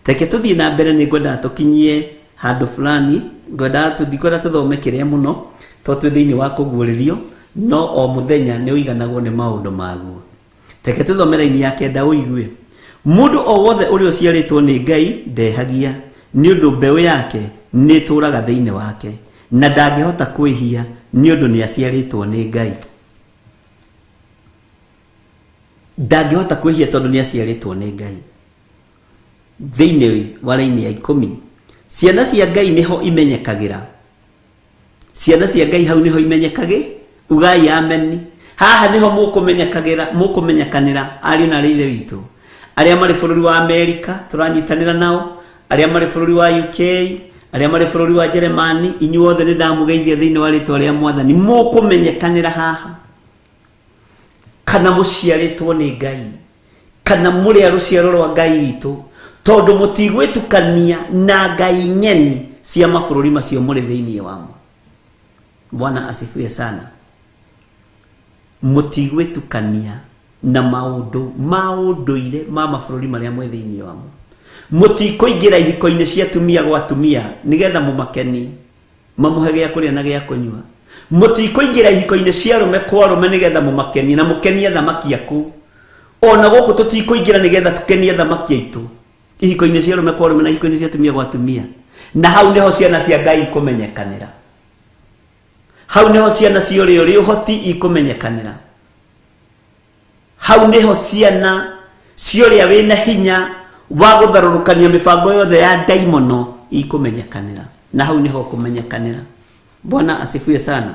S3: Reke tũthiĩ na mbere, nĩ ngwendaga tũkinyie handũ fulani, ngwendaga ndikwenda tũthome kĩrĩa mũno tondũ twĩ thĩinĩ wa kũguũrĩrio, no o mũthenya nĩ ũiganagwo nĩ maũndũ maguo. Reke tũthome raini ya 9 ũigue. Mũndũ o wothe ũrĩa ũciarĩtwo nĩ Ngai ndehagia, nĩ ũndũ mbeũ yake nĩ ĩtũũraga thĩinĩ wake, na ndangĩhota kwĩhia nĩ ũndũ nĩ aciarĩtwo nĩ Ngai. Ndangĩhota kwĩhia tondũ nĩ aciarĩtwo nĩ Ngai. Thĩinĩ wa raini ya 10, ciana cia Ngai nĩho imenyekagĩra. Ciana cia Ngai hau nĩho imenyekagĩ, ugai ameni. Haha nĩho mũkũmenyekagĩra, mũkũmenyekanĩra ariũ na aarĩ ithe witũ. Arĩa marĩ bũrũri wa Amerika tũranyitanĩra nao, arĩa marĩ bũrũri wa UK, arĩa marĩ bũrũri wa Jeremani, inyuothe nĩ ndamũgeithia thĩinĩ wa rĩtwa rĩa Mwathani. Mũkũmenyekanĩra haha kana mũciarĩtwo nĩ Ngai, kana mũrĩ a rũciaro rwa Ngai witũ, tondũ mũtigwĩtukania na ngai ng'eni cia mabũrũri macio mũrĩ thĩinĩ wamo. Bwana asifiwe sana. Mũtigwĩtukania na maũndũ ma ũndũire ma mabũrũri marĩa mwĩ thĩinĩ wamo. Mũtikũingĩra ihiko-inĩ cia atumia gwa atumia nĩgetha mũmakenie, mamũhe gĩa kũrĩa na gĩa kũnyua. Mũtikũingĩra ihiko-inĩ cia arũme kwa arũme nĩgetha mũmakenie na mũkenie athamaki a kũu. Ona gũkũ tũtikũingĩra nĩgetha tũkenie athamaki aitũ ihiko-inĩ cia arũme kwa arũme na ihiko-inĩ cia atumia gwa atumia. Na hau nĩho ciana cia Ngai ikũmenyekanĩra. Hau nĩho ciana cia ũrĩa ũrĩ ũhoti ikũmenyekanĩra. Hau nĩho ciana cia ũrĩa wĩna hinya wa gũtharũrũkania mĩbango yothe ya ndaimono ikũmenyekanĩra. Na hau nĩho kũmenyekanĩra. Bwana asifiwe sana.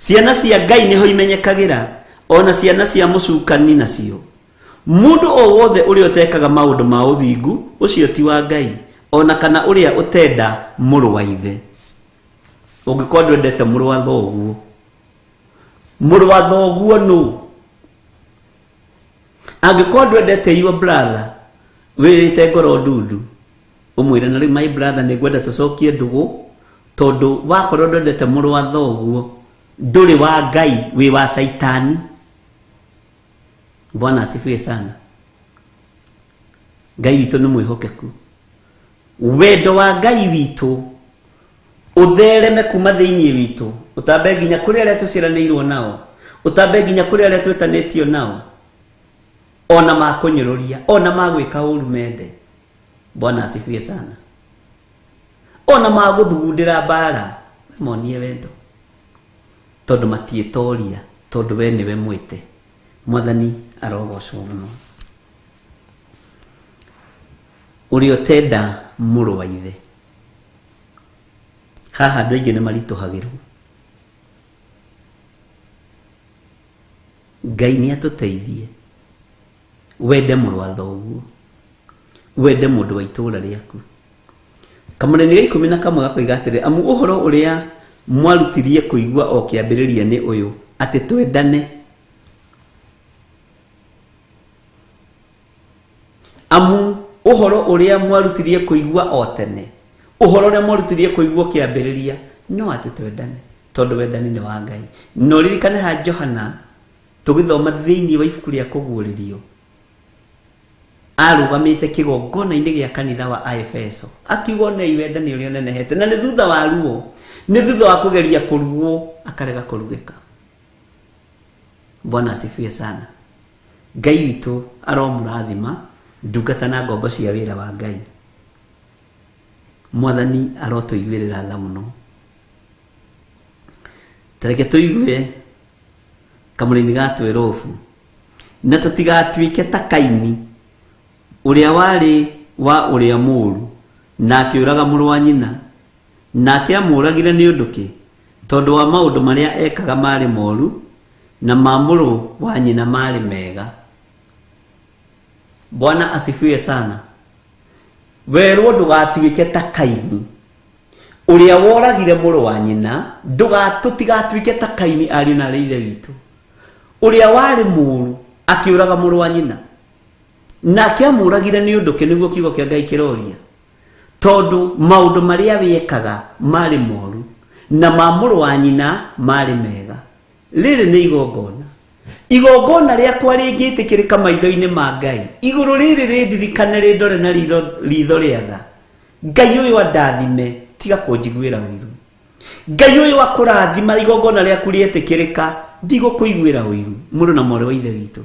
S3: Ciana cia Ngai nĩho imenyekagĩra, ona ciana cia mũcukani nacio. Mũndũ o wothe ũrĩa ũtekaga maũndũ ma ũthingu, ũcio ti wa Ngai, ona kana ũrĩa ũtenda mũrũ wa ithe. Ũngĩkorwo ndwendete mũrũ wa thoguo, mũrũ wa thoguo nũ? Angĩkorwo ndwendete your brother, wĩrĩte ngoro ndundu, ũmwĩre na rĩu my brother nĩ ngwenda tũcokie ndũgũ, tondũ wakorwo ndwendete mũrũ wa thoguo, ndũrĩ wa Ngai, wĩ wa Caitani. Bwana asifiwe sana. Ngai witũ nĩ mwĩhokeku. Wendo wa Ngai witũ ũthereme kuma thĩinĩ witũ, ũtambe nginya kũrĩ arĩa tũciaranĩirwo nao, ũtambe nginya kũrĩ arĩa twĩtanĩtio nao, ona makũnyũrũria, ona magwĩka ũru mende. Bwana asifiwe sana. Ona magũthugundĩra mbara, monie wendo, tondũ matiĩtoria, tondũ we nĩwe mwĩte. Mwathani arogocwo mũno. Ũrĩa ũtenda mũrũ wa ithe. Haha andũ aingĩ nĩ maritũhagĩrwo. Ngai nĩ atũteithie. Wende mũrũ wa thoguo, wende mũndũ wa itũũra rĩaku. Kamũreni ga 11 gakoiga atĩrĩ, amu ũhoro ũrĩa mwarutirie kũigua o kĩambĩrĩria nĩ ũyũ, atĩ twendane. Amu ũhoro ũrĩa mwarutirie kũigua o tene, ũhoro ũrĩa mwarutirie kũigua kĩambĩrĩria, no atĩ twendane, tondũ wendani nĩ wa Ngai. Na ũririkane ha Johana tũgĩthoma thĩinĩ wa ibuku rĩa Kũguũrĩrio, arũgamĩte kĩgongona-inĩ gĩa kanitha wa Aefeso akiuga, onei wendani ũrĩa ũnenehete. Na nĩ thutha wa ruo, nĩ thutha wa kũgeria kũrugwo akarega kũrugĩka. Bwana asifiwe sana. Ngai witũ aromũrathima ndungata na ngombo cia wĩra wa Ngai. Mwathani arotũiguĩrĩra tha mũno. Tareke tũigue kamũrĩni ga twerobu, na tũtigatuĩke ta Kaini ũrĩa warĩ wa ũrĩa mũũru na akĩũraga mũrũ wa nyina. Nake amũũragire nĩ ũndũ kĩ? Tondũ wa maũndũ marĩa ekaga marĩ moru na ma mũrũ wa nyina marĩ mega. Bwana asifiwe sana. Werwo ndũgatuĩke ta Kaini ũrĩa woragire mũrũ wa nyina, tũtigatuĩke ta Kaini ariũ na arĩ ithe witũ, ũrĩa warĩ mũũru akĩũraga mũrũ wa nyina. Nake amũũragire nĩ ũndũ kĩ? Nĩguo kiugo kĩa Ngai kĩroria. Tondũ maũndũ marĩa wekaga marĩ moru na ma mũrũ wa nyina marĩ mega. Rĩrĩ nĩ igongona. Igongona rĩakwa rĩngĩtĩkĩrĩka maitho-inĩ ma Ngai, igũrũ rĩrĩ rĩndirikane rĩndore na ritho rĩa tha. Ngai ũyũ andathime, tiga kũnjiguĩra ũiru. Ngai ũyũ akũrathima, igongona rĩaku rĩetĩkĩrĩka, ndigũkũiguĩra ũiru. Mũrũ na mwarĩ wa ithe witũ,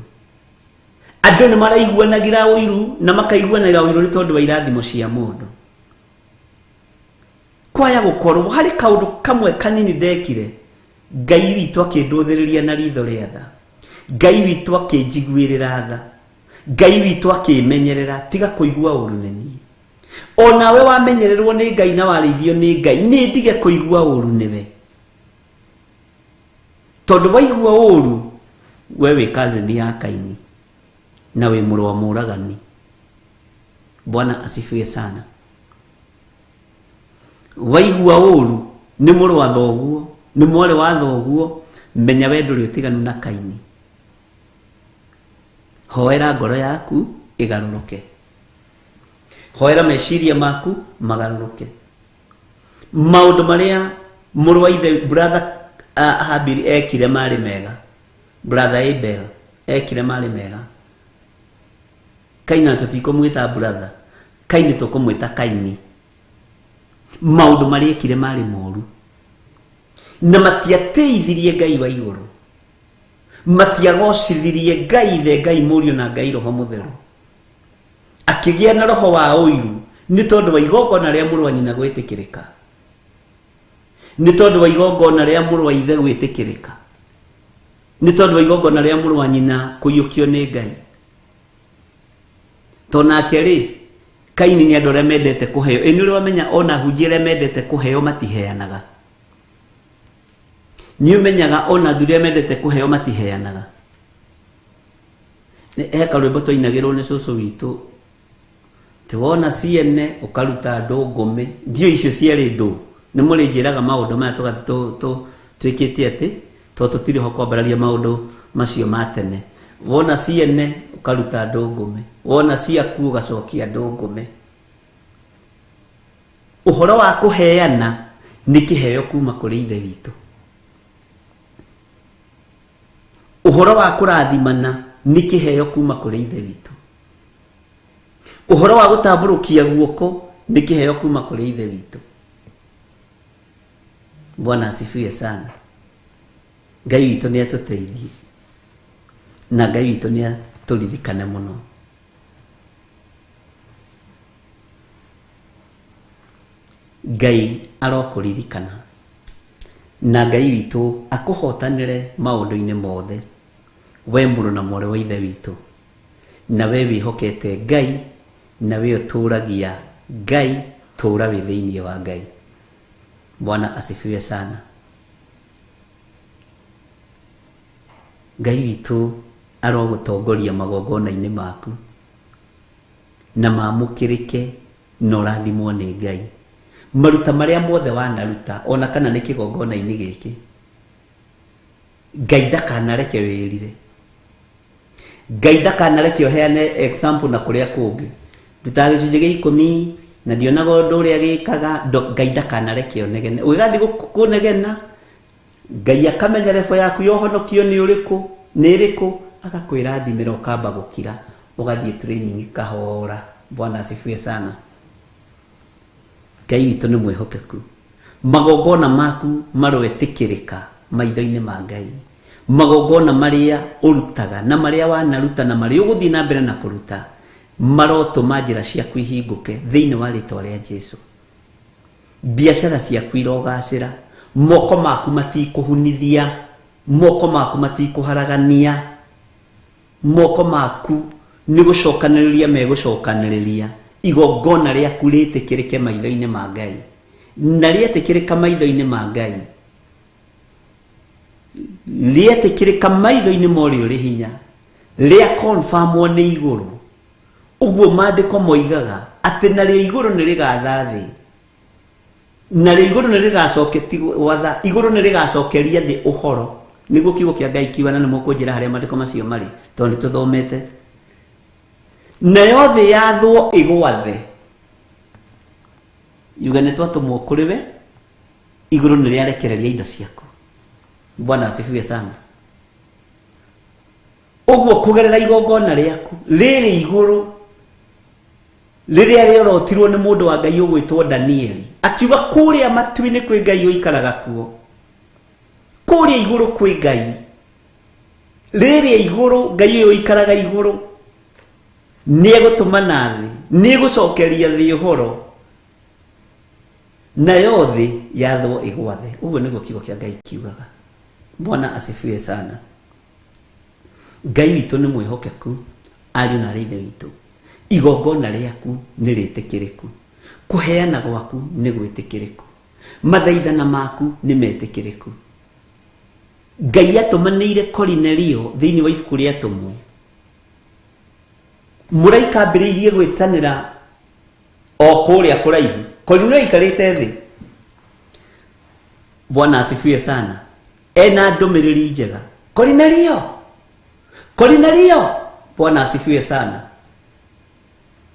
S3: andũ nĩ maraiguanagĩra ũiru na makaiguanagĩra ũiru nĩ tondũ wa irathimo cia mũndũ. Kwaya gũkorwo harĩ kaũndũ kamwe kanini ndekire, Ngai witũ akĩndũthĩrĩria na ritho rĩa tha, Ngai witũ akĩnjiguĩrĩra tha, Ngai witũ akĩmenyerera, tiga kũigua ũru nĩ niĩ. Onawe wamenyererwo nĩ Ngai na warĩithio nĩ Ngai, nĩ ndige kũigua ũru nĩwe. Tondũ waigua ũru, we wĩ cousin ya Kaini na wĩ mũrũ wa mũũragani. Bwana asifiwe sana. Waigua ũru nĩ mũrũ wa thoguo, nĩ mwarĩ wa thoguo, menya we ndũrĩ ũtiganu na Kaini. Hoera ngoro yaku ĩgarũrũke, hoera meciria maku magarũrũke. Maũndũ marĩa mũrũ wa ithe brother Habili ekire marĩ mega, brother Abel ekire marĩ mega. Kaini na tũtikũmwĩta brother, Kaini tũkũmwĩta Kaini. Maũndũ marĩa ekire marĩ moru na matiatĩithirie Ngai wa igũrũ, matiagocithirie Ngai Ithe, Ngai Mũriũ na Ngai Roho Mũtheru. Akĩgĩa na roho wa ũiru nĩ tondũ wa igongona rĩa mũrũ wa nyina gwĩtĩkĩrĩka, nĩ tondũ wa igongona rĩa mũrũ wa ithe gwĩtĩkĩrĩka, nĩ tondũ wa igongona rĩa mũrũ wa nyina kũiyũkio nĩ Ngai. To nake rĩ, Kaini nĩ andũ arĩa mendete kũheo. Ĩ nĩ ũrĩ wamenya ona ahunjia arĩa mendete kũheo matiheanaga? Nĩ ũmenyaga ona athuri arĩa mendete kũheo matiheanaga? He karwĩmbo twainagĩrwo nĩ cũcũ witũ, ti wona ciene ũkaruta andũ ngũmĩ. Ndiũĩ icio ciarĩ ndũ. Nĩ mũrĩnjĩraga maũndũ maya twĩkĩte atĩ tondũ tũtirĩ ho kwambararia maũndũ macio ma tene. Wona ciene ũkaruta andũ ngũmĩ, wona ciaku ũgacokia andũ ngũmĩ. Ũhoro wa kũheana nĩ kĩheo kuma kũrĩ Ithe witũ. Ũhoro wa kũrathimana nĩ kĩheo kuma kũrĩ Ithe witũ. Ũhoro wa gũtambũrũkia guoko nĩ kĩheo kuma kũrĩ Ithe witũ. Bwana asifiwe sana. Ngai witũ nĩ atũteithie na Ngai witũ nĩ atũririkane mũno. Ngai arokũririkana na Ngai witũ akũhotanĩre maũndũ-inĩ mothe, we mũrũ na mwarĩ wa Ithe witũ, na we wĩhokete Ngai na we ũtũragia Ngai, tũra wĩ thĩinĩ wa Ngai. Bwana asifiwe sana. Ngai witũ arogũtongoria magongona-inĩ maku na mamũkĩrĩke na ũrathimwo nĩ Ngai. Maruta marĩa mothe wanaruta ona kana nĩ kĩgongona-inĩ gĩkĩ, Ngai ndakanareke wĩrire. Ngai ndakanareke ũheane example na kũrĩa kũngĩ. Ndutaga gĩcunjĩ gĩa ikũmi na ndionaga ũndũ ũrĩa gĩkaga, Ngai ndakanareke ũnegene. Ũgĩgathiĩ kũnegena, Ngai akamenya level yaku ya ũhonokio nĩ ũrĩkũ, nĩ ĩrĩkũ, agakwĩra thimĩra ũkamba gũkira, ũgathiĩ training kahora. Bwana asifiwe sana. Ngai witũ nĩ mwĩhokeku. Magongona maku maroetĩkĩrĩka maitho-inĩ ma Ngai. Magongona marĩa ũrutaga na marĩa wanaruta na marĩa ũgũthiĩ na mbere na kũruta marotũma njĩra ciaku ihingũke thĩinĩ wa rĩtwa rĩa Jesu. Biacara ciaku irogacĩra, moko maku matikũhunithia, moko maku matikũharagania, moko maku nĩ gũcokanĩrĩria megũcokanĩrĩria, igongona rĩaku rĩtĩkĩrĩke maitho-inĩ ma Ngai. Na rĩetĩkĩrĩka maitho-inĩ ma Ngai, rĩetĩkĩrĩka maitho-inĩ ma ũrĩa ũrĩ hinya, rĩa confirmwo nĩ igũrũ. Ũguo maandĩko moigaga atĩ narĩo igũrũ nĩ rĩgatha thĩ, narĩo igũrũ nĩ rĩgacoke, ti gwatha, igũrũ nĩ rĩgacokeria thĩ ũhoro. Nĩguo kiugo kĩa Ngai kiuga, na nĩ mũkũnjĩra harĩa maandĩko macio marĩ, tondũ nĩ tũthomete. Nayo thĩ yathwo ĩgwathe, yuge nĩ twatũmwo kũrĩ we, igũrũ nĩ rĩarekereria indo ciaku. Bwana asifiwe sana. Ũguo kũgerera igongona rĩaku rĩrĩ igũrũ rĩrĩa rĩorotirwo nĩ mũndũ wa Ngai ũgwĩtwo Danieli, akiuga kũrĩa matu-inĩ kwĩ Ngai ũikaraga kuo, kũrĩa igũrũ kwĩ Ngai, rĩrĩa igũrũ Ngai ũyũ ũikaraga igũrũ nĩ egũtũma na thĩ, nĩ egũcokeria thĩ ũhoro, nayo thĩ yathwo ĩgwathe. Ũguo nĩguo kiugo kĩa Ngai kiugaga. Bwana asifiwe sana. Ngai witũ nĩ mwĩhokeku, ariũ na arĩ ithe witũ. Igongona rĩaku nĩ rĩtĩkĩrĩku, kũheana gwaku nĩ gwĩtĩkĩrĩku, mathaithana maku nĩ metĩkĩrĩku. Ngai atũmanĩire Korinelio thĩinĩ wa ibuku rĩa Atũmwo. Mũraika ambĩrĩirie gwĩtanĩra o kũrĩa kũraihu. Korinelio aikarĩte thĩ. Bwana asifiwe sana. Ena ndũmĩrĩri njega. Korinelio, Korinelio, Bwana asifiwe sana.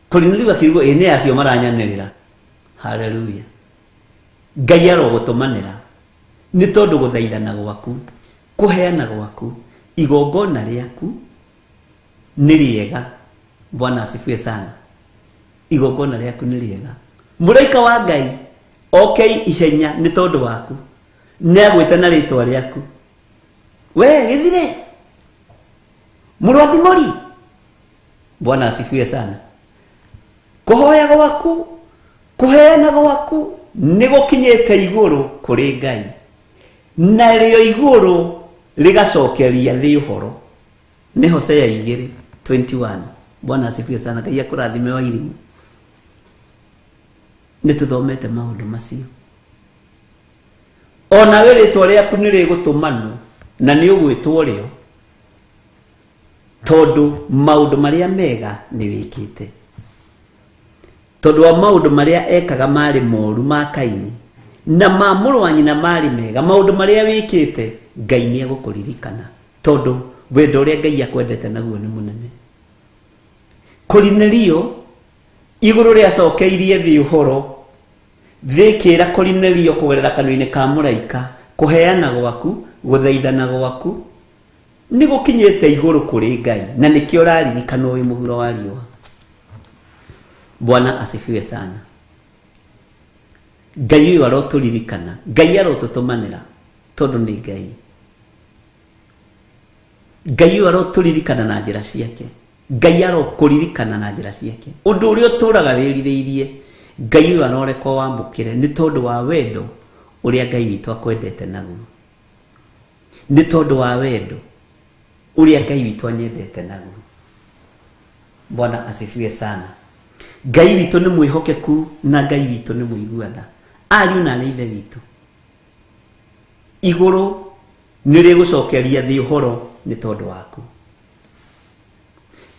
S3: Korinelio akĩigua ĩ nĩ acio maranyanĩrĩra. Haleluya. Ngai arogũtũmanĩra nĩ tondũ gũthaithana gwaku, kũheana gwaku, igongona rĩaku nĩ rĩega. Bwana asifiwe sana. Igongona rĩaku nĩ rĩega. Mũraika wa Ngai oke ihenya nĩ tondũ waku, nĩ agwĩte na rĩtwa rĩaku. We gĩthire mũrũ wa Ndimori. Bwana asifiwe sana. Kũhoya gwaku, kũheana gwaku nĩ gũkinyĩte igũrũ kũrĩ Ngai, narĩo igũrũ rĩgacokeria thĩ ũhoro. Nĩ Hosea 2:21. Bwana asifiwe sana. Ngai akũrathime wa irimũ. Nĩ tũthomete maũndũ macio. Onawe rĩtwa rĩaku nĩ rĩgũtũmanwo na nĩ ũgwĩtwo rĩo, tondũ maũndũ marĩa mega nĩ wĩkĩte. Tondũ wa maũndũ marĩa ekaga marĩ moru ma Kaini na ma mũrũ wa nyina marĩ mega, maũndũ marĩa wĩkĩte Ngai nĩ egũkũririkana, tondũ wendo ũrĩa Ngai akwendete naguo nĩ mũnene. Korinelio igũrũ rĩacokeirie thĩ ũhoro, thĩ ĩkĩra Korinelio kũgerera kanua-inĩ ka mũraika, kũheana gwaku, gũthaithana gwaku nĩ gũkinyĩte igũrũ kũrĩ Ngai, na nĩkĩo ũraririkanwo wĩ mũhuro wa riũa. Bwana asifiwe sana. Ngai ũyũ arotũririkana, Ngai arotũtũmanĩra, tondũ nĩ Ngai. Ngai ũyũ arotũririkana na njĩra ciake. Ngai arokũririkana na njĩra ciake. Ũndũ ũrĩa ũtũraga wĩrirĩirie, Ngai ũyũ aroreka wamũkĩre nĩ tondũ wa wendo ũrĩa Ngai witũ akwendete naguo. Nĩ tondũ wa wendo ũrĩa Ngai witũ anyendete naguo. Bwana asifiwe sana. Ngai witũ nĩ mwĩhokeku na Ngai witũ nĩ mũigua tha. Ariũ na arĩ ithe witũ, igũrũ nĩ rĩgũcokeria thĩ ũhoro. Nĩ tondũ waku.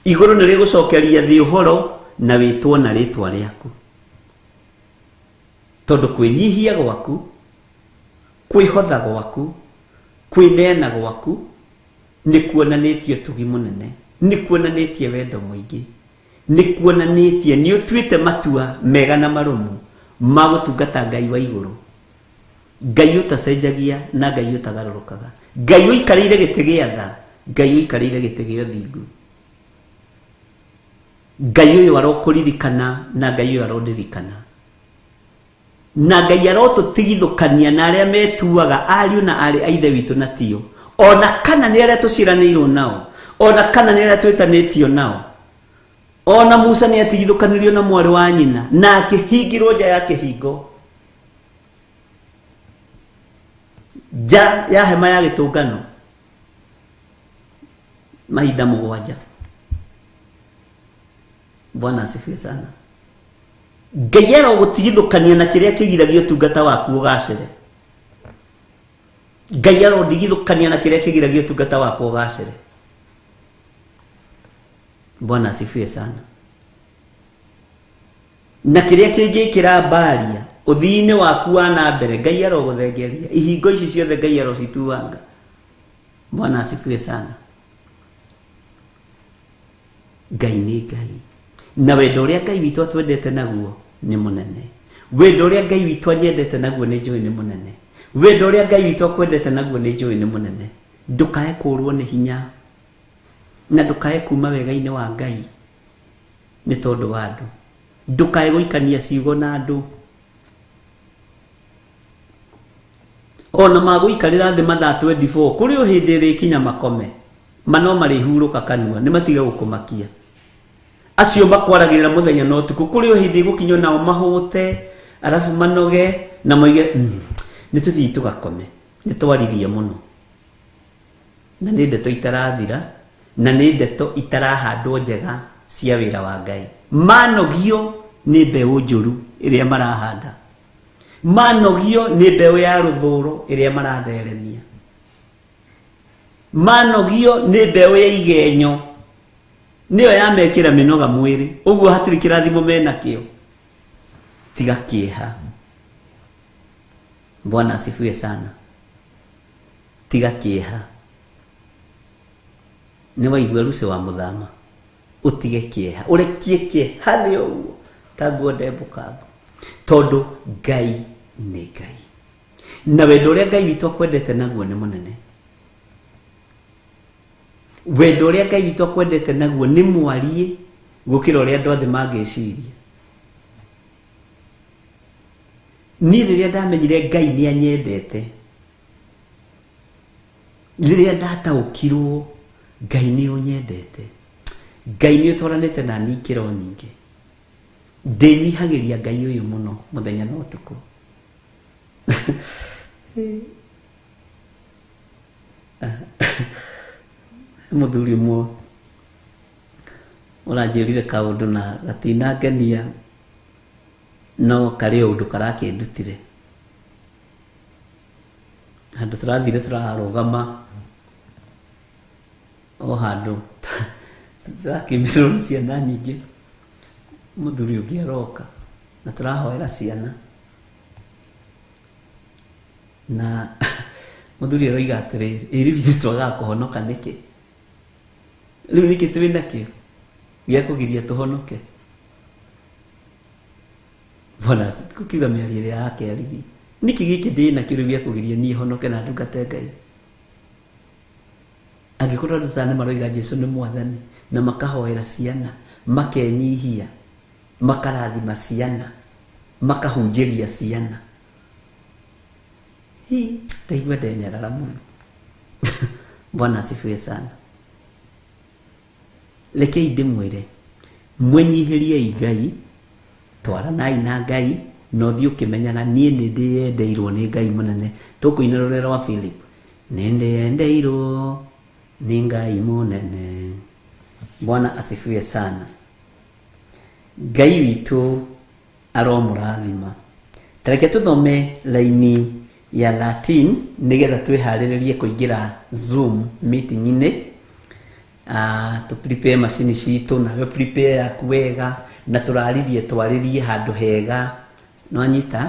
S3: Igũrũ nĩ rĩgũcokeria thĩ ũhoro na wĩtwo na rĩtwa rĩaku. Tondũ kwĩnyihia gwaku, kwĩhotha gwaku, kwĩneana gwaku nĩ kuonanĩtie ũtugi mũnene, nĩ kuonanĩtie wendo mũingĩ, nĩ kuonanĩtie nĩ ũtuĩte matua mega na marũmu ma gũtungata Ngai wa igũrũ, Ngai ũtacenjagia na Ngai ũtagarũrũkaga, Ngai ũikarĩire gĩtĩ gĩa tha, Ngai ũikarĩire gĩtĩ gĩa ũthingu. Ngai ũyũ arokũririkana na Ngai ũyũ arondirikana, na Ngai arotũtigithũkania na arĩa metuaga ariũ na aarĩ a Ithe witũ na tio, ona kana nĩ arĩa tũciaranĩirwo nao, ona kana nĩ arĩa twĩtanĩtio nao. Ona Musa nĩ atigithũkanirio na mwarĩ wa nyina na akĩhingĩrwo nja ya kĩhingo, nja ya hema ya gĩtũngano mahinda 7. Bwana asifiwe sana. Ngai arogũtigithũkania na kĩrĩa kĩgiragia ũtungata waku ũgacĩre. Ngai arondigithũkania na kĩrĩa kĩgiragia ũtungata waku ũgacĩre. Bwana asifiwe sana. Na kĩrĩa kĩngĩkĩra mbaria ũthii-inĩ waku wa na mbere, Ngai arogũthengeria ihingo ici ciothe, Ngai arocituanga. Bwana asifiwe sana. Ngai nĩ Ngai, na wendo ũrĩa Ngai witũ atwendete naguo nĩ mũnene. Wendo ũrĩa Ngai witũ anyendete naguo nĩ njũĩ nĩ mũnene. Wendo ũrĩa Ngai witũ akwendete naguo nĩ njũĩ nĩ mũnene. Ndũkae kũũrwo nĩ hinya na ndũkae kuma wega-inĩ wa Ngai nĩ tondũ wa andũ. Ndũkae gũikania ciugo na andũ. Ona magũikarĩra thĩ mathaa 24 kũrĩ o hĩndĩ ĩrĩkinya makome, ma no marĩhurũka kanua, nĩ matige gũkũmakia. Acio makwaragĩrĩra mũthenya na ũtukũ, kũrĩ o hĩndĩ ĩgũkinywo nao mahũte, arabu manoge na moige nĩ tũthiĩ tũgakome, nĩ twaririe mũno. Na nĩ ndeto itarathira, na nĩ ndeto itarahandwo njega cia wĩra wa Ngai. Manogio nĩ mbeũ njũru ĩrĩa marahanda, manogio nĩ mbeũ ya rũthũro ĩrĩa maratheremia, manogio nĩ mbeũ ya igenyo nĩyo yamekĩra mĩnoga mwĩrĩ, ũguo hatirĩ kĩrathimo menakĩo. Tiga kĩeha. Bwana asifiwe sana. Tiga kĩeha. Nĩ waigua Lucy wa mũthama, ũtige kĩeha, ũrekie kĩeha thĩ ũguo ta nguo ndembũkangu, tondũ Ngai nĩ Ngai, na wendo ũrĩa Ngai witũ akwendete naguo nĩ mũnene. Wendo ũrĩa Ngai witũ akwendete naguo nĩ mwariĩ gũkĩra ũrĩa andũ othe mangĩciria. Niĩ rĩrĩa ndamenyire Ngai nĩ anyendete, rĩrĩa ndataũkirwo Ngai nĩ ũnyendete, Ngai nĩ ũtwaranĩte na niĩ ikĩro nyingĩ, ndĩnyihagĩria Ngai ũyũ mũno mũthenya na ũtukũ. Mũthuri ũmwe ũranjĩrire kaũndũ na gatinangenia, no karĩ o ũndũ karakĩndutire. Handũ tũrathire tũrarũgama o handũ tũrakĩmĩrwo nĩ ciana nyingĩ, mũthuri ũngĩ aroka na tũrahoera ciana, na mũthuri aroiga atĩrĩrĩ, ĩ rĩu ithuĩ twagaga kũhonoka nĩkĩ? Rĩu nĩkĩ twĩ nakĩo gĩa kũgiria tũhonoke? Bwana kukiuga mĩario ĩrĩa yake aririe, nĩkĩ gĩkĩ ndĩ nakĩo rĩu gĩa kũgiria niĩ honoke na ndungate Ngai? Angĩkorwo andũ ta nĩ maroiga Jesu nĩ mwathani na makahoera ciana, makenyihia, makarathima ciana, makahunjĩria ciana, hi ndaigua ndenyarara mũno. Bwana asifiwe sana. Rekei ndĩmwĩre, mwĩnyihĩriei Ngai, twaranai na Ngai, na ũthiĩ ũkĩmenyaga niĩ nĩ ndĩyendeirwo nĩ Ngai mũnene. Tũkũina rũrĩra rwa Philip, nĩ ndĩyendeirwo nĩ Ngai mũnene. Bwana asifiwe sana. Ngai witũ aromũrathima. Ta reke tũthome laini Ya 13 nĩgetha twĩharĩrĩrie kũingĩra Zoom meeting-inĩ. Tũ prepare macini citũ, nawe prepare yaku wega, na tũraririe twarĩrie handũ hega, nĩwanyita,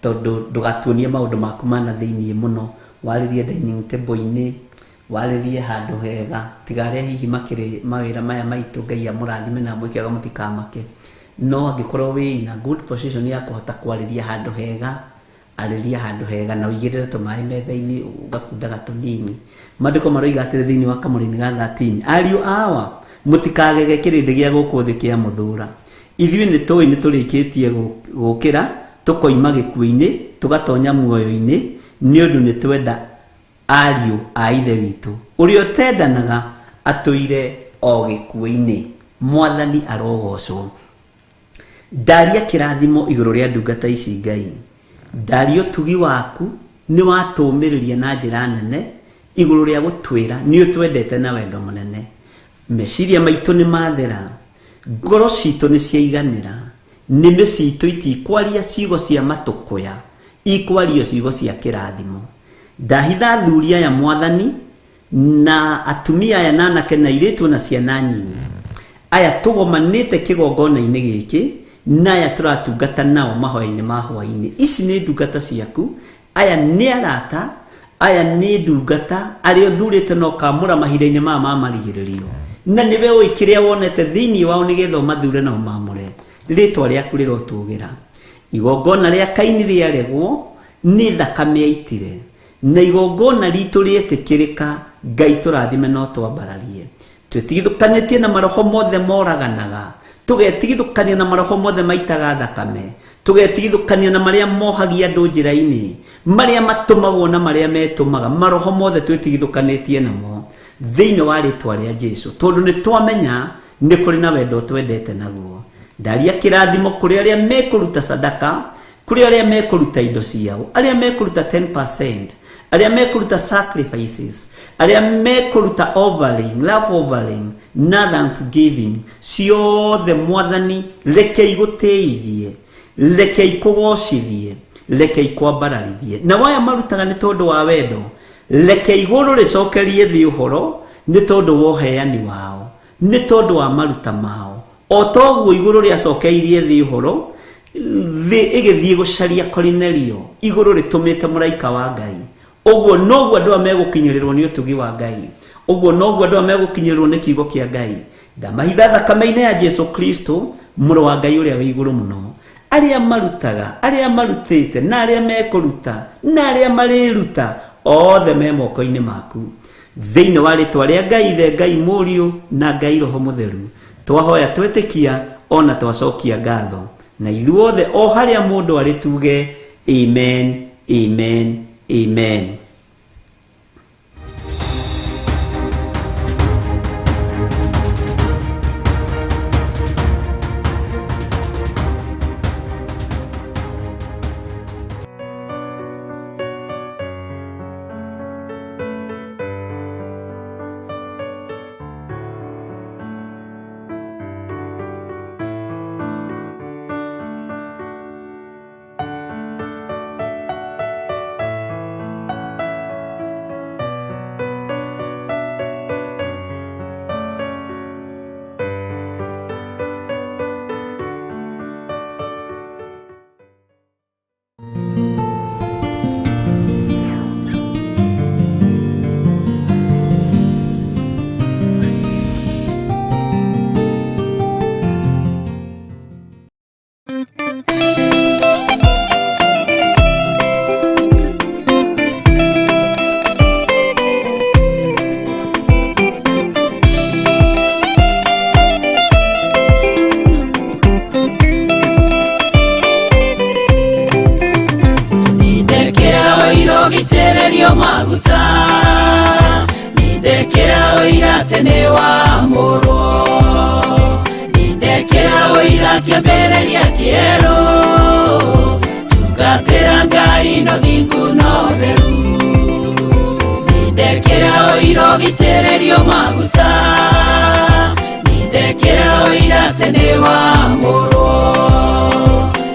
S3: tondũ ndũgatuonie maũndũ maku ma na thĩiniĩ mũno. Warĩrie dining table-inĩ, warĩrie handũ hega, tiga arĩa hihi makĩrĩ mawĩra maya maitũ. Ngai amũrathime na amwĩke wega, mũtikamake. No angĩkorwo wĩ in a good position ya kũhota kwarĩria handũ hega, arĩria handũ hega na ũigĩrĩre tũmaĩ metha-inĩ ũgakundaga tũnini. Maandĩko maroiga atĩrĩ thĩinĩ wa kamũra-inĩ ga 13, ariũ awa, mũtikagege kĩrĩndĩ gĩa gũkũ thĩ kĩa mũthũra. Ithuĩ nĩ tũĩ nĩ tũrĩkĩtie gũkĩra tũkoima gĩkuũ-inĩ tũgatonya muoyo-inĩ, nĩ ũndũ nĩ twenda ariũ a ithe witũ. Ũrĩa ũtendanaga atũire o gĩkuũ-inĩ. Mwathani arogocwo. Ndaria kĩrathimo igũrũ rĩa ndungata ici. Ngai, ndaria ũtugi waku nĩ watũmĩrĩria na njĩra nene igũrũ rĩa gũtwĩra nĩ ũtwendete na wendo mũnene. Meciria maitũ nĩ mathera, ngoro citũ nĩ ciaiganĩra, nĩmĩ citũ itikwaria ciugo cia matũkũya, ikwario ciugo cia kĩrathimo. Ndahitha athuri aya, Mwathani, na atumia aya na anake na airĩtu na ciana nyinyi, aya tũgomanĩte kĩgongona-inĩ gĩkĩ na aya tũratungata nao mahoya-inĩ ma hwaĩ-inĩ. Ici nĩ ndungata ciaku, aya nĩ arata, aya nĩ ndungata arĩa ũthurĩte na ũkamũra mahinda-inĩ maya ma marigĩrĩrio, na nĩwe ũĩ kĩrĩa wonete thĩinĩ wao nĩgetha ũmathure na ũmamũre. Rĩtwa rĩaku rĩrotũgĩra. Igongona rĩa Kaini rĩaregwo nĩ thakame aitire, na igongona ritũ rĩetĩkĩrĩka. Ngai, tũrathime no twambararie. Twĩtigithũkanĩtie na maroho mothe moraganaga, tũgetigithũkania na maroho mothe maitaga thakame, tũgetigithũkania na marĩa mohagia andũ njĩra-inĩ, marĩa matũmagwo na marĩa metũmaga. Maroho mothe twĩtigithũkanĩtie namo thĩinĩ wa rĩtwa rĩa Jesu, tondũ nĩ twamenya nĩ kũrĩ na wendo twendete naguo. Ndaria kĩrathimo kũrĩ arĩa mekũruta sadaka, kũrĩ arĩa mekũruta indo ciao, arĩa mekũruta 10%, arĩa mekũruta sacrifices, arĩa mekũruta offering, love offering na thanksgiving ciothe. Mwathani, reke igũtĩithie, reke ikũgocithie, reke ikwambararithie. Na waya marutaga nĩ tondũ wa wendo, reke igũrũ rĩcokerie thĩ ũhoro nĩ tondũ wa ũheani wao, nĩ tondũ wa maruta mao, o toguo igũrũ rĩacokeirie thĩ ũhoro thĩ ĩgĩthiĩ gũcaria Korinelio, igũrũ rĩtũmĩte mũraika wa Ngai. Ũguo noguo andũ aya megũkinyĩrĩrwo nĩ ũtugi wa Ngai, ũguo noguo andũ aya megũkinyĩrĩrwo nĩ kiugo kĩa Ngai. Ndamahitha thakame-inĩ ya Jesu Kristo, mũrũ wa Ngai ũrĩa wĩ igũrũ mũno. Arĩa marutaga, arĩa marutĩte, na arĩa mekũruta, na arĩa marĩruta, othe me moko-inĩ maku. Thĩinĩ wa rĩtwa rĩa Ngai Ithe, Ngai Mũriũ na Ngai Roho Mũtheru, twahoya, twetĩkia, ona twacokia ngatho, na ithuothe o harĩa mũndũ arĩ tuge amen, amen, amen.
S5: Nindekera ũira ũgitĩrĩrio maguta, nindekera ũira tene wa mũrwo, nindekera ũira kĩambĩrĩria kĩerũ, tungatĩra Ngai no thingu no theru. Nindekera ũira ũgitĩrĩrio maguta, nindekera ũira tene wa mũrwo,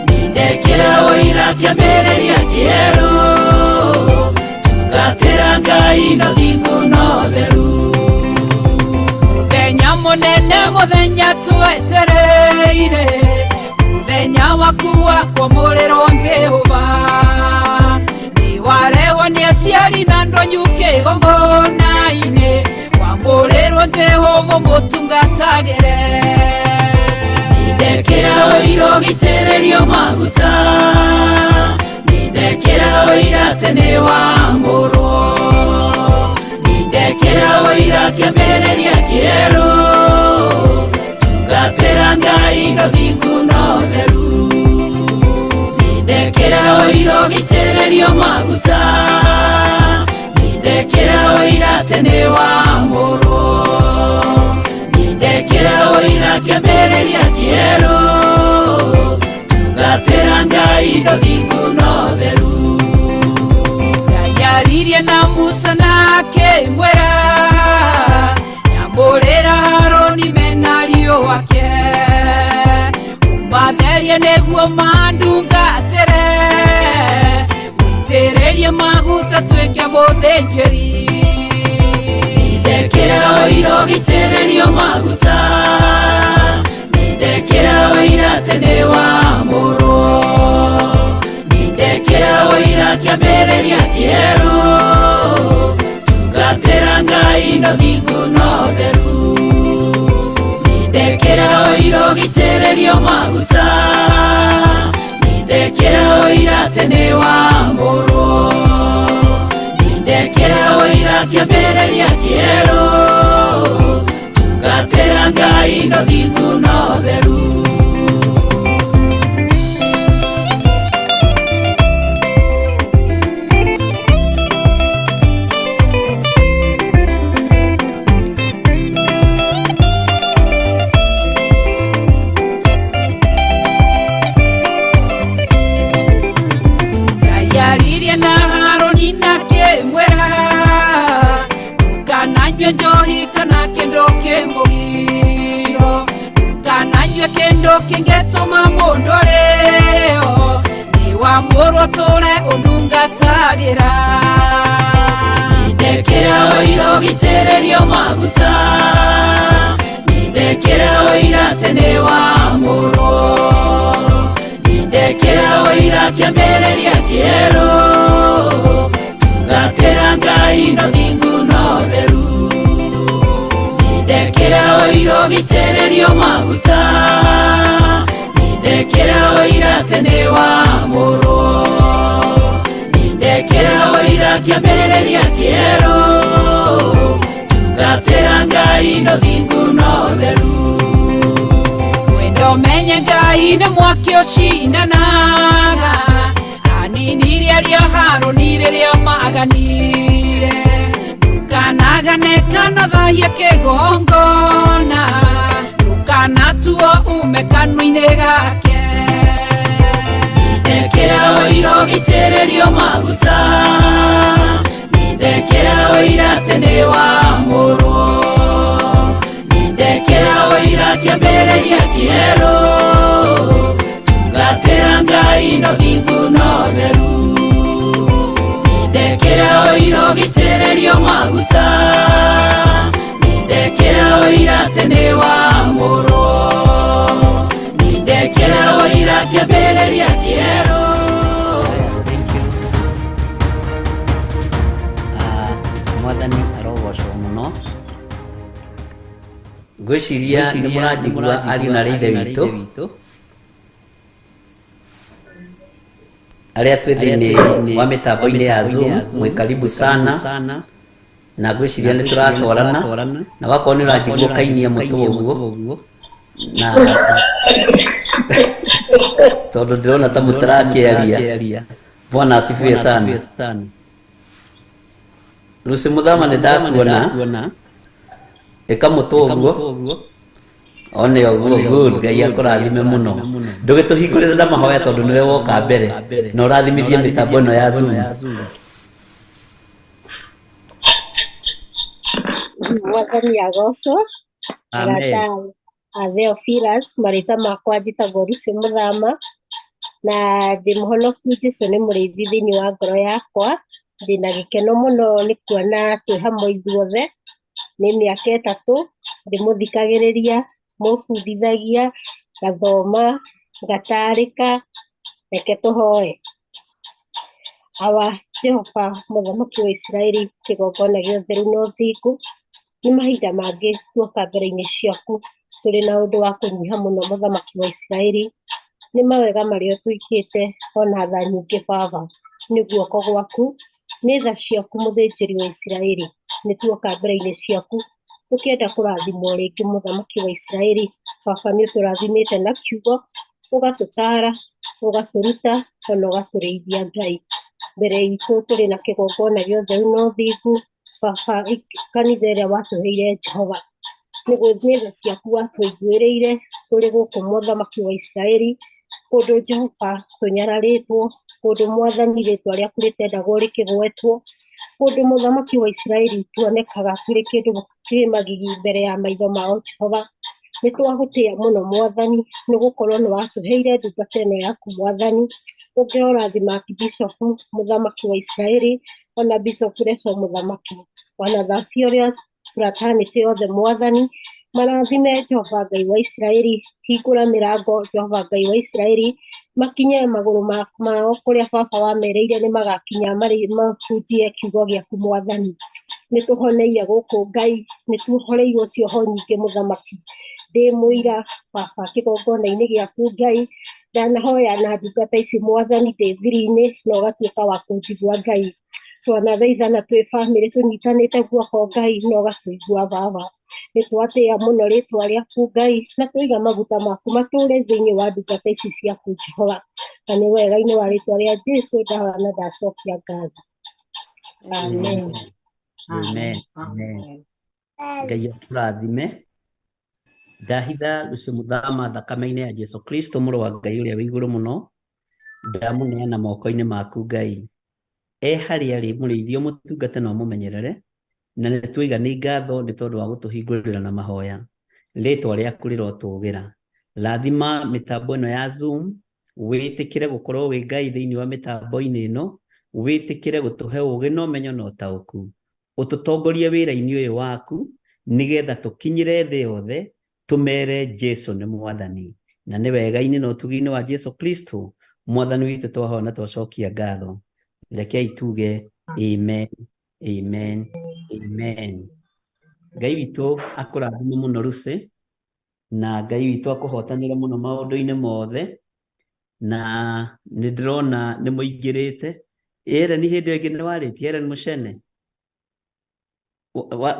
S5: nindekera ũira kĩambĩrĩria kĩerũ. Ngai no thingu no theru. Mũthenya mũnene mũthenya twetereire, mũthenya waku wa kwamũrĩrwo Jehova. Nĩwarehwo nĩ aciari na ndonyu kĩgongona-inĩ, wamũrĩrwo Jehova mũtungatagĩre.
S2: Nindekĩra ũira ũgitĩrĩrio maguta, nindekĩra ũira atĩ nĩwamũrwo, nindekĩra ũira kĩambĩrĩria kĩerũ, tungatĩra Ngai no thingu no theru. Nindekĩra ũira ũgitĩrĩrio maguta, nindekĩra ũira atĩ nĩwamũrwo, nindekĩra ũira kĩambĩrĩria kĩerũ, tungatĩra Ngai no thingu no theru.
S5: Ngai aririe na Musa na akĩmwĩra, nyamũrĩra Harũni mena ariũ ake, ũmatherie nĩguo mandungatĩre, ũitĩrĩrie maguta tuĩke mũthĩnjĩri.
S2: Nindekĩra ũira ũgitĩrĩrio maguta, nindekĩra ũira atĩ nĩwamũrwo, nindekĩra ũira kĩambĩrĩria kĩerũ, tungatĩra Ngai no thingu no theru. Nindekĩra ũira ũgitĩrĩrio maguta, nindekĩra ũira atĩ nĩwamũrwo, nindekĩra ũira kĩambĩrĩria kĩerũ, tungatĩra Ngai no thingu no theru.
S5: Ngai aririe na Harũni na akĩmwĩra, ndũkananyue njohi kana kĩndũ kĩmũgiro, ndũkananyue kĩndũ kĩngĩtũma mũndũ arĩo, nĩwamũrwo tũre ũndungatagĩra.
S2: Nindekĩra ũira ũgitĩrĩrio maguta, nindekĩra ũira atĩ nĩwamũrwo, nindekĩra ũira kĩambĩrĩria kĩerũ, tungatĩra Ngai no thingu no theru. Nindekĩra ũira ũgitĩrĩrio maguta, nindekĩra ũira atĩ nĩwamũrwo, nindekĩra ũira kĩambĩrĩria kĩerũ, tungatĩra Ngai no thingu no theru.
S5: Wendo menye Ngai nĩ mwaki ũcinanaga, aninirie arĩa Harũni rĩrĩa maganire, ndũkanagane kana thahie kĩgongona, ndũkanatuo ume kanua-inĩ gake.
S2: Nindekĩra ũira ũgitĩrĩrio maguta, nindekĩra ũira atĩ nĩwamũrwo, nindekĩra ũira kĩambĩrĩria kĩerũ, tungatĩra Ngai no thingu no theru. Nindekĩra ũira ũgitĩrĩrio maguta, nindekĩra ũira atĩ nĩwamũrwo, nindekĩra ũira kĩambĩrĩria kĩerũ.
S3: Thank you. Mwathani arogocwo mũno. Ngwĩciria nĩ mũranjigua ariũ na ithe witũ arĩa twĩ thĩinĩ wa mĩtambo-inĩ ya Zoom, mwĩ karibu sana, na ngwĩciria nĩ tũratwarana, na wakorwo nĩ ũranjigua ũkainia mũtwe ũguo, na tondũ ndĩrona ta mũtarakĩaria. Bwana asifiwe sana. Lucy Muthama nĩ ndakuona, ĩka mũtwe ũguo, one ũguo, good. Ngai akũrathime mũno. Ndũgĩtũhingũrĩre na mahoya tondũ nĩwe woka mbere na ũrathimithie mĩtambo ĩno ya Zoom.
S7: Mwathani agocwo.
S3: Amen.
S7: Arata a Theophilus, marĩtwa makwa njĩtagwo Lucy Mũthama na ndĩ mũhonoku. Jesũ nĩ mũrĩithi thĩinĩ wa ngoro yakwa. Ndĩna gĩkeno mũno nĩ kuona twĩ hamwe ithuothe. Nĩ mĩaka 3 ndĩmũthikagĩrĩria, mũbundithagia, ngathoma, ngatarĩka. Reke tũhoe. Awa Jehova mũthamaki wa Isiraeli, kĩgongona gĩa ũtheru na ũthingu, nĩ mahinda mangĩ tuoka mbere-inĩ ciaku tũrĩ na ũndũ wa kũnyiha mũno mũthamaki wa Isiraeli. Nĩ mawega marĩa ũtwĩkĩte ona tha nyingĩ baba, nĩ guoko gwaku, nĩ tha ciaku mũthĩnjĩri wa Isiraeli. Nĩ tuoka mbere-inĩ ciaku tũkĩenda kũrathimwo rĩngĩ mũthamaki wa Isiraeli. Baba nĩ ũtũrathimĩte na kiugo, ũgatũtaara, ũgatũruta ona ũgatũrĩithia Ngai. Mbere itũ tũrĩ na kĩgongona gĩa ũtheru na ũthingu, baba kanitha ĩrĩa watũheire Jehova. Nĩ tha ciaku watũiguĩrĩire tũrĩ gũkũ mũthamaki wa Isiraeli, kũndũ Jehova tũnyararĩtwo, kũndũ mwathani rĩtwa rĩaku rĩtendagwo rĩkĩgwetwo, kũndũ mũthamaki wa Isiraeli tuonekaga tũrĩ kĩndũ kĩ magigi mbere ya maitho mao Jehova. Nĩ twagũtĩĩa mũno mwathani, nĩ gũkorwo nĩ watũheire ndungata ĩno yaku mwathani. Ũngĩrorathima Bishop mũthamaki wa Isiraeli, ona Bishop Reso mũthamaki, ona Theophilus fraternity othe mwathani, marathime Jehova Ngai wa Isiraeli, hingũra mĩrango Jehova Ngai wa Isiraeli, makinye magũrũ mao kũrĩa baba wamereire nĩ magakinya marĩ mahunjie kiugo gĩaku mwathani. Nĩ tũhoneire gũkũ Ngai, nĩ tuohoreirwo cioho nyingĩ mũthamaki. Ndĩ mũira baba kĩgongona-inĩ gĩaku Ngai, ndanahoya na ndungata ici mwathani ndĩ thiri-inĩ na ũgatuĩka wa kũnjigua Ngai. Twanathaithana twĩ bamĩrĩ tũnyitanĩte guoko Ngai na ũgatũigua baba. Nĩ twatĩĩa mũno rĩtwa rĩaku Ngai na twaiga maguta maku matũre thĩinĩ wa ndungata ici ciaku Jehova. Na nĩ wega-inĩ wa rĩtwa rĩa Jesu ndahoya na ndacokia ngatho. Amen.
S3: Amen. Amen. Ngai akũrathime. Ndahitha Lucy Muthama thakame-inĩ ya Jesu Kristo mũrũ wa Ngai ũrĩa wĩ igũrũ mũno, ndamũneana moko-inĩ maku Ngai. E harĩa arĩ mũrĩithie ũmũtungate na ũmũmenyerere, na nĩ twaiga nĩ ngatho nĩ tondũ wa gũtũhingũrĩra na mahoya. Rĩtwa rĩaku rĩrotũgĩra. Rathima mĩtambo ĩno ya Zoom, wĩtĩkĩre gũkorwo wĩ Ngai thĩinĩ wa mĩtambo-inĩ ĩno, wĩtĩkĩre gũtũhe ũũgĩ na ũmenyo na ũtaũku. Ũtũtongorie wĩra-inĩ ũyũ waku, nĩgetha tũkinyĩre thĩ yothe, tũmere Jesu nĩ mwathani. Na nĩ wega-inĩ na ũtugi-inĩ wa Jesu Kristo, mwathani witũ twahoya na twacokia ngatho. Rekei tuge amen, amen, amen. Ngai witũ akũrathime mũno Lucy, na Ngai witũ akũhotanĩre mũno maũndũ-inĩ mothe, na nĩ ndĩrona nĩ mũingĩrĩte. Eren hĩndĩ ĩyo ĩngĩ nĩ warĩtie, Eren Mũcene.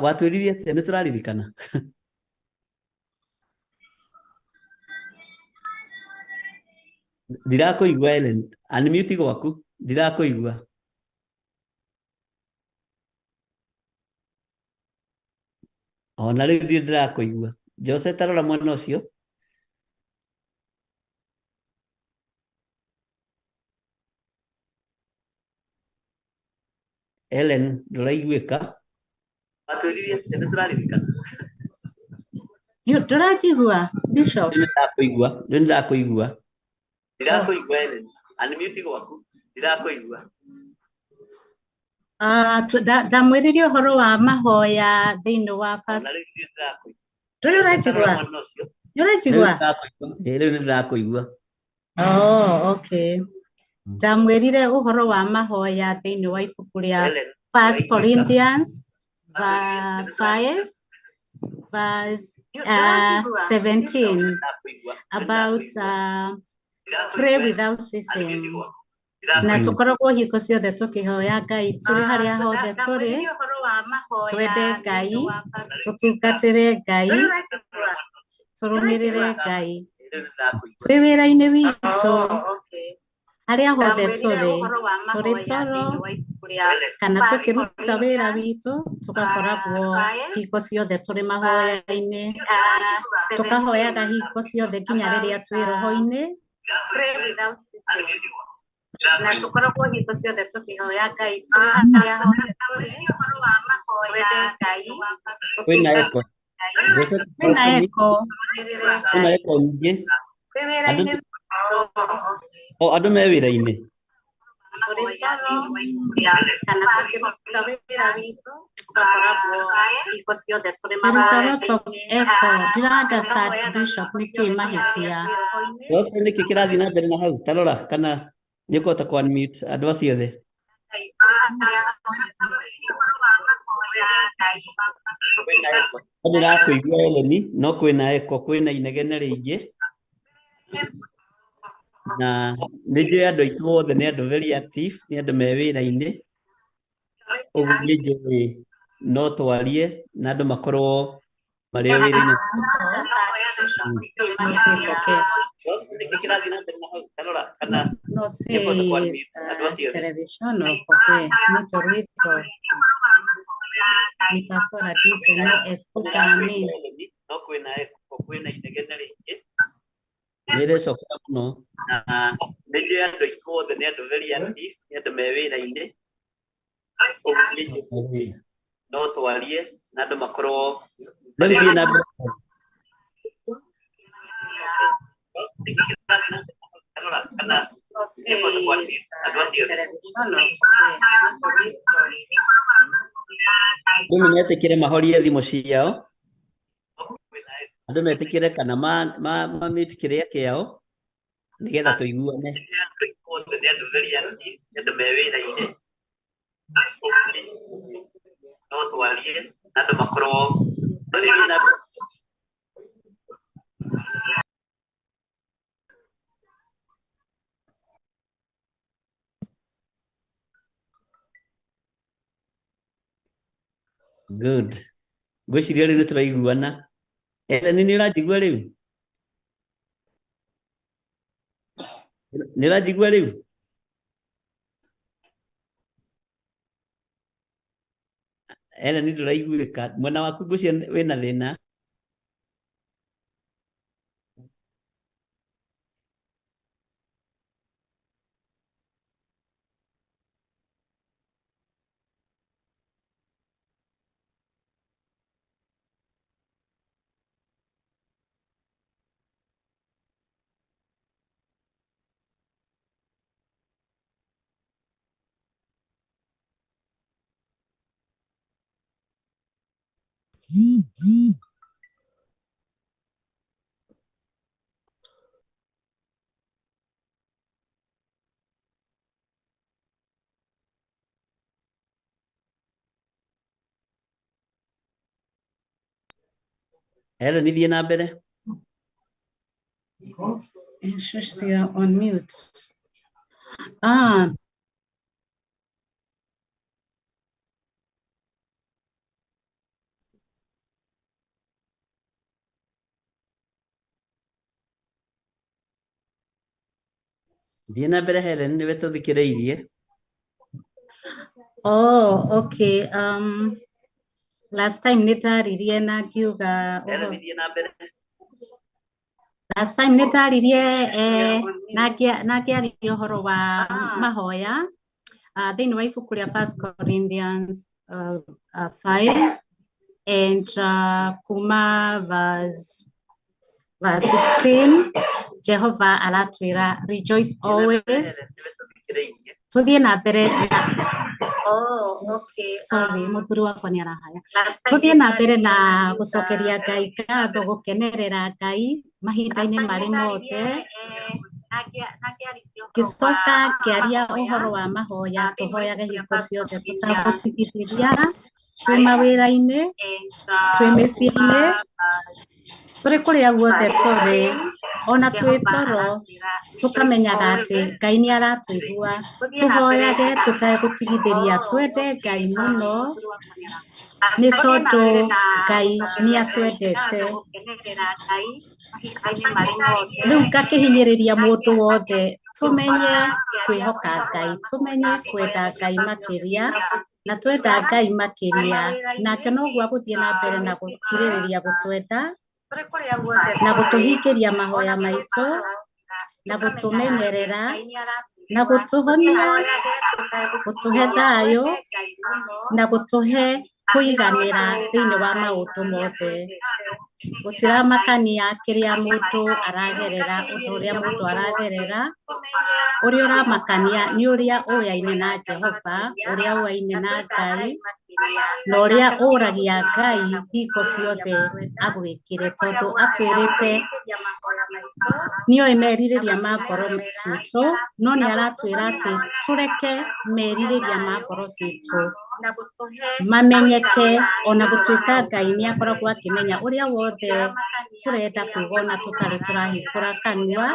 S3: Watwĩrire atĩa? Nĩ tũraririkana? Ndirakũigua Ellen, unmute gwaku, ndirakũigua. Ona rĩu ndirĩ ndĩrakũigua. Jose ta rora mwena ũcio. Ellen ndũraiguĩka. Watwĩrire atĩa? Nĩ tũraririkana?
S8: Ndũranjigua Bishop?
S3: Rĩu nĩndakũigua, rĩu nĩndakũigua. Ndirakũigua Ellen, unmute gwaku, ndirakũigua.
S8: Ndamwĩrire ũhoro wa mahoya thĩinĩ wa first.
S3: Ona rĩu ndirĩ ndĩrakũigua.
S8: Ndũrĩ ũranjigua? Nĩ ũranjigua?
S3: Rĩu nĩndĩrakũigua.
S8: Oh, okay. Ndamwĩrire ũhoro wa mahoya thĩinĩ wa ibuku rĩa First Corinthians 5 verse 17 about pray without ceasing. Na tũkoragwo hingo ciothe tũkĩhoya Ngai tũrĩ harĩa hothe tũrĩ, twende Ngai, tũtungatĩre Ngai, tũrũmĩrĩre Ngai, twĩ wĩra-inĩ witũ, harĩa hothe tũrĩ, tũrĩ toro kana tũkĩruta wĩra witũ, tũgakoragwo hingo ciothe tũrĩ mahoya-inĩ, tũkahoyaga hingo ciothe nginya rĩrĩa twĩ roho-inĩ. Na tũkoragwo hingo ciothe tũkĩhoya Ngai tũrĩ harĩa hothe tũrĩ, twende Ngai,
S3: Kwĩna echo.
S8: Kwĩna echo.
S3: Kwĩna echo nyingĩ. Andũ me wĩra-inĩ.
S8: Tũrĩ toro kana tũkĩruta wĩra witũ tũgakoragwo hingo ciothe tũrĩ
S9: There is a lot of
S8: mahoya-inĩ.
S9: echo. Ndira understand Bishop nĩkĩ mahĩtia.
S3: Rosa nĩkĩ kĩrathiĩ na mbere na hau ta rora kana nĩ ũkũhota kũ unmute andũ acio othe. No ndĩrakũigua Eleni no kwĩna echo kwĩna inegene rĩingĩ na nĩ njũĩ andũ aitũ othe nĩ andũ very active nĩ andũ me wĩra-inĩ ũguo nĩ njũĩ no twarie na andũ makorwo marĩ o wĩra-inĩ.
S9: No sé por qué.
S3: Nĩkĩ kĩrathiĩ na mbere na hau ta rora kana
S9: No
S3: nĩ
S9: sé
S3: ũkũhota kũ
S9: es
S3: unmute andũ acio othe.
S9: televisión o por qué. Mucho ruido. Mi pastora dice no escucha a mí.
S3: No kwĩna echo kwĩna inegene rĩingĩ nĩ ĩrecokera mũno na nĩ njũĩ andũ aitũ othe nĩ andũ very active nĩ andũ me wĩra-inĩ ũguo nĩ njũĩ no twarie na andũ makorwo rĩu thiĩ na mbere.
S8: No sé es televisión o por qué. Mucho ruido.
S3: Andũ nĩ metĩkĩre mahorie thimũ ciao andũ metĩkĩre kana ma mute kĩrĩa kĩao nĩgetha tũiguane. No twarie na andũ makorwo Good. Ngwĩciria rĩu nĩ tũraiguana. Ellen nĩ ũranjigua rĩu? Nĩ ũranjigua rĩu? Ellen ndũraiguĩka. Mwena waku ngwĩciria wĩna thĩna. Ellen thiĩ na mbere.
S9: Shush, you're on mute. Ah,
S3: Thiĩ na mbere Helen nĩwe tũthikĩrĩirie.
S9: oh, okay. Last time nĩndaririe na ngiuga
S3: Helen
S9: ũhoro
S3: thiĩ na mbere.
S9: last time nĩndaririe na ngĩaria ũhoro wa mahoya thĩinĩ wa ibuku rĩa First Corinthians 5 and kuma verse 16 Jehovah aratwĩra rejoice
S3: Thiĩ na mbere
S9: always
S3: Helen nĩwe tũthikĩrĩirie.
S9: tuthiĩ na mbere na
S8: Oh, okay.
S9: sorry mũthuri wakwa nĩ arahaya
S8: Last time
S9: tuthiĩ na mbere
S8: nĩndaririe
S9: na
S8: na ngiuga
S9: gũcokeria Ngai ngatho gũkenerera Ngai
S8: last
S9: mahinda-inĩ
S8: time
S9: marĩ mothe
S8: nĩndaririe na ngĩaria ũhoro wa
S9: ngĩcoka ngĩaria
S8: mahoya
S9: ũhoro wa mahoya
S8: thĩinĩ wa
S9: tũhoyage
S8: ibuku rĩa
S9: hingo
S8: First
S9: ciothe
S8: Corinthians
S9: tũtagũtigithĩria twĩ
S8: 5
S9: mawĩra-inĩ
S8: and
S9: twĩ
S8: kuma
S9: mĩciĩ-inĩ tũrĩ kũrĩa guothe
S8: verse
S9: tũrĩ
S8: 16
S9: ona twĩ
S8: Jehovah
S9: toro
S8: aratwĩra rejoice
S9: tũkamenyaga atĩ
S8: always
S9: Ngai nĩ aratũigua
S8: tũthiĩ na mbere
S9: tũhoyage
S8: na
S9: tũtegũtigithĩria
S8: oh,
S9: twende
S8: okay.
S9: Ngai mũno
S8: Last
S9: nĩ
S8: time tũthiĩ na
S9: tondũ
S8: mbere na
S9: Ngai nĩ
S8: gũcokeria Ngai
S9: atwendete.
S8: ngatho gũkenerera Ngai mahinda-inĩ marĩ mothe
S9: Rĩu ngakĩhinyĩrĩria mũndũ wothe tũmenye kwĩhoka Ngai tũmenye kwenda Ngai makĩria na twenda Ngai makĩria nake noguo agũthiĩ na mbere na gũkirĩrĩria gũtwenda na gũtũhingĩria mahoya maitũ na gũtũmenyerera na gũtũhonia gũtũhe thayũ na gũtũhe kũiganĩra thĩinĩ wa maũndũ mothe.
S8: Gũtiramakania kĩrĩa mũndũ aragerera, ũndũ ũrĩa mũndũ aragerera, ũrĩa ũramakania nĩ ũrĩa ũyaine na Jehova, ũrĩa ũyaine na Ngai, na ũrĩa ũragia Ngai hingo ciothe agwĩkĩre, tondũ atwĩrĩte nĩoĩ merirĩria ma ngoro citũ, no nĩ aratwĩra atĩ tũreke merirĩria ma ngoro citũ mamenyeke, ona gũtuĩka Ngai nĩ akoragwo akĩmenya ũrĩa wothe tũrenda kuga ona tũtarĩ tũrahingũra kanua,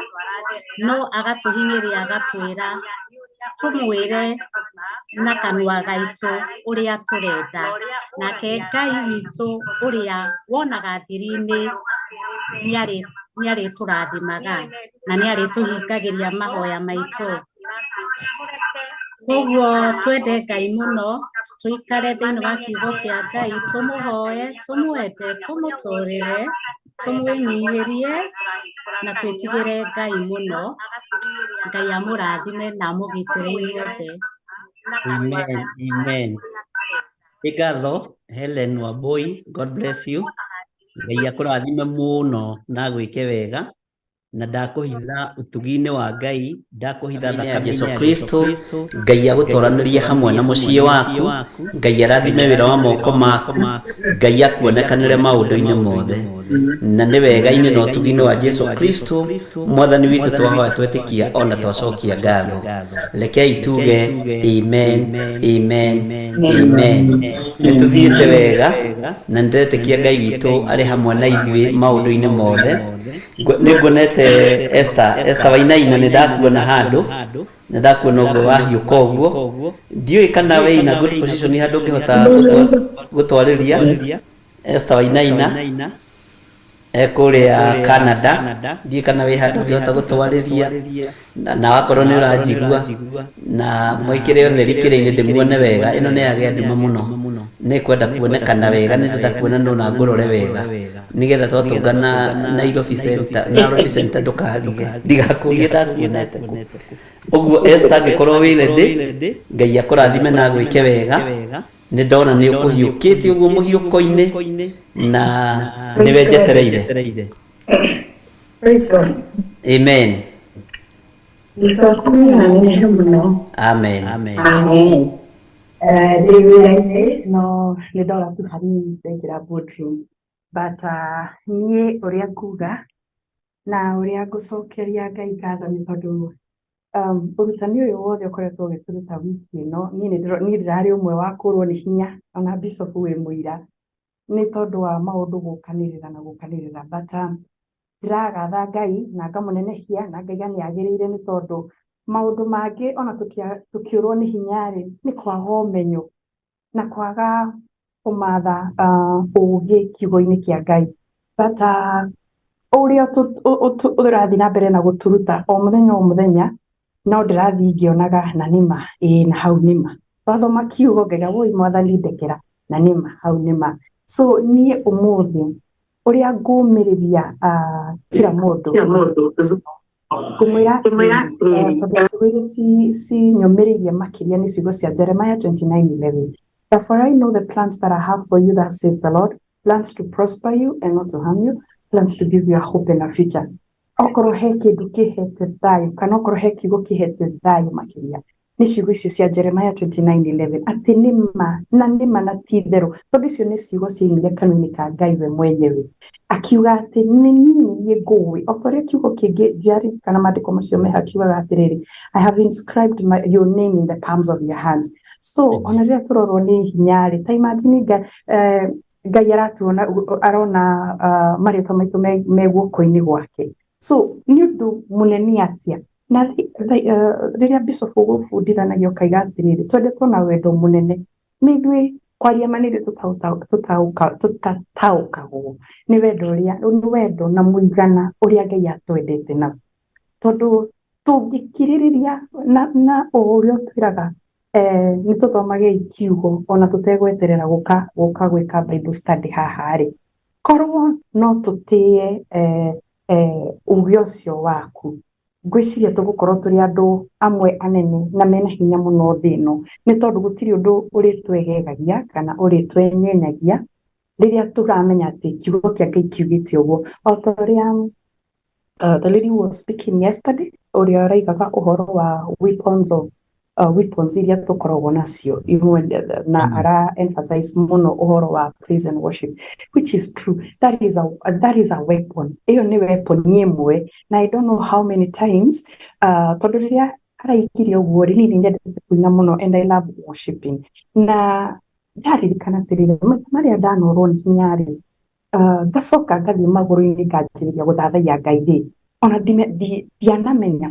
S8: no agatũhinyĩrĩria agatwĩra tũmwĩre na kanua gaitũ ũrĩa tũrenda. Nake Ngai witũ ũrĩa wonaga thiri-inĩ nĩ arĩtũrathimaga na nĩ arĩtũhingagĩria mahoya maitũ. Koguo twende Ngai mũno, tũikare thĩinĩ wa kiugo kĩa Ngai, tũmũhoe, tũmwende, tũmũtũrĩre, tũmwĩnyihĩrie na twĩtigĩre Ngai mũno. Ngai amũrathime na amũgitĩre inyuothe.
S3: Amen, amen. Nĩ ngatho Helen Wambui, God bless you. Ngai akũrathime mũno na agwĩke wega, na ndakũhitha ũtugi-inĩ wa Ngai, ndakũhitha thakame ya Jesu Kristo. Ngai agũtwaranĩrie hamwe na mũciĩ waku, Ngai arathime wĩra wa moko maku, Ngai akuonekanĩre maũndũ-inĩ mothe, na nĩ wega-inĩ na ũtugi-inĩ wa Jesu Kristo Mwathani witũ twahoya twetĩkia ona twacokia ngatho. Rekei tuge amen, amen, amen. Nĩ tũthiĩte wega na nĩndĩretĩkia Ngai witũ arĩ hamwe na ithuĩ maũndũ-inĩ mothe. Nĩ nguonete Esther, Esther Wainaina, nĩ ndakuona handũ, nĩ ndakuona ũguo wahiũka ũguo. Ndiũĩ kana wĩ in a good position handũ ũngĩhota gũtwarĩria. Esther Wainaina ekũrĩa Canada, ndiũĩ kana wĩ handũ ũngĩhota gũtwarĩria, na wakorwo nĩ ũranjigua, na mwĩkĩre ũtheri kĩrĩa-inĩ ndĩmuone wega. Ĩno nĩ yagĩa nduma mũno, nĩ kwenda kuonekana wega, nĩ ndĩrenda kuona nũ na ngũrore wega, nĩgetha twatũngana Nairobi Center, Nairobi Center ndũkarige, ndigakũrie ndakuonete kũ. Ũguo Esther, angĩkorwo wĩ ready, Ngai akũrathime na agwĩke wega. Nĩ ndona nĩ ũkũhiũkĩte ũguo mũhiũko-inĩ na nĩwe njetereire.
S10: Praise God.
S3: Amen.
S10: Icoku na nenehe mũno.
S3: Amen.
S10: Amen. Ndĩ wĩra-inĩ no nĩ ndora tu hanini ndaingĩra boardroom, but niĩ ũrĩa nguga na ũrĩa ngũcokeria Ngai ngatho nĩ tondũ ũrutani ũyũ wothe ũkoretwo ũgĩtũruta wiki ĩno, niĩ niĩ ndĩrarĩ ũmwe wa kũrwo nĩ hinya, ona bishop wĩ mũira, nĩ tondũ wa maũndũ gũkanĩrĩra na gũkanĩrĩra, but ndĩragatha Ngai na ngamũnenehia na ngaiga nĩ agĩrĩire, nĩ tondũ maũndũ mangĩ ona tũkĩũrwo nĩ hinya rĩ, nĩ kwaga ũmenyo na kwaga kũmatha ũũgĩ kiugo-inĩ kĩa Ngai, but ũrĩa ũrathiĩ na mbere na gũtũruta o mũthenya o mũthenya, no ndĩrathiĩ ngĩonaga na nĩma ĩĩ, na hau nĩma twathoma kiugo ngaiga, woi Mwathani ndekera, na nĩma hau nĩma. So niĩ ũmũthĩ ũrĩa ngũmĩrĩria kila mũndũ ngũmwĩra atĩrĩrĩ, tondũ ciugo iria cinyũmĩrĩirie makĩria nĩ ciugo cia Jeremiah 29:11, "That for I know the plans that I have for you, that says the Lord, plans to prosper you and not to harm you, plans to give you a hope and a future." Okorwo he kĩndũ kĩhete thayũ, kana okorwo he kiugo kĩhete thayũ makĩria, nĩ ciugo icio cia Jeremiah 29:11, atĩ nĩma na nĩma na ti itherũ, tondũ icio nĩ ciugo ciaumire kanua-inĩ ka Ngai we mwenyewe, akiuga atĩ nĩ niĩ nĩ ngũĩ o ta ũrĩa kiugo kĩngĩ ndiaririkana maandĩko macio meha kiugaga atĩrĩrĩ, "I have inscribed your name in the palms of your hands." So ona rĩrĩa tũrorwo nĩ hinya rĩ, ta imagine Ngai aratuona, arona marĩtwa maitũ me guoko-inĩ gwake. So nĩ ũndũ mũnene atĩa na rĩrĩa bishop ũgũbundithanagia ũkaiga atĩrĩrĩ, twendetwo na wendo mũnene nĩ ithuĩ. Kwaria ma, nĩ ithuĩ tũtataũkagwo nĩ wendo ũrĩa, nĩ wendo na mũigana ũrĩa Ngai atwendete naguo, tondũ tũngĩkirĩrĩria na o ũrĩa ũtwĩraga nĩ tũthomage kiugo ona tũtegweterera gũka gwĩka Bible study haha rĩ, korwo no tũtĩe uge ũcio waku, ngwĩciria tũgũkorwo tũrĩ andũ amwe anene na mena hinya mũno thĩ ĩno, nĩ tondũ gũtirĩ ũndũ ũrĩtwegegagia kana ũrĩtwenyenyagia. Rĩrĩa tũramenya atĩ kiugo kĩa Ngai kiugĩte ũguo, o ta ũrĩa the lady who was speaking yesterday, ũrĩa ũraigaga ũhoro wa weapons of weapons iria tũkoragwo nacio imwe, na ara emphasize mũno ũhoro wa praise and worship, which is true. That is a weapon. Ĩyo nĩ weapon ĩmwe, na I don't know how many times, tondũ rĩrĩa araigire ũguo rĩ, niĩ nĩ nyendete kũina mũno and I love worshiping, na ndaririkana atĩrĩrĩ, maita marĩa ndanorwo nĩ hinya rĩ, ngacoka ngathiĩ magũrũ-inĩ nganjĩrĩria gũthathaiya Ngai rĩ, ona ndianamenya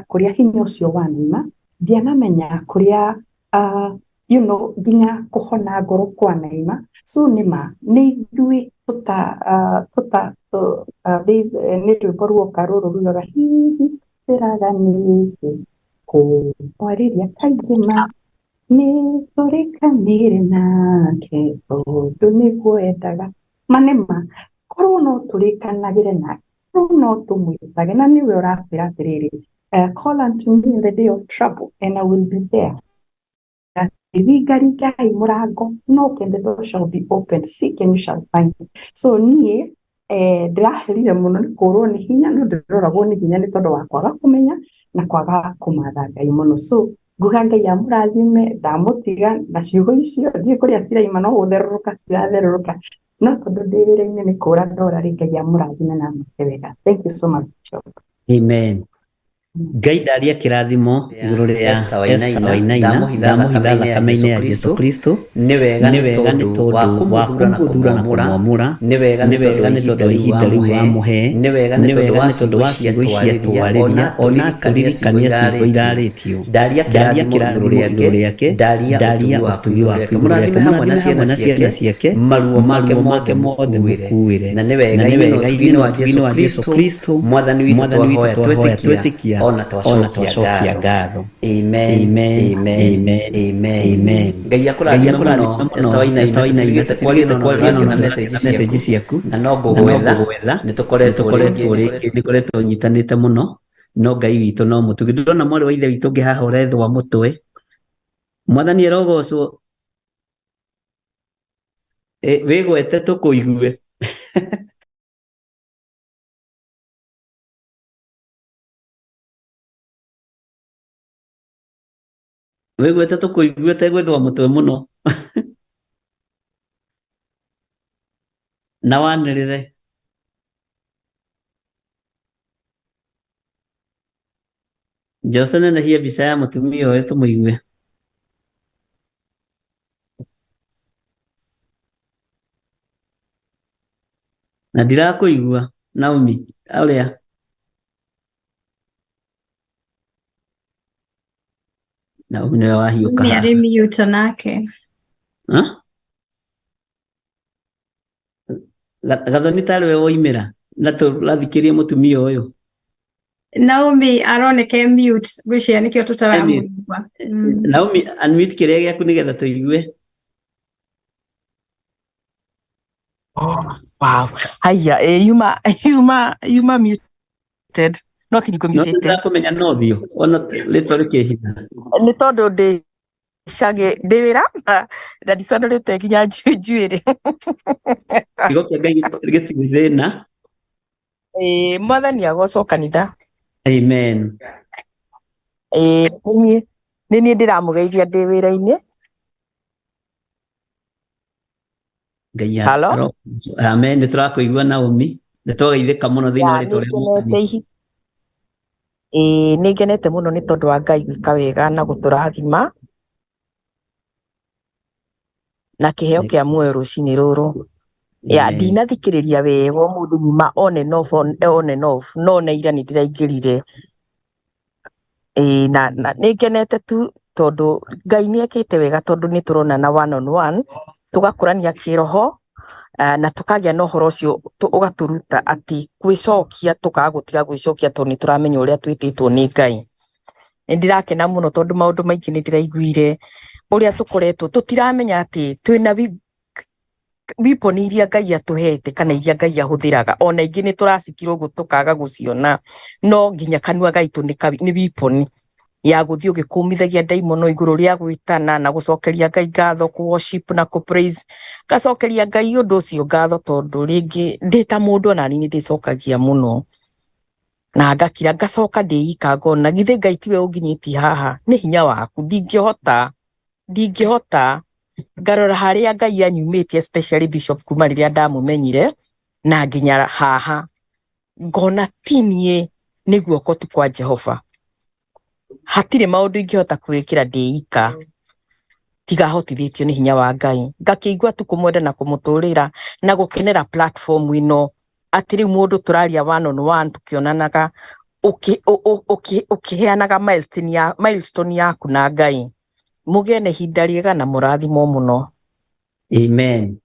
S10: kũrĩa hinya ũcio wanauma, ndianamenya kũrĩa nginya kũhona ngoro kwanaima. So nĩ ma nĩ ithuĩ tũta tũta nĩ rwĩmbo ruoka rũrũ rugaga, hihi tĩraganĩte kũmwarĩria kaingĩ ma nĩ tũrĩkanĩre nake tondũ nĩguo endaga. Ma nĩ ma korwo no tũrĩkanagĩre nake, korwo no tũmwĩtage, na nĩwe ũratwĩra atĩrĩrĩ, "Call unto me in the day of trouble and I will be there." Ringaringai mũrango, knock and the door shall be opened, seek and you shall find. So niĩ ndĩraherire mũno nĩ kũrwo nĩ hinya, no ndĩroragwo nĩ hinya nĩ tondũ wa kwaga kũmenya na kwaga kũmatha Ngai mũno. So nguga Ngai amũrathime. Ndamũtiga na ciugo icio, ndiũĩ kũrĩa ciraima, no gũtherũrũka ciratherũrũka, no tondũ ndĩ wĩra-inĩ nĩ kũra ndora rĩ. Ngai amũrathime na amũhe wega. Thank you so much, Bishop.
S3: Amen. Ngai ndaria kĩrathimo igũrũ rĩa
S11: Esther Wainaina.
S3: Esther Wainaina.
S11: Ndamũhitha
S3: Ndamũhitha
S11: thakame-inĩ ya
S3: thakame-inĩ
S11: Jesũ
S3: ya Jesũ
S11: Kristo.
S3: Kristo.
S11: Nĩ wega
S3: Nĩ
S11: nĩ
S3: wega nĩ
S11: tondũ wa
S3: tondũ wa
S11: kũmũthura na
S3: kũmũthura na
S11: kũmwamũra.
S3: kũmwamũra.
S11: Nĩ wega
S3: Nĩ
S11: nĩ tondũ
S3: wega
S11: wa
S3: nĩ
S11: ihinda
S3: tondũ wa
S11: rĩu
S3: ihinda rĩu
S11: wamũhe.
S3: wamũhe.
S11: Nĩ wega nĩ
S3: Nĩ
S11: tondũ
S3: wega
S11: wa
S3: nĩ tondũ
S11: ciugo
S3: wa
S11: ici
S3: ciugo ici
S11: atwarĩria,
S3: atwarĩria,
S11: ona
S3: ona
S11: atũririkania
S3: atũririkania
S11: ciugo
S3: ciugo
S11: irarĩtio.
S3: irarĩtio.
S11: Ndaria
S3: Ndaria
S11: kĩrathimo igũrũ
S3: kĩrathimo igũrũ
S11: rĩake,
S3: rĩake,
S11: ndaria
S3: ndaria
S11: ũtugi waku
S3: ũtugi
S11: igũrũ
S3: waku
S11: rĩake,
S3: igũrũ rĩake,
S11: mũrathime hamwe na
S3: mũrathime hamwe
S11: ciana
S3: na ciana
S11: ciake,
S3: ciake,
S11: maruo make
S3: maruo
S11: mothe
S3: make mothe
S11: mũkuĩre.
S3: mũkuĩre.
S11: Na nĩ
S3: Na
S11: wega
S3: nĩ
S11: inyuĩ na
S3: wega
S11: ũtugi-inĩ
S3: inyuĩ na
S11: wa
S3: ũtugi-inĩ
S11: Jesũ
S3: wa Jesũ
S11: Kristo
S3: Kristo
S11: Mwathani witũ,
S3: Mwathani witũ,
S11: twahoya
S3: twahoya
S11: twetĩkia,
S3: twetĩkia,
S11: ona
S3: ona
S11: twacokia
S3: twacokia
S11: ngatho.
S3: ngatho.
S11: Amen.
S3: Amen.
S11: Amen.
S3: Amen.
S11: Amen.
S3: Amen.
S11: Ngai
S3: Ngai
S11: akũrathime mũno,
S3: akũrathime
S11: Esther
S3: mũno,
S11: Wainaina.
S3: Esther Wainaina.
S11: Tũtigĩte kwaria
S3: Tũtigĩte
S11: no
S3: kwaria no
S11: tũrakena
S3: tũrakena
S11: message
S3: message
S11: ciaku,
S3: ciaku,
S11: na no
S3: na no
S11: ngũgwetha.
S3: ngũgwetha.
S11: Nĩ tũkoretwo
S3: Nĩ tũkoretwo
S11: rĩngĩ
S3: rĩngĩ, nĩ ngoretwo nyitanĩte mũno, no Ngai witũ no mũtugi. Ndĩrona mwarĩ wa ithe witũ ũngĩ haha ũrethwa mũtwe. Mwathani arogocwo. Wĩgwete tũkũigue. Wĩgwete tũkũigue ũtegwĩthwa mũtwe mũno na wanĩrĩre. Jose, nenehia mbica ya mũtumia ũyũ tũmũigue. Na ndirakũigua Naomi ũrĩa. Naomi nĩwe wahiũka
S12: Mimi
S3: haha.
S12: arĩ mute nake.
S3: Ha? Gathoni tarĩ we woimĩra na tũrathikĩrie mũtumia ũyũ.
S12: Naomi aroneka e mute, ngwĩciria nĩkĩo tũtaramũigua.
S3: Naomi, unmute kĩrĩa gĩaku nĩgetha tũigue.
S13: Oh, wow. Haya, yuma muted. No ti
S3: No
S13: ngũmutĩte.
S3: nĩndĩrakũmenya no thiũ ona rĩtwa rĩkĩhitha.
S13: Nĩ tondũ ndĩ cagĩ ndĩ wĩra na ndicanũrĩte nginya njuĩrĩ.
S3: Kiugo kĩa Ngai gĩtirĩ thĩna.
S13: Ĩĩ, Mwathani agocwo kanitha.
S3: Amen.
S13: Ĩĩ, nĩ niĩ ndĩramũgeithia ndĩ wĩra-inĩ.
S3: Ngai
S13: Halo?
S3: Amen. Nĩ tũrakũigua Naomi, nĩ twageithĩka mũno thĩinĩ wa
S13: Ya,
S3: rĩtwa
S13: nĩ
S3: rĩa
S13: ngenete
S3: Mwathani.
S13: Ĩĩ, nĩ ngenete mũno nĩ tondũ wa Ngai gwĩka wega na gũtũrathima na kĩheo kĩa muoyo rũcinĩ rũrũ. Ya,
S3: Amen.
S13: ndinathikĩrĩria wega ũmũthĩ, nyuma on and off, on and off, no na ira nĩ ndĩraingĩrire. Ĩĩ, na nĩ ngenete tu tondũ Ngai nĩ ekĩte wega, tondũ nĩ tũronana one on one, tũgakũrania kĩroho, na tũkagĩa na ũhoro ũcio ũgatũruta atĩ gwĩcokia tũkaga gũtiga gwĩcokia tondũ nĩ tũramenya ũrĩa twĩtĩtwo nĩ Ngai. Nĩ ndĩrakena mũno tondũ maũndũ maingĩ nĩ ndĩraiguire ũrĩa tũkoretwo tũtiramenya atĩ twĩna weapon iria Ngai atũhete kana iria Ngai ahũthĩraga, ona ingĩ nĩ tũracikira ũguo tũkaga gũciona, no nginya kanua gaitũ nĩ weapon. Ya gũthiĩ ũgĩkũmithagia ndaimono igũrũ rĩa gwĩtana na gũcokeria Ngai ngatho, kũ worship na kũ praise. Ngacokeria Ngai ũndũ ũcio ngatho tondũ rĩngĩ ndĩ ta mũndũ ona niĩ nĩ ndĩcokagia mũno na ngakira ngacoka ndĩika ngona githĩ Ngai tiwe ũnginyĩtie haha, nĩ hinya waku, ndingĩhota, ndingĩhota. Ngarora harĩa Ngai anyumĩtie, especially Bishop, kuma rĩrĩa ndamũmenyire na nginya haha, ngona ti niĩ, nĩ guoko tu kwa Jehova. Hatirĩ maũndũ ingĩhota kwĩĩkĩra ndĩika tiga hotithĩtio nĩ hinya wa Ngai. Ngakĩigua tu kũmwenda na kũmũtũrĩra na gũkenera platform ĩno, atĩ rĩu mũndũ tũraria one on one tũkĩonanaga, ũkĩheanaga milestone yaku na Ngai. Mũgĩe na ihinda rĩega na mũrathimwo mũno.
S3: Amen.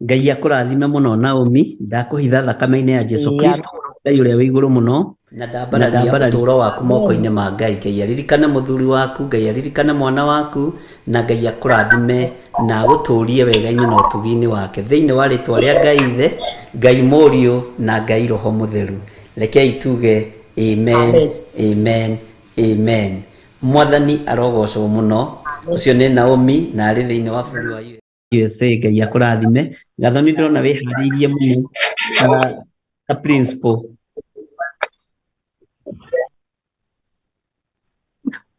S3: Ngai akũrathime mũno Naomi, ndakũhitha thakame-inĩ ya Jesu
S13: Ĩĩ,
S3: Kristo, Ngai ũrĩa wĩ igũrũ mũno, na ndambararia
S13: ndambararia
S3: ũtũũro waku moko-inĩ ma Ngai. Ngai aririkane mũthuri waku, Ngai aririkane mwana waku, na Ngai akũrathime na agũtũũrie wega-inĩ na ũtugi-inĩ wake, thĩinĩ wa rĩtwa rĩa Ngai Ithe, Ngai Mũriũ na Ngai Roho Mũtheru. Rekei tuge amen,
S13: Amen.
S3: amen, amen. Mwathani arogocwo mũno. Ũcio nĩ Naomi na arĩ thĩinĩ wa bũrũri wa USA. Ngai akũrathime. Gathoni, ndĩrona wĩharĩirie mũno ta principal.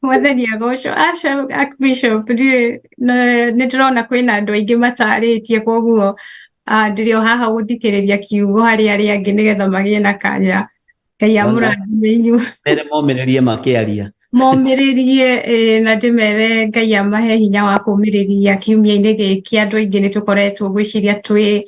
S12: Mwathani agocwo. Aca Archbishop, ndirĩ nĩ ndĩrona kwĩna andũ aingĩ matarĩtie, koguo ndĩrĩ o haha gũthikĩrĩria kiugo harĩ arĩa angĩ nĩgetha magĩe na kanya. Ngai
S3: Wona
S12: amũrathime inyuĩ.
S3: Mere momĩrĩrie makĩaria.
S12: Momĩrĩrie, na ndĩmere Ngai amahe hinya wa kũmĩrĩria kiumia-inĩ gĩkĩ. Andũ aingĩ nĩ tũkoretwo ngwĩciria twĩ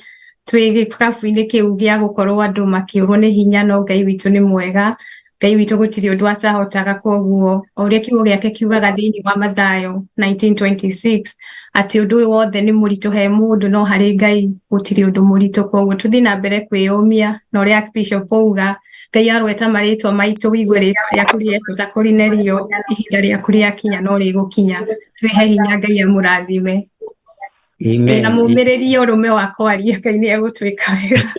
S12: gĩkabu-inĩ kĩu gĩa gũkorwo andũ makĩũrwo nĩ hinya, no Ngai witũ nĩ mwega. Ngai witũ gũtirĩ ũndũ atahotaga, koguo o ũrĩa kiugo gĩake kiugaga thĩinĩ wa Mathayo 19:26 atĩ ũndũ ũyũ wothe nĩ mũritũ he mũndũ, no harĩ Ngai gũtirĩ ũndũ mũritũ. Koguo tũthiĩ na mbere kwĩyũmia na ũrĩa Archbishop auga, Ngai arweta marĩtwa maitũ, wigue rĩtwa rĩaku rĩetwo ta Korinelio, ihinda rĩaku rĩakinya no rĩgũkinya. Twĩhe hinya, Ngai amũrathime.
S3: Amen.
S12: Na mũmĩrĩrie ũrũme wa kwaria, Ngai nĩ egũtwĩka wega.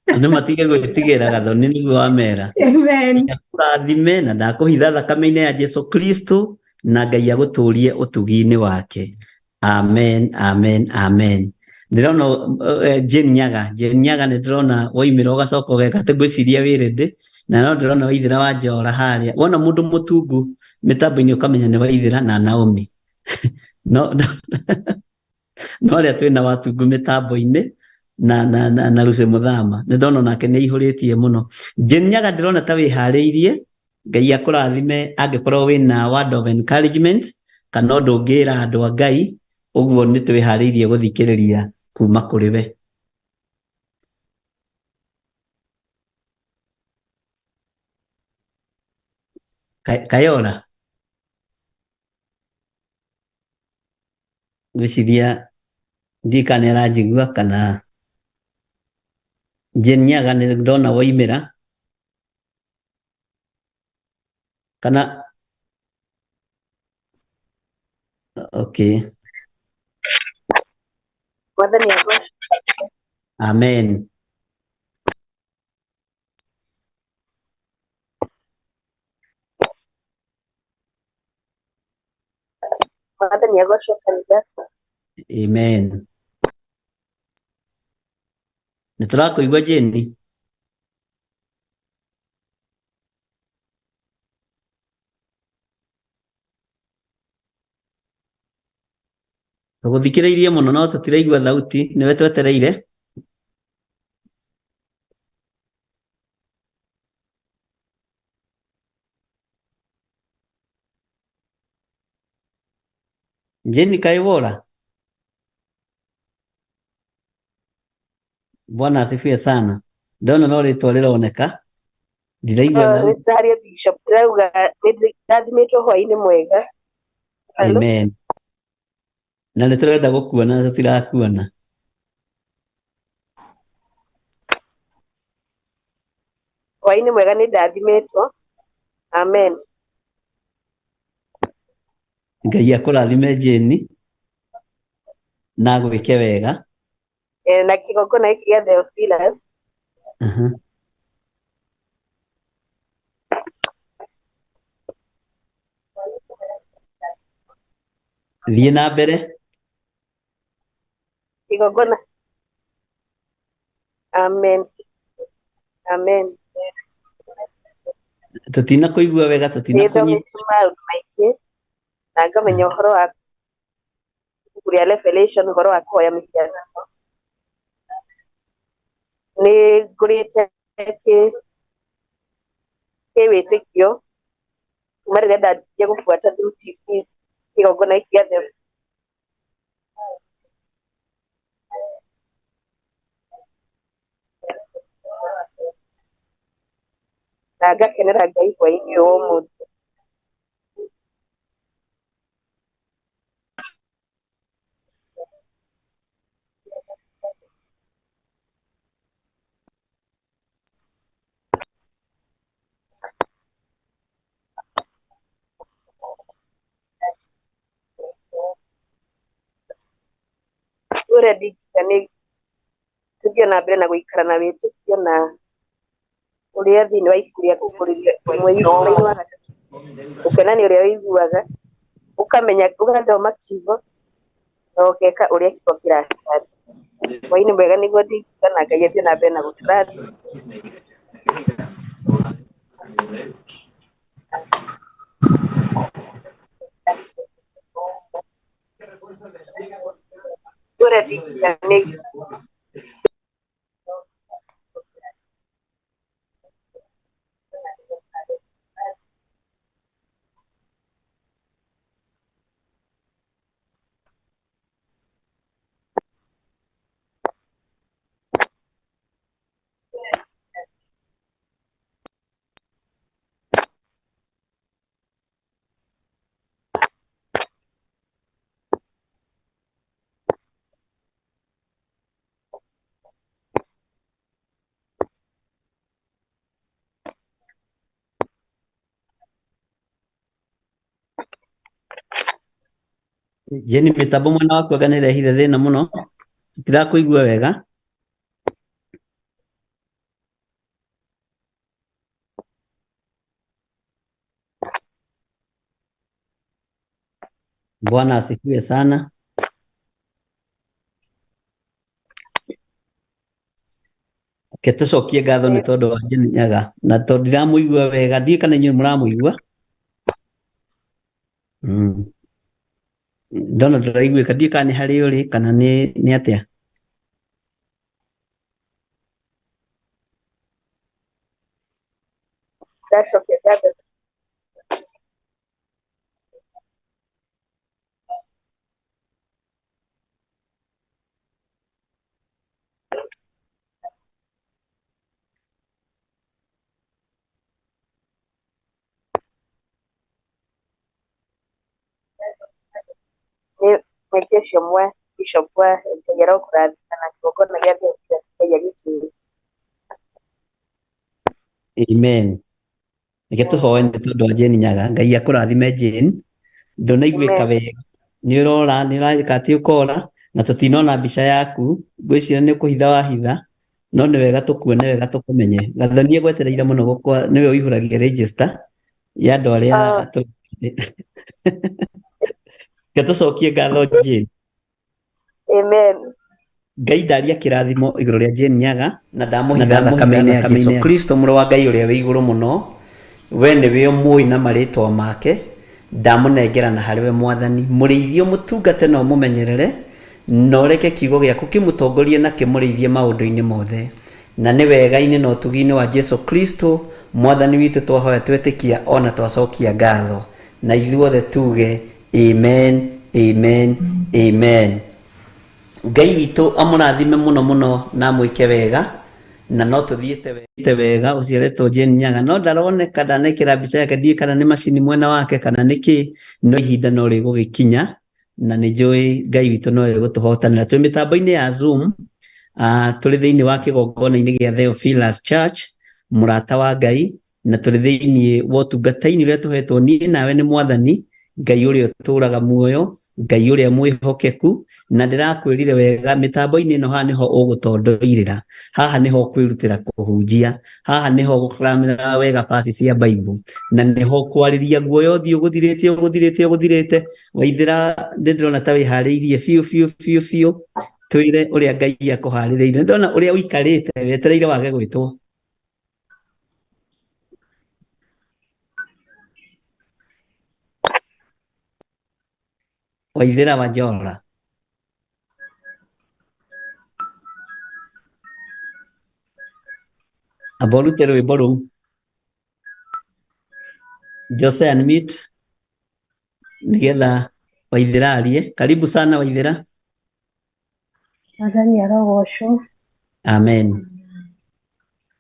S3: Andũ matige gwĩtigĩra, Gathoni, nĩguo wamera.
S12: Amen.
S3: Akũrathime na ndakũhitha thakame-inĩ ya Jesu Kristo, na Ngai agũtũrie ũtugi-inĩ wake. Amen, amen, amen. Ndĩrona Jane Nyaga, Jane Nyaga, nĩ ndĩrona woimĩra ũgacoka ũgeka atĩ ngwĩciria wĩ ready, na no ndĩrona Waithĩra wa Njora harĩa. Wona mũndũ mũtungu mĩtambo-inĩ ũkamenya nĩ Waithĩra na Naomi. No no arĩa twĩna watungu mĩtambo-inĩ na Lucy Mũthama, nĩ ndona nake nĩ aihũrĩtie mũno. Jane Nyaga, ndĩrona ta wĩharĩirie. Ngai akũrathime angĩkorwo wĩna word of encouragement kana ũndũ ũngĩra andũ a Ngai, ũguo nĩ twĩharĩirie gũthikĩrĩria kuma kũrĩ we. Kayora, ngwĩciria ndiũĩ kana nĩ aranjigua kana Jane Nyaga, nĩ ndona woimĩra kana okay.
S7: Mwathani agocwo.
S3: Amen.
S7: Mwathani agocwo kanitha.
S3: Amen. Nĩ tũrakũigua, Jane. Tũgũthikĩrĩirie mũno no tũtiraigua thauti, nĩwe twetereire. Jane, kaĩ wora? Bwana asifiwe sana. Ndona no rĩtwa rĩroneka, ndiraigua thauti.
S7: Nĩtũraria Bishop, ndĩrauga nĩndathimĩtwo, hwaĩ-inĩ mwega. Hello?
S3: Amen. Na nĩ tũrenda gũkuona na tũtirakuona.
S7: Hwaĩ-inĩ mwega, nĩndathimĩtwo. Amen.
S3: Ngai akũrathime, Jane, na agwĩke wega.
S7: Na kĩgongona gĩkĩ gĩa Theophilus.
S3: Thiĩ na mbere.
S7: Igongona. Amen. Amen.
S3: Tũtina kũigua wega, tũtina
S7: Nĩ
S3: kũnyita.
S7: thomete maũndũ maingĩ na ngamenya ũhoro wa ibuku rĩa Revelation, ũhoro wa kũhoya mĩhianano. Nĩ ngũrĩte kĩwĩtĩkio kuma rĩrĩa ndanjirie gũbuata through TV kĩgongona gĩkĩ gĩa na ngakenera Ngai hwaĩ-inĩ ũyũ wa ũmũthĩ. Ũrĩa ndingiuga nĩ tũthiĩ na mbere na gũikara na wĩtĩkio na ũrĩa thĩinĩ wa ibuku rĩa kũguũrĩrio mweri-inĩ wa gatatũ, gũkena nĩ ũrĩa ũiguaga, ũkamenya, ũgathoma kiugo na ũgeka ũrĩa kiugo kĩratarĩria. Hwaĩ-inĩ mwega nĩguo ndingiuga na Ngai athiĩ na mbere na gũtũrathima. Ũrĩa ndingiuga nĩ
S3: Jeni, mĩtambo mwena waku anga nĩ ĩrehire thĩna mũno, tũtirakũigua wega. Bwana asifiwe sana. Reke tũcokie ngatho nĩ tondũ wa Jane Nyaga, na tondũ ndiramũigua wega, ndiũĩ kana inyuĩ mũramũigua. Ndona ndũraiguĩka, ndiũĩ kana nĩ harĩa ũrĩ kana nĩ atĩa.
S7: Ndacokia ngatho. Nĩ mweke ũcio mwa Bishop wa Ngai arokũrathima na kĩgongona gĩa Theophilus Ngai agĩtĩe.
S3: Amen. Reke tũhoe nĩ tondũ wa Jane Nyaga. Ngai akũrathime Jane. Ndũnaiguĩka wega. Nĩ ũrora, nĩ ũreka atĩ ũkora, na tũtinona mbica yaku. Ngwĩciria nĩ kũhitha wahitha, no nĩ wega tũkuone wega tũkũmenye. Gathoni egwetereire mũno gũkwa, nĩwe ũihũragia register ya andũ arĩa Reke tũcokie ngatho Jane.
S7: Amen.
S3: Ngai ndaria kĩrathimo igũrũ rĩa Jane Nyaga na ndamũhitha thakame-inĩ ya Jesu Kristo mũrũ wa Ngai ũrĩa wĩ igũrũ mũno. We nĩwe ũmũĩ na marĩtwa make, ndamũnengera na harĩ we Mwathani. Mũrĩithie ũmũtungate na ũmũmenyerere, na ũreke kiugo gĩaku kĩmũtongorie na kĩmũrĩithie maũndũ-inĩ mothe. Na nĩ wega-inĩ na ũtugi-inĩ wa Jesu Kristo Mwathani witũ twahoya twetĩkia ona twacokia ngatho. Na ithuothe tuge amen, amen, amen. Ngai witũ amũrathime mũno mũno na amwĩke wega, na no tũthiĩte wega ũciaretwo Jane Nyaga, no ndaroneka, ndanekĩra mbica yake, ndiũĩ kana nĩ macini mwena wake kana nĩ kĩ, no ihinda no rĩgũgĩkinya na nĩ njũĩ Ngai witũ no egũtũhotanĩra. Twĩ mĩtambo-inĩ ya Zoom, tũrĩ thĩinĩ wa kĩgongona-inĩ gĩa Theophilus Church, mũrata wa Ngai, na tũrĩ thĩinĩ wa ũtungata-inĩ ũrĩa tũhetwo niĩ nawe nĩ Mwathani Ngai ũrĩa ũtũũraga muoyo. Ngai ũrĩa mwĩhokeku, na ndĩrakwĩrire wega mĩtambo-inĩ ĩno haha nĩho ũgũtondoirĩra, haha nĩho ũkwĩrutĩra kũhunjia, haha nĩho ũgũkramĩra wega baci cia Bible, na nĩho ũkwarĩria guoya ũthiĩ ũgũthirĩte ũgũthirĩte ũgũthirĩte. Waithĩra, ndĩrona ta wĩharĩirie biũ biũ biũ biũ, twĩre ũrĩa Ngai akũharĩrĩirie. Ndĩrona ũrĩa ũikarĩte wetereire wage gwĩtwo. Waithĩra Wanjora. Amba ũrute rwĩmbo rũu. Jose unmute nĩgetha Waithĩra arie. Karibu sana Waithĩra.
S7: Mwathani arogocwo.
S3: Amen.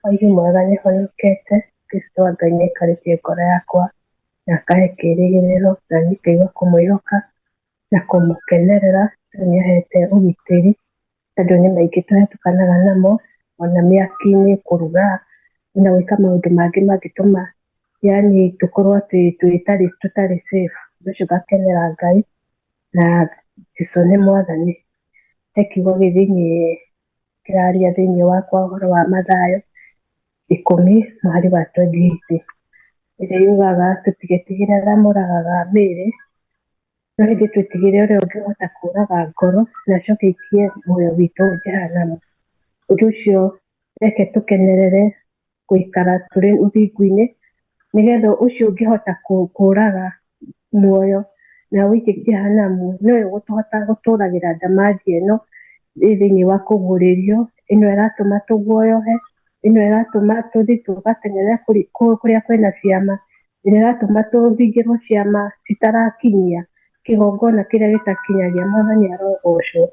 S7: Waigĩ mwega nĩhonokete. Kristo wa Ngai nĩaikarĩtie ngoro yakwa na akahe kĩĩrĩgĩrĩro na niĩ ngaigua kũmwĩhoka na kũmũkenerera tondũ nĩahete ũgitĩri tondũ nĩ maingĩ tũhetũkanaga namo ona mĩaki-inĩ kũruga na gwĩka maũndũ mangĩ mangĩtũma yani tũkorwo atĩ tũtarĩ tũtarĩ safe. Ũndũ ũcio ngakenera Ngai na Jesũ nĩ Mwathani. He kiugo gĩ thĩiniĩ kĩraria thĩiniĩ wakwa ũhoro wa Mathayo 10 mũhari wa 28 ĩrĩa yugaga tũtigetigĩre arĩa moragaga mĩĩrĩ, no ĩndĩ twĩtigĩre ũrĩa ũngĩhota kũraga ngoro na acoke aikie muoyo witũ jehanamu. Ũndũ ũcio reke tũkenerere gũikara tũrĩ ũthingu-inĩ nĩgetha ũcio ũngĩhota kũraga muoyo na ũikie jehanamu nĩwe ũgũtũhota gũtũragĩra ndamathi ĩno ĩ thĩiniĩ wa kũguũrĩrio, ĩno ĩratũma tũguoyohe, ĩno ĩratũma tũthiĩ tũgateng'ere kũrĩa kwĩna ciama, ĩrĩa ĩratũma tũthingĩrwo ciama citarakinyia kĩgongona kĩrĩa gĩtakinyagia. Mwathani arogocwo.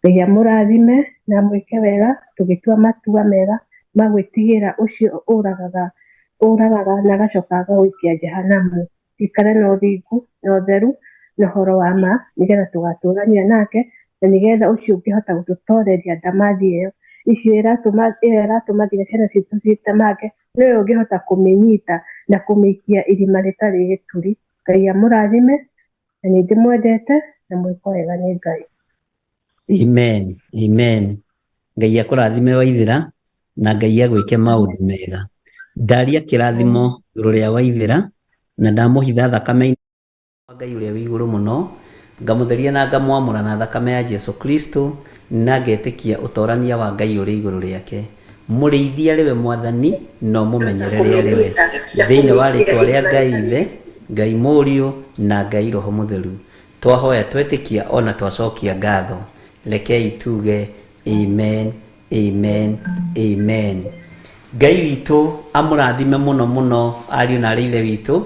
S7: Ngai amũrathime na mwĩke wega tũgĩtua matua mega ma gwĩtigĩra ũcio ũragaga ũragaga na agacoka agagũikia jehanamu. Tuikare na ũthingu na ũtheru na ũhoro wa ma nĩgetha tũgatũrania nake na nĩgetha ũcio ũngĩhota gũtũtoreria ndamathi ĩyo icio ĩratũma ĩyo ĩratũma nginya ciana citũ citemange nĩwe ũngĩhota kũmĩnyita na kũmĩikia irima rĩtarĩ gĩturi. Ngai amũrathime na nĩ ndĩmwendete na mwĩko wega nĩ Ngai.
S3: Amen. Amen. Ngai akũrathime Waithĩra na Ngai agwĩke maũndũ mega. Ndaria kĩrathimo igũrũ rĩa Waithĩra na ndamũhitha thakame wa Ngai ũrĩa wĩ igũrũ mũno, ngamũtheria na ngamwamũra na thakame ya Jesu Kristo na ngetĩkia ũtorania wa Ngai ũrĩ igũrũ rĩake. Mũrĩithi arĩ we Mwathani na ũmũmenyerere arĩ we. Thĩinĩ wa rĩtwa rĩa Ngai Ithe, Ngai Mũriũ na Ngai Roho Mũtheru. Twahoya twetĩkia ona twacokia ngatho. Rekei tuge amen, amen, amen. Ngai witũ amũrathime mũno mũno ariũ na arĩ ithe witũ,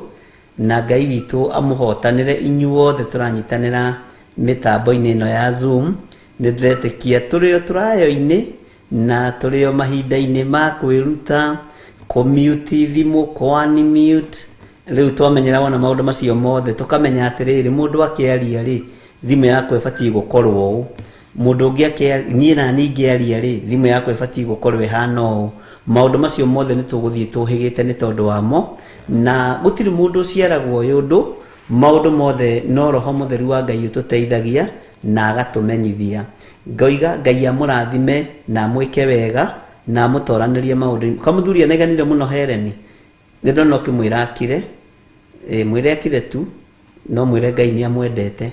S3: na Ngai witũ amũhotanĩre inyuothe tũranyitanĩra mĩtambo-inĩ ĩno ya Zoom. Nĩ ndĩretĩkia tũrĩ o tũrayo-inĩ na tũrĩ o mahinda-inĩ ma kwĩruta kũmute thimũ, kũ-unmute. Rĩu twamenyera wona maũndũ macio mothe tũkamenya atĩrĩrĩ, mũndũ akĩaria rĩ, thimũ yakwa ĩbatiĩ gũkorwo ũũ, mũndũ ũngĩ akĩaria, niĩ na niĩ ngĩaria rĩ, thimũ yakwa ĩbatiĩ gũkorwo ĩhana ũũ. Maũndũ macio mothe nĩ tũgũthiĩ tũhĩgĩte nĩ tondũ wamo, na gũtirĩ mũndũ ũciaragwo ũyũ ũndũ. Maũndũ mothe no Roho Mũtheru wa Ngai ũtũteithagia na agatũmenyithia. Ngoiga Ngai amũrathime na amwĩke wega na amũtoranĩrie maũndũ-inĩ. Kamũthuri anegenire mũno Hereni, nĩ ndona ũkĩmwĩra akire, mwĩre akire tu, no mwĩre Ngai nĩ amwendete.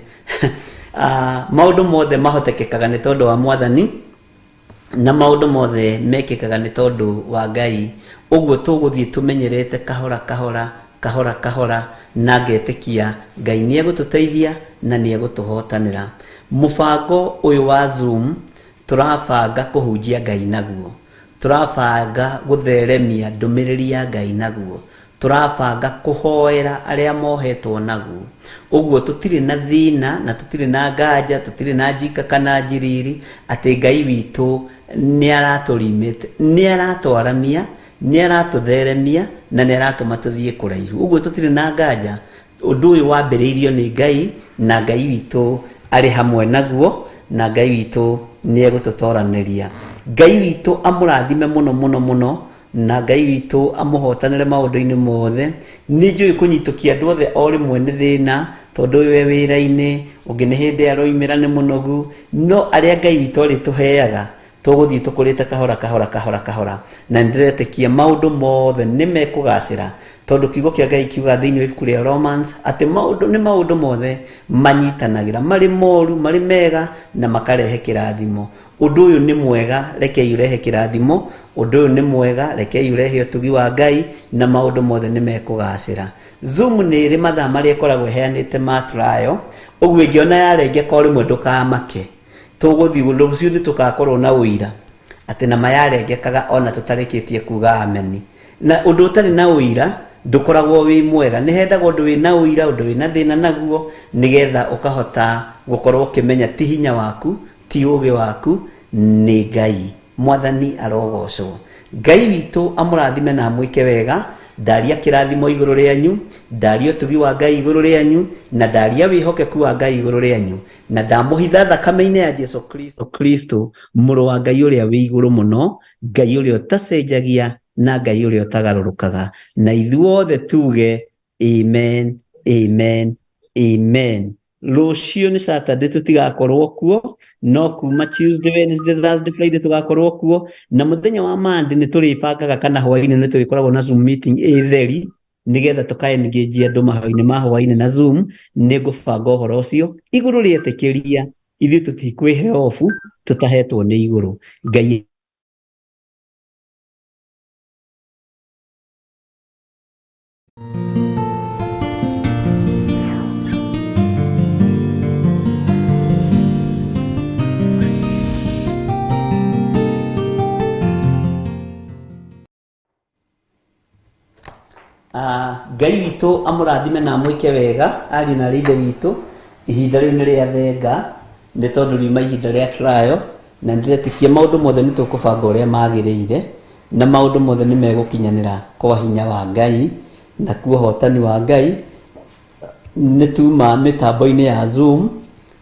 S3: Maũndũ mothe mahotekekaga nĩ tondũ wa Mwathani, na maũndũ mothe mekĩkaga nĩ tondũ wa Ngai. Ũguo tũgũthiĩ tũmenyerete kahora kahora kahora kahora, na ngetĩkia Ngai nĩ egũtũteithia na nĩ egũtũhotanĩra. Mũbango ũyũ wa Zoom tũrabanga kũhunjia Ngai naguo, tũrabanga gũtheremia ndũmĩrĩri ya Ngai naguo, tũrabanga kũhoera arĩa mohetwo naguo. Ũguo tũtirĩ na thĩna na tũtirĩ na nganja, tũtirĩ na njika kana njiriri atĩ Ngai witũ nĩ aratũrimĩte, nĩ aratwaramia, nĩ aratũtheremia na nĩ aratũma tũthiĩ kũraihu. Ũguo tũtirĩ na nganja, ũndũ ũyũ wambĩrĩirio nĩ Ngai na Ngai witũ arĩ hamwe naguo na Ngai witũ nĩ egũtũtoranĩria. Ngai witũ amũrathime mũno mũno mũno na Ngai witũ amũhotanĩre maũndũ-inĩ mothe. Nĩ njũĩ kũnyitũkia andũ othe o rĩmwe nĩ thĩna, Tondũ ũyũ e wĩra-inĩ, ũngĩ nĩ hĩndĩ aroimĩra nĩ mũnogu, no arĩa Ngai witũ arĩtũheaga tũgũthiĩ tũkũrĩte kahora kahora kahora kahora, na nĩndĩretĩkia maũndũ mothe nĩ mekũgacĩra, tondũ kiugo kĩa Ngai kiuga thĩinĩ wa ibuku rĩa Romans atĩ maũndũ nĩ maũndũ mothe manyitanagĩra, marĩ moru marĩ mega, na makarehe kĩrathimo. Ũndũ ũyũ nĩ mwega, rekei ũrehe kĩrathimo. Ũndũ ũyũ nĩ mwega, rekei ũrehe ũtugi wa Ngai, na maũndũ mothe nĩ mekũgacĩra. Zoom nĩ ĩrĩ mathaa marĩa ĩkoragwo ĩheanĩte ma trial, ũguo ĩngĩona yarengeka o rĩmwe ndũkamake. Tũgũthiĩ rũciũ nĩ tũgakorwo na ũira atĩ nama yarengekaga ona tũtarĩkĩtie kuga ameni. Na ũndũ ũtarĩ na ũira ndũkoragwo wĩ mwega. Nĩ hendaga ũndũ wĩna ũira, ũndũ wĩna thĩna naguo, nĩgetha ũkahota gũkorwo ũkĩmenya ti hinya waku, ti ũgĩ waku, nĩ Ngai. Mwathani arogocwo. Ngai witũ amũrathime na amwĩke wega. Ndaria kĩrathimo igũrũ rĩanyu, ndaria ũtugi wa Ngai igũrũ rĩanyu, na ndaria wĩhokeku wa Ngai igũrũ rĩanyu, na ndamũhitha thakame-inĩ ya Jesu Kristo, Kristo mũrũ wa Ngai ũrĩa wĩ igũrũ mũno, Ngai ũrĩa ũtacenjagia na Ngai ũrĩa ũtagarũrũkaga. Na ithuothe tuge amen, amen, amen. Rũciũ nĩ Saturday tũtigakorwo kuo, no kuma Tuesday, Wednesday, Thursday, Friday tũgakorwo kuo, na mũthenya wa Monday nĩ tũrĩbangaga kana hwaĩ-inĩ nĩ tũrĩkoragwo na Zoom meeting ĩ theri, nĩgetha tũka engage andũ mahoya-inĩ ma hwaĩ-inĩ na Zoom. Nĩ ngũbanga ũhoro ũcio igũrũ rĩetĩkĩria, ithuĩ tũtikwĩhe obu tũtahetwo nĩ igũrũ. Ngai Ngai witũ amũrathime na amwĩke wega ariũ na arĩ ithe witũ. Ihinda rĩu nĩ rĩa thenga, nĩ tondũ riuma ihinda rĩa trial, na nĩndĩretĩkia maũndũ mothe nĩ tũkũbanga ũrĩa magĩrĩire, na maũndũ mothe nĩ megũkinyanĩra kwa hinya wa Ngai na kuo ũhotani wa Ngai. Nĩ tuma mĩtambo-inĩ ya Zoom,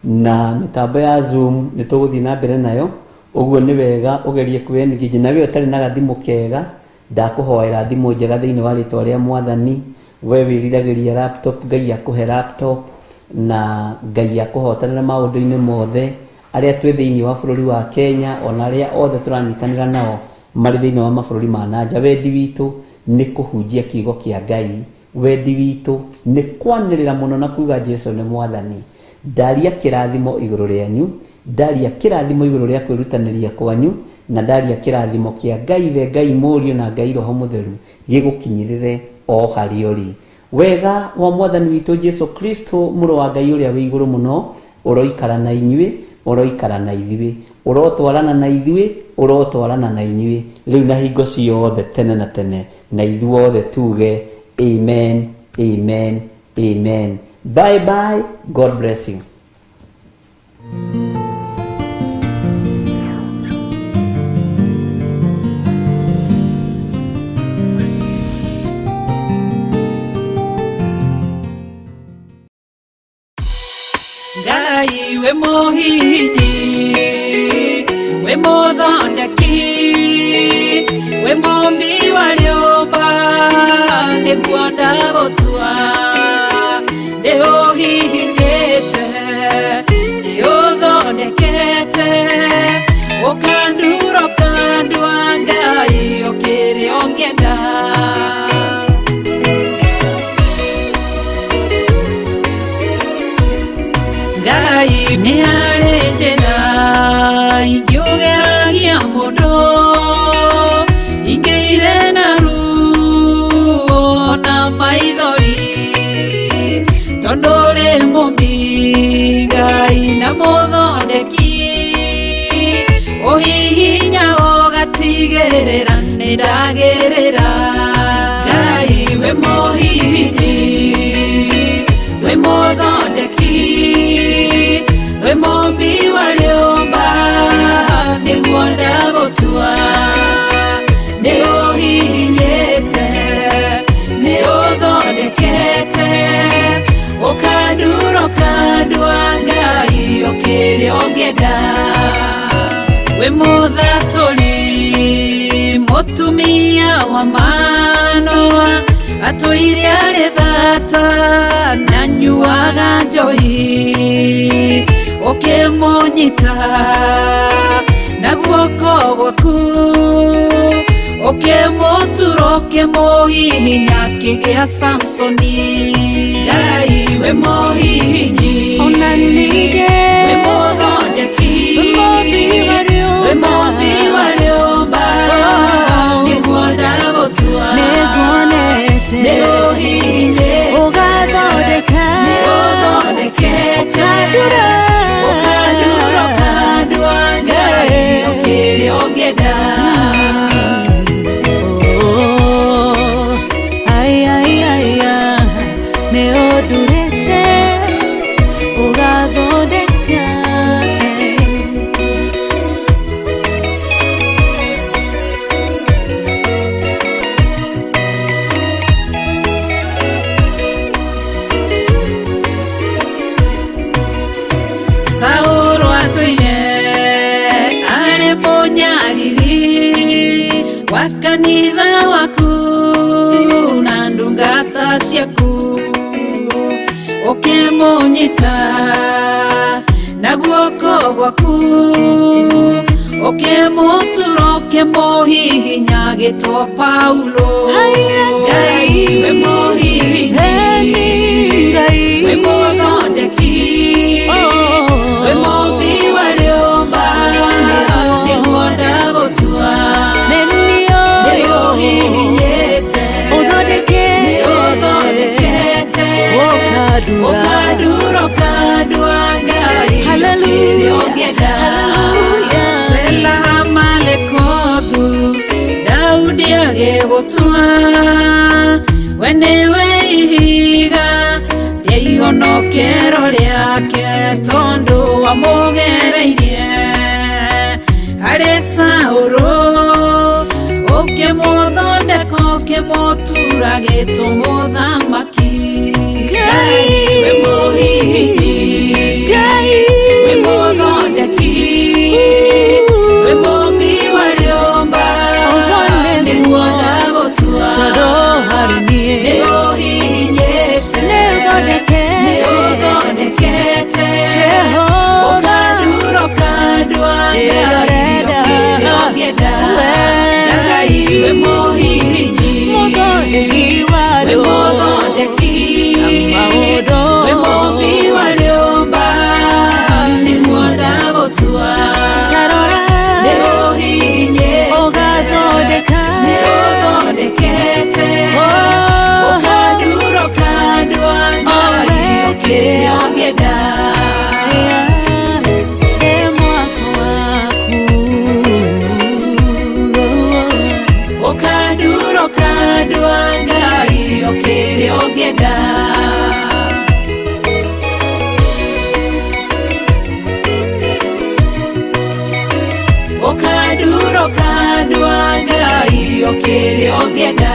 S3: na mĩtambo ya Zoom nĩ tũgũthiĩ na mbere nayo. Ũguo nĩ wega ũgerie kwĩ engage na we ũtarĩ na gathimũ kega, ndakũhoera thimũ njega thĩinĩ wa rĩtwa rĩa Mwathani. We wĩriragĩria laptop, Ngai akũhe laptop, na Ngai akũhotanĩra maũndũ-inĩ mothe. Arĩa twĩ thĩinĩ wa bũrũri wa Kenya, ona arĩa othe tũranyitanĩra nao marĩ thĩinĩ wa mabũrũri ma na nja, wendi witũ nĩ kũhunjia kiugo kĩa Ngai. Wendi witũ nĩ kwanĩrĩra mũno na kuga Jesu nĩ Mwathani. Ndaria kĩrathimo igũrũ rĩanyu, ndaria kĩrathimo igũrũ rĩa kwĩrutanĩria kwanyu, na ndaria kĩrathimo kĩa Ngai Ithe, Ngai Mũriũ na Ngai Roho Mũtheru gĩgũkinyĩrĩre o harĩa ũrĩ. Wega wa Mwathani witũ Jesu Kristo mũrũ wa Ngai ũrĩa wĩ igũrũ mũno ũroikara na inyuĩ, ũroikara na ithuĩ, ũrotwarana na ithuĩ, ũrotwarana na inyuĩ rĩu na hingo ciothe tene na tene, na ithuothe tuge amen, amen, amen. Bye bye, God bless you.
S5: Ngai we mũhihinyi, we mũthondeki, we mũmbi wa rĩũmba, nĩguo ndagũtua. Nĩ ũhihinyĩte, nĩ ũthondekete, ũkandura ũkandua, Ngai ũkĩrĩ ũngĩenda. Ngai nĩ harĩ njĩra ingĩũgeragia mũndũ, ingĩire na ruo na maithori, tondũ ũrĩ mũmbi Ngai na mũthondeki, ũhihinya ũgatigĩrĩra nĩ ndagĩrĩra. Ngai we mũhihinyi, we mũthondeki, we mũmbi wa rĩũmba, nĩguo ndagũtua. Nĩ ũhihinyĩte, nĩ ũthondekete, ũkandura ũkandua, Ngai ũkĩrĩ ũngĩenda. We mũthatũri, mũtumia wa Manoa, Atũire arĩ thata na nyuaga njohi ũkĩmũnyita na guoko gwaku ũkĩmũtura ũkĩmũhihinya akĩgĩa Samsoni Ngai wĩ mũhihinyi
S6: Ona ningĩ
S5: wĩ mũthondeki
S6: wĩ mũmbi wa rĩũmba
S5: wĩ mũmbi wa rĩũmba nĩguo ndagũtua
S6: nĩnguonete
S5: nĩ ũhihinyĩte
S6: ũgathondeka
S5: nĩ ũthondekete
S6: ũkandura
S5: ũkandura ũkandua Ngai ũkĩrĩa ũngĩenda
S6: Oh, ai, ai, ai, ai, nĩ ũndurĩte ũgathondeka
S5: Saũlũ atũire arĩ mũnyariri wa kanitha waku na ndungata ciaku ũkĩmũnyita na guoko gwaku ũkĩmũtura ũkĩmũhihinya agĩtwo Paulo Ngai wĩ mũhihinyi
S6: Ngai
S5: wĩ mũthondeki wĩ mũmbi wa rĩũmba nĩguo ndagũtua
S6: nĩ
S5: nĩ
S6: niĩ
S5: ũhihinyĩte
S6: ũthondekete
S5: nĩ ũthondekete
S6: ũkandura
S5: ũkandura ũkandua Ngai
S6: Hallelujah.
S5: ũkĩrĩa ũngĩenda
S6: Hallelujah.
S5: Sela Malekothu Daudi agĩgũtua we nĩwe ihiga rĩa ihonokero rĩake tondũ wamũgereirie harĩ Saũlũ ũkĩmũthondeka ũkĩmũtura gĩtũmũthamaki Ngai wĩ mũhihinyi
S6: Ngai
S5: wĩ mũthondeki wĩ mũmbi wa rĩũmba
S6: Ũguo nĩguo.
S5: nĩguo ndagũtua
S6: tondũ harĩ niĩ
S5: nĩ ũhihinyĩte
S6: nĩ ũthondekete
S5: nĩ ũthondekete
S6: Jehova
S5: ũkandura ũkandua
S6: Ĩrĩa
S5: Ngai
S6: ũrenda.
S5: ũkĩrĩa ũngĩenda
S6: We.
S5: Ngai wĩ mũhihinyi
S6: mũthondeki wa
S5: wĩ
S6: rĩũmba
S5: mũthondeki
S6: maũndũ
S5: wĩ mũmbi wa rĩũmba nĩguo ndagũtua
S6: tarora
S5: nĩ ũhihinyĩte
S6: ũgathondeka
S5: nĩ ũthondekete
S6: Oh.
S5: ũkandura ũkandua Ngai ũkĩrĩa ũngĩenda
S6: Ndĩ mwako waku
S5: ũkandura ũkandua Ngai ũkĩrĩa ũngĩenda ũkandura ũkandua Ngai ũkĩrĩa ũngĩenda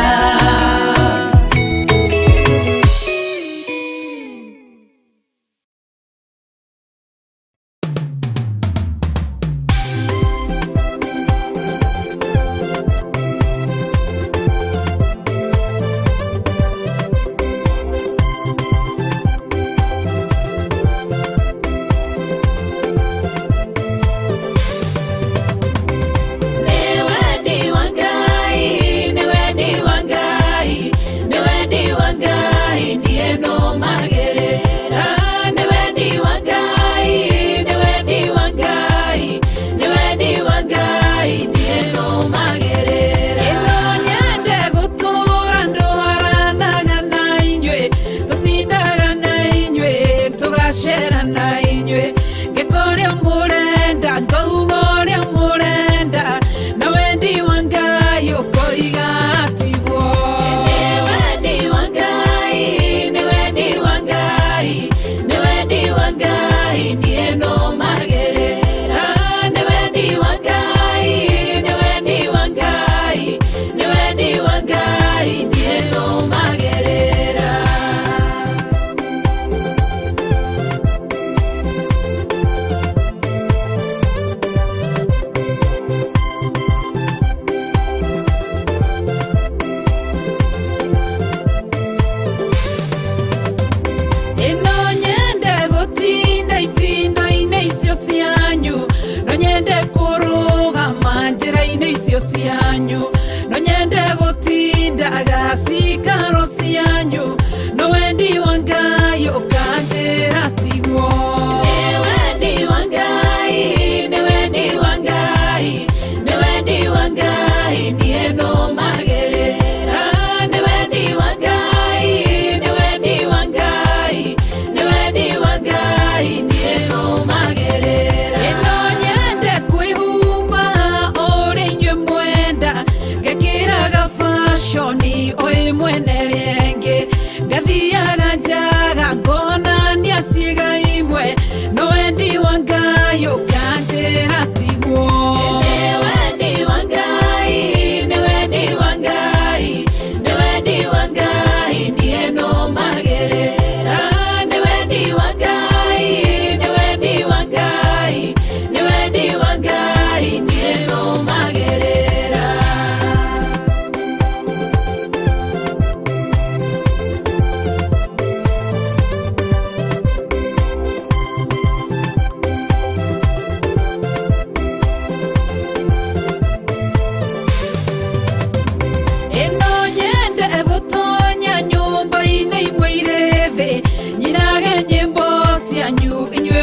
S5: Nĩ wendi wa Ngai, nĩ wendi wa Ngai. icio cianyu no nyende gũtindaga cikaro cianyu no wendi wa Ngai ũkanjĩra tiguo. Nĩ wendi wa Ngai, nĩ wendi wa Ngai, nĩ wendi wa Ngai niĩ nũmagĩrĩra. Nĩ wendi wa Ngai, nĩ wendi wa Ngai, nĩ wendi wa Ngai niĩ nũmagĩrĩra. Ĩno nyende kwĩhumba ũrĩa inyuĩ mwenda, ngekĩraga fashoni o ĩmwe na ĩrĩa ĩngĩ, ngathiaga njaga ngonania ciĩga imwe, no wendi wa Ngai ũkanjĩra tiguo. Nĩ wendi wa Ngai, nĩ wendi wa Ngai, nĩ wendi wa Ngai niĩ nũmagĩrĩra. Nĩ wendi wa Ngai, nĩ wendi wa Ngai, nĩ wendi wa Ngai niĩ nũmagĩrĩra. Ĩno nyende gũtonya nyũmba-inĩ imwe irĩ thĩ, nyinage nyĩmbo cianyu inyuĩ.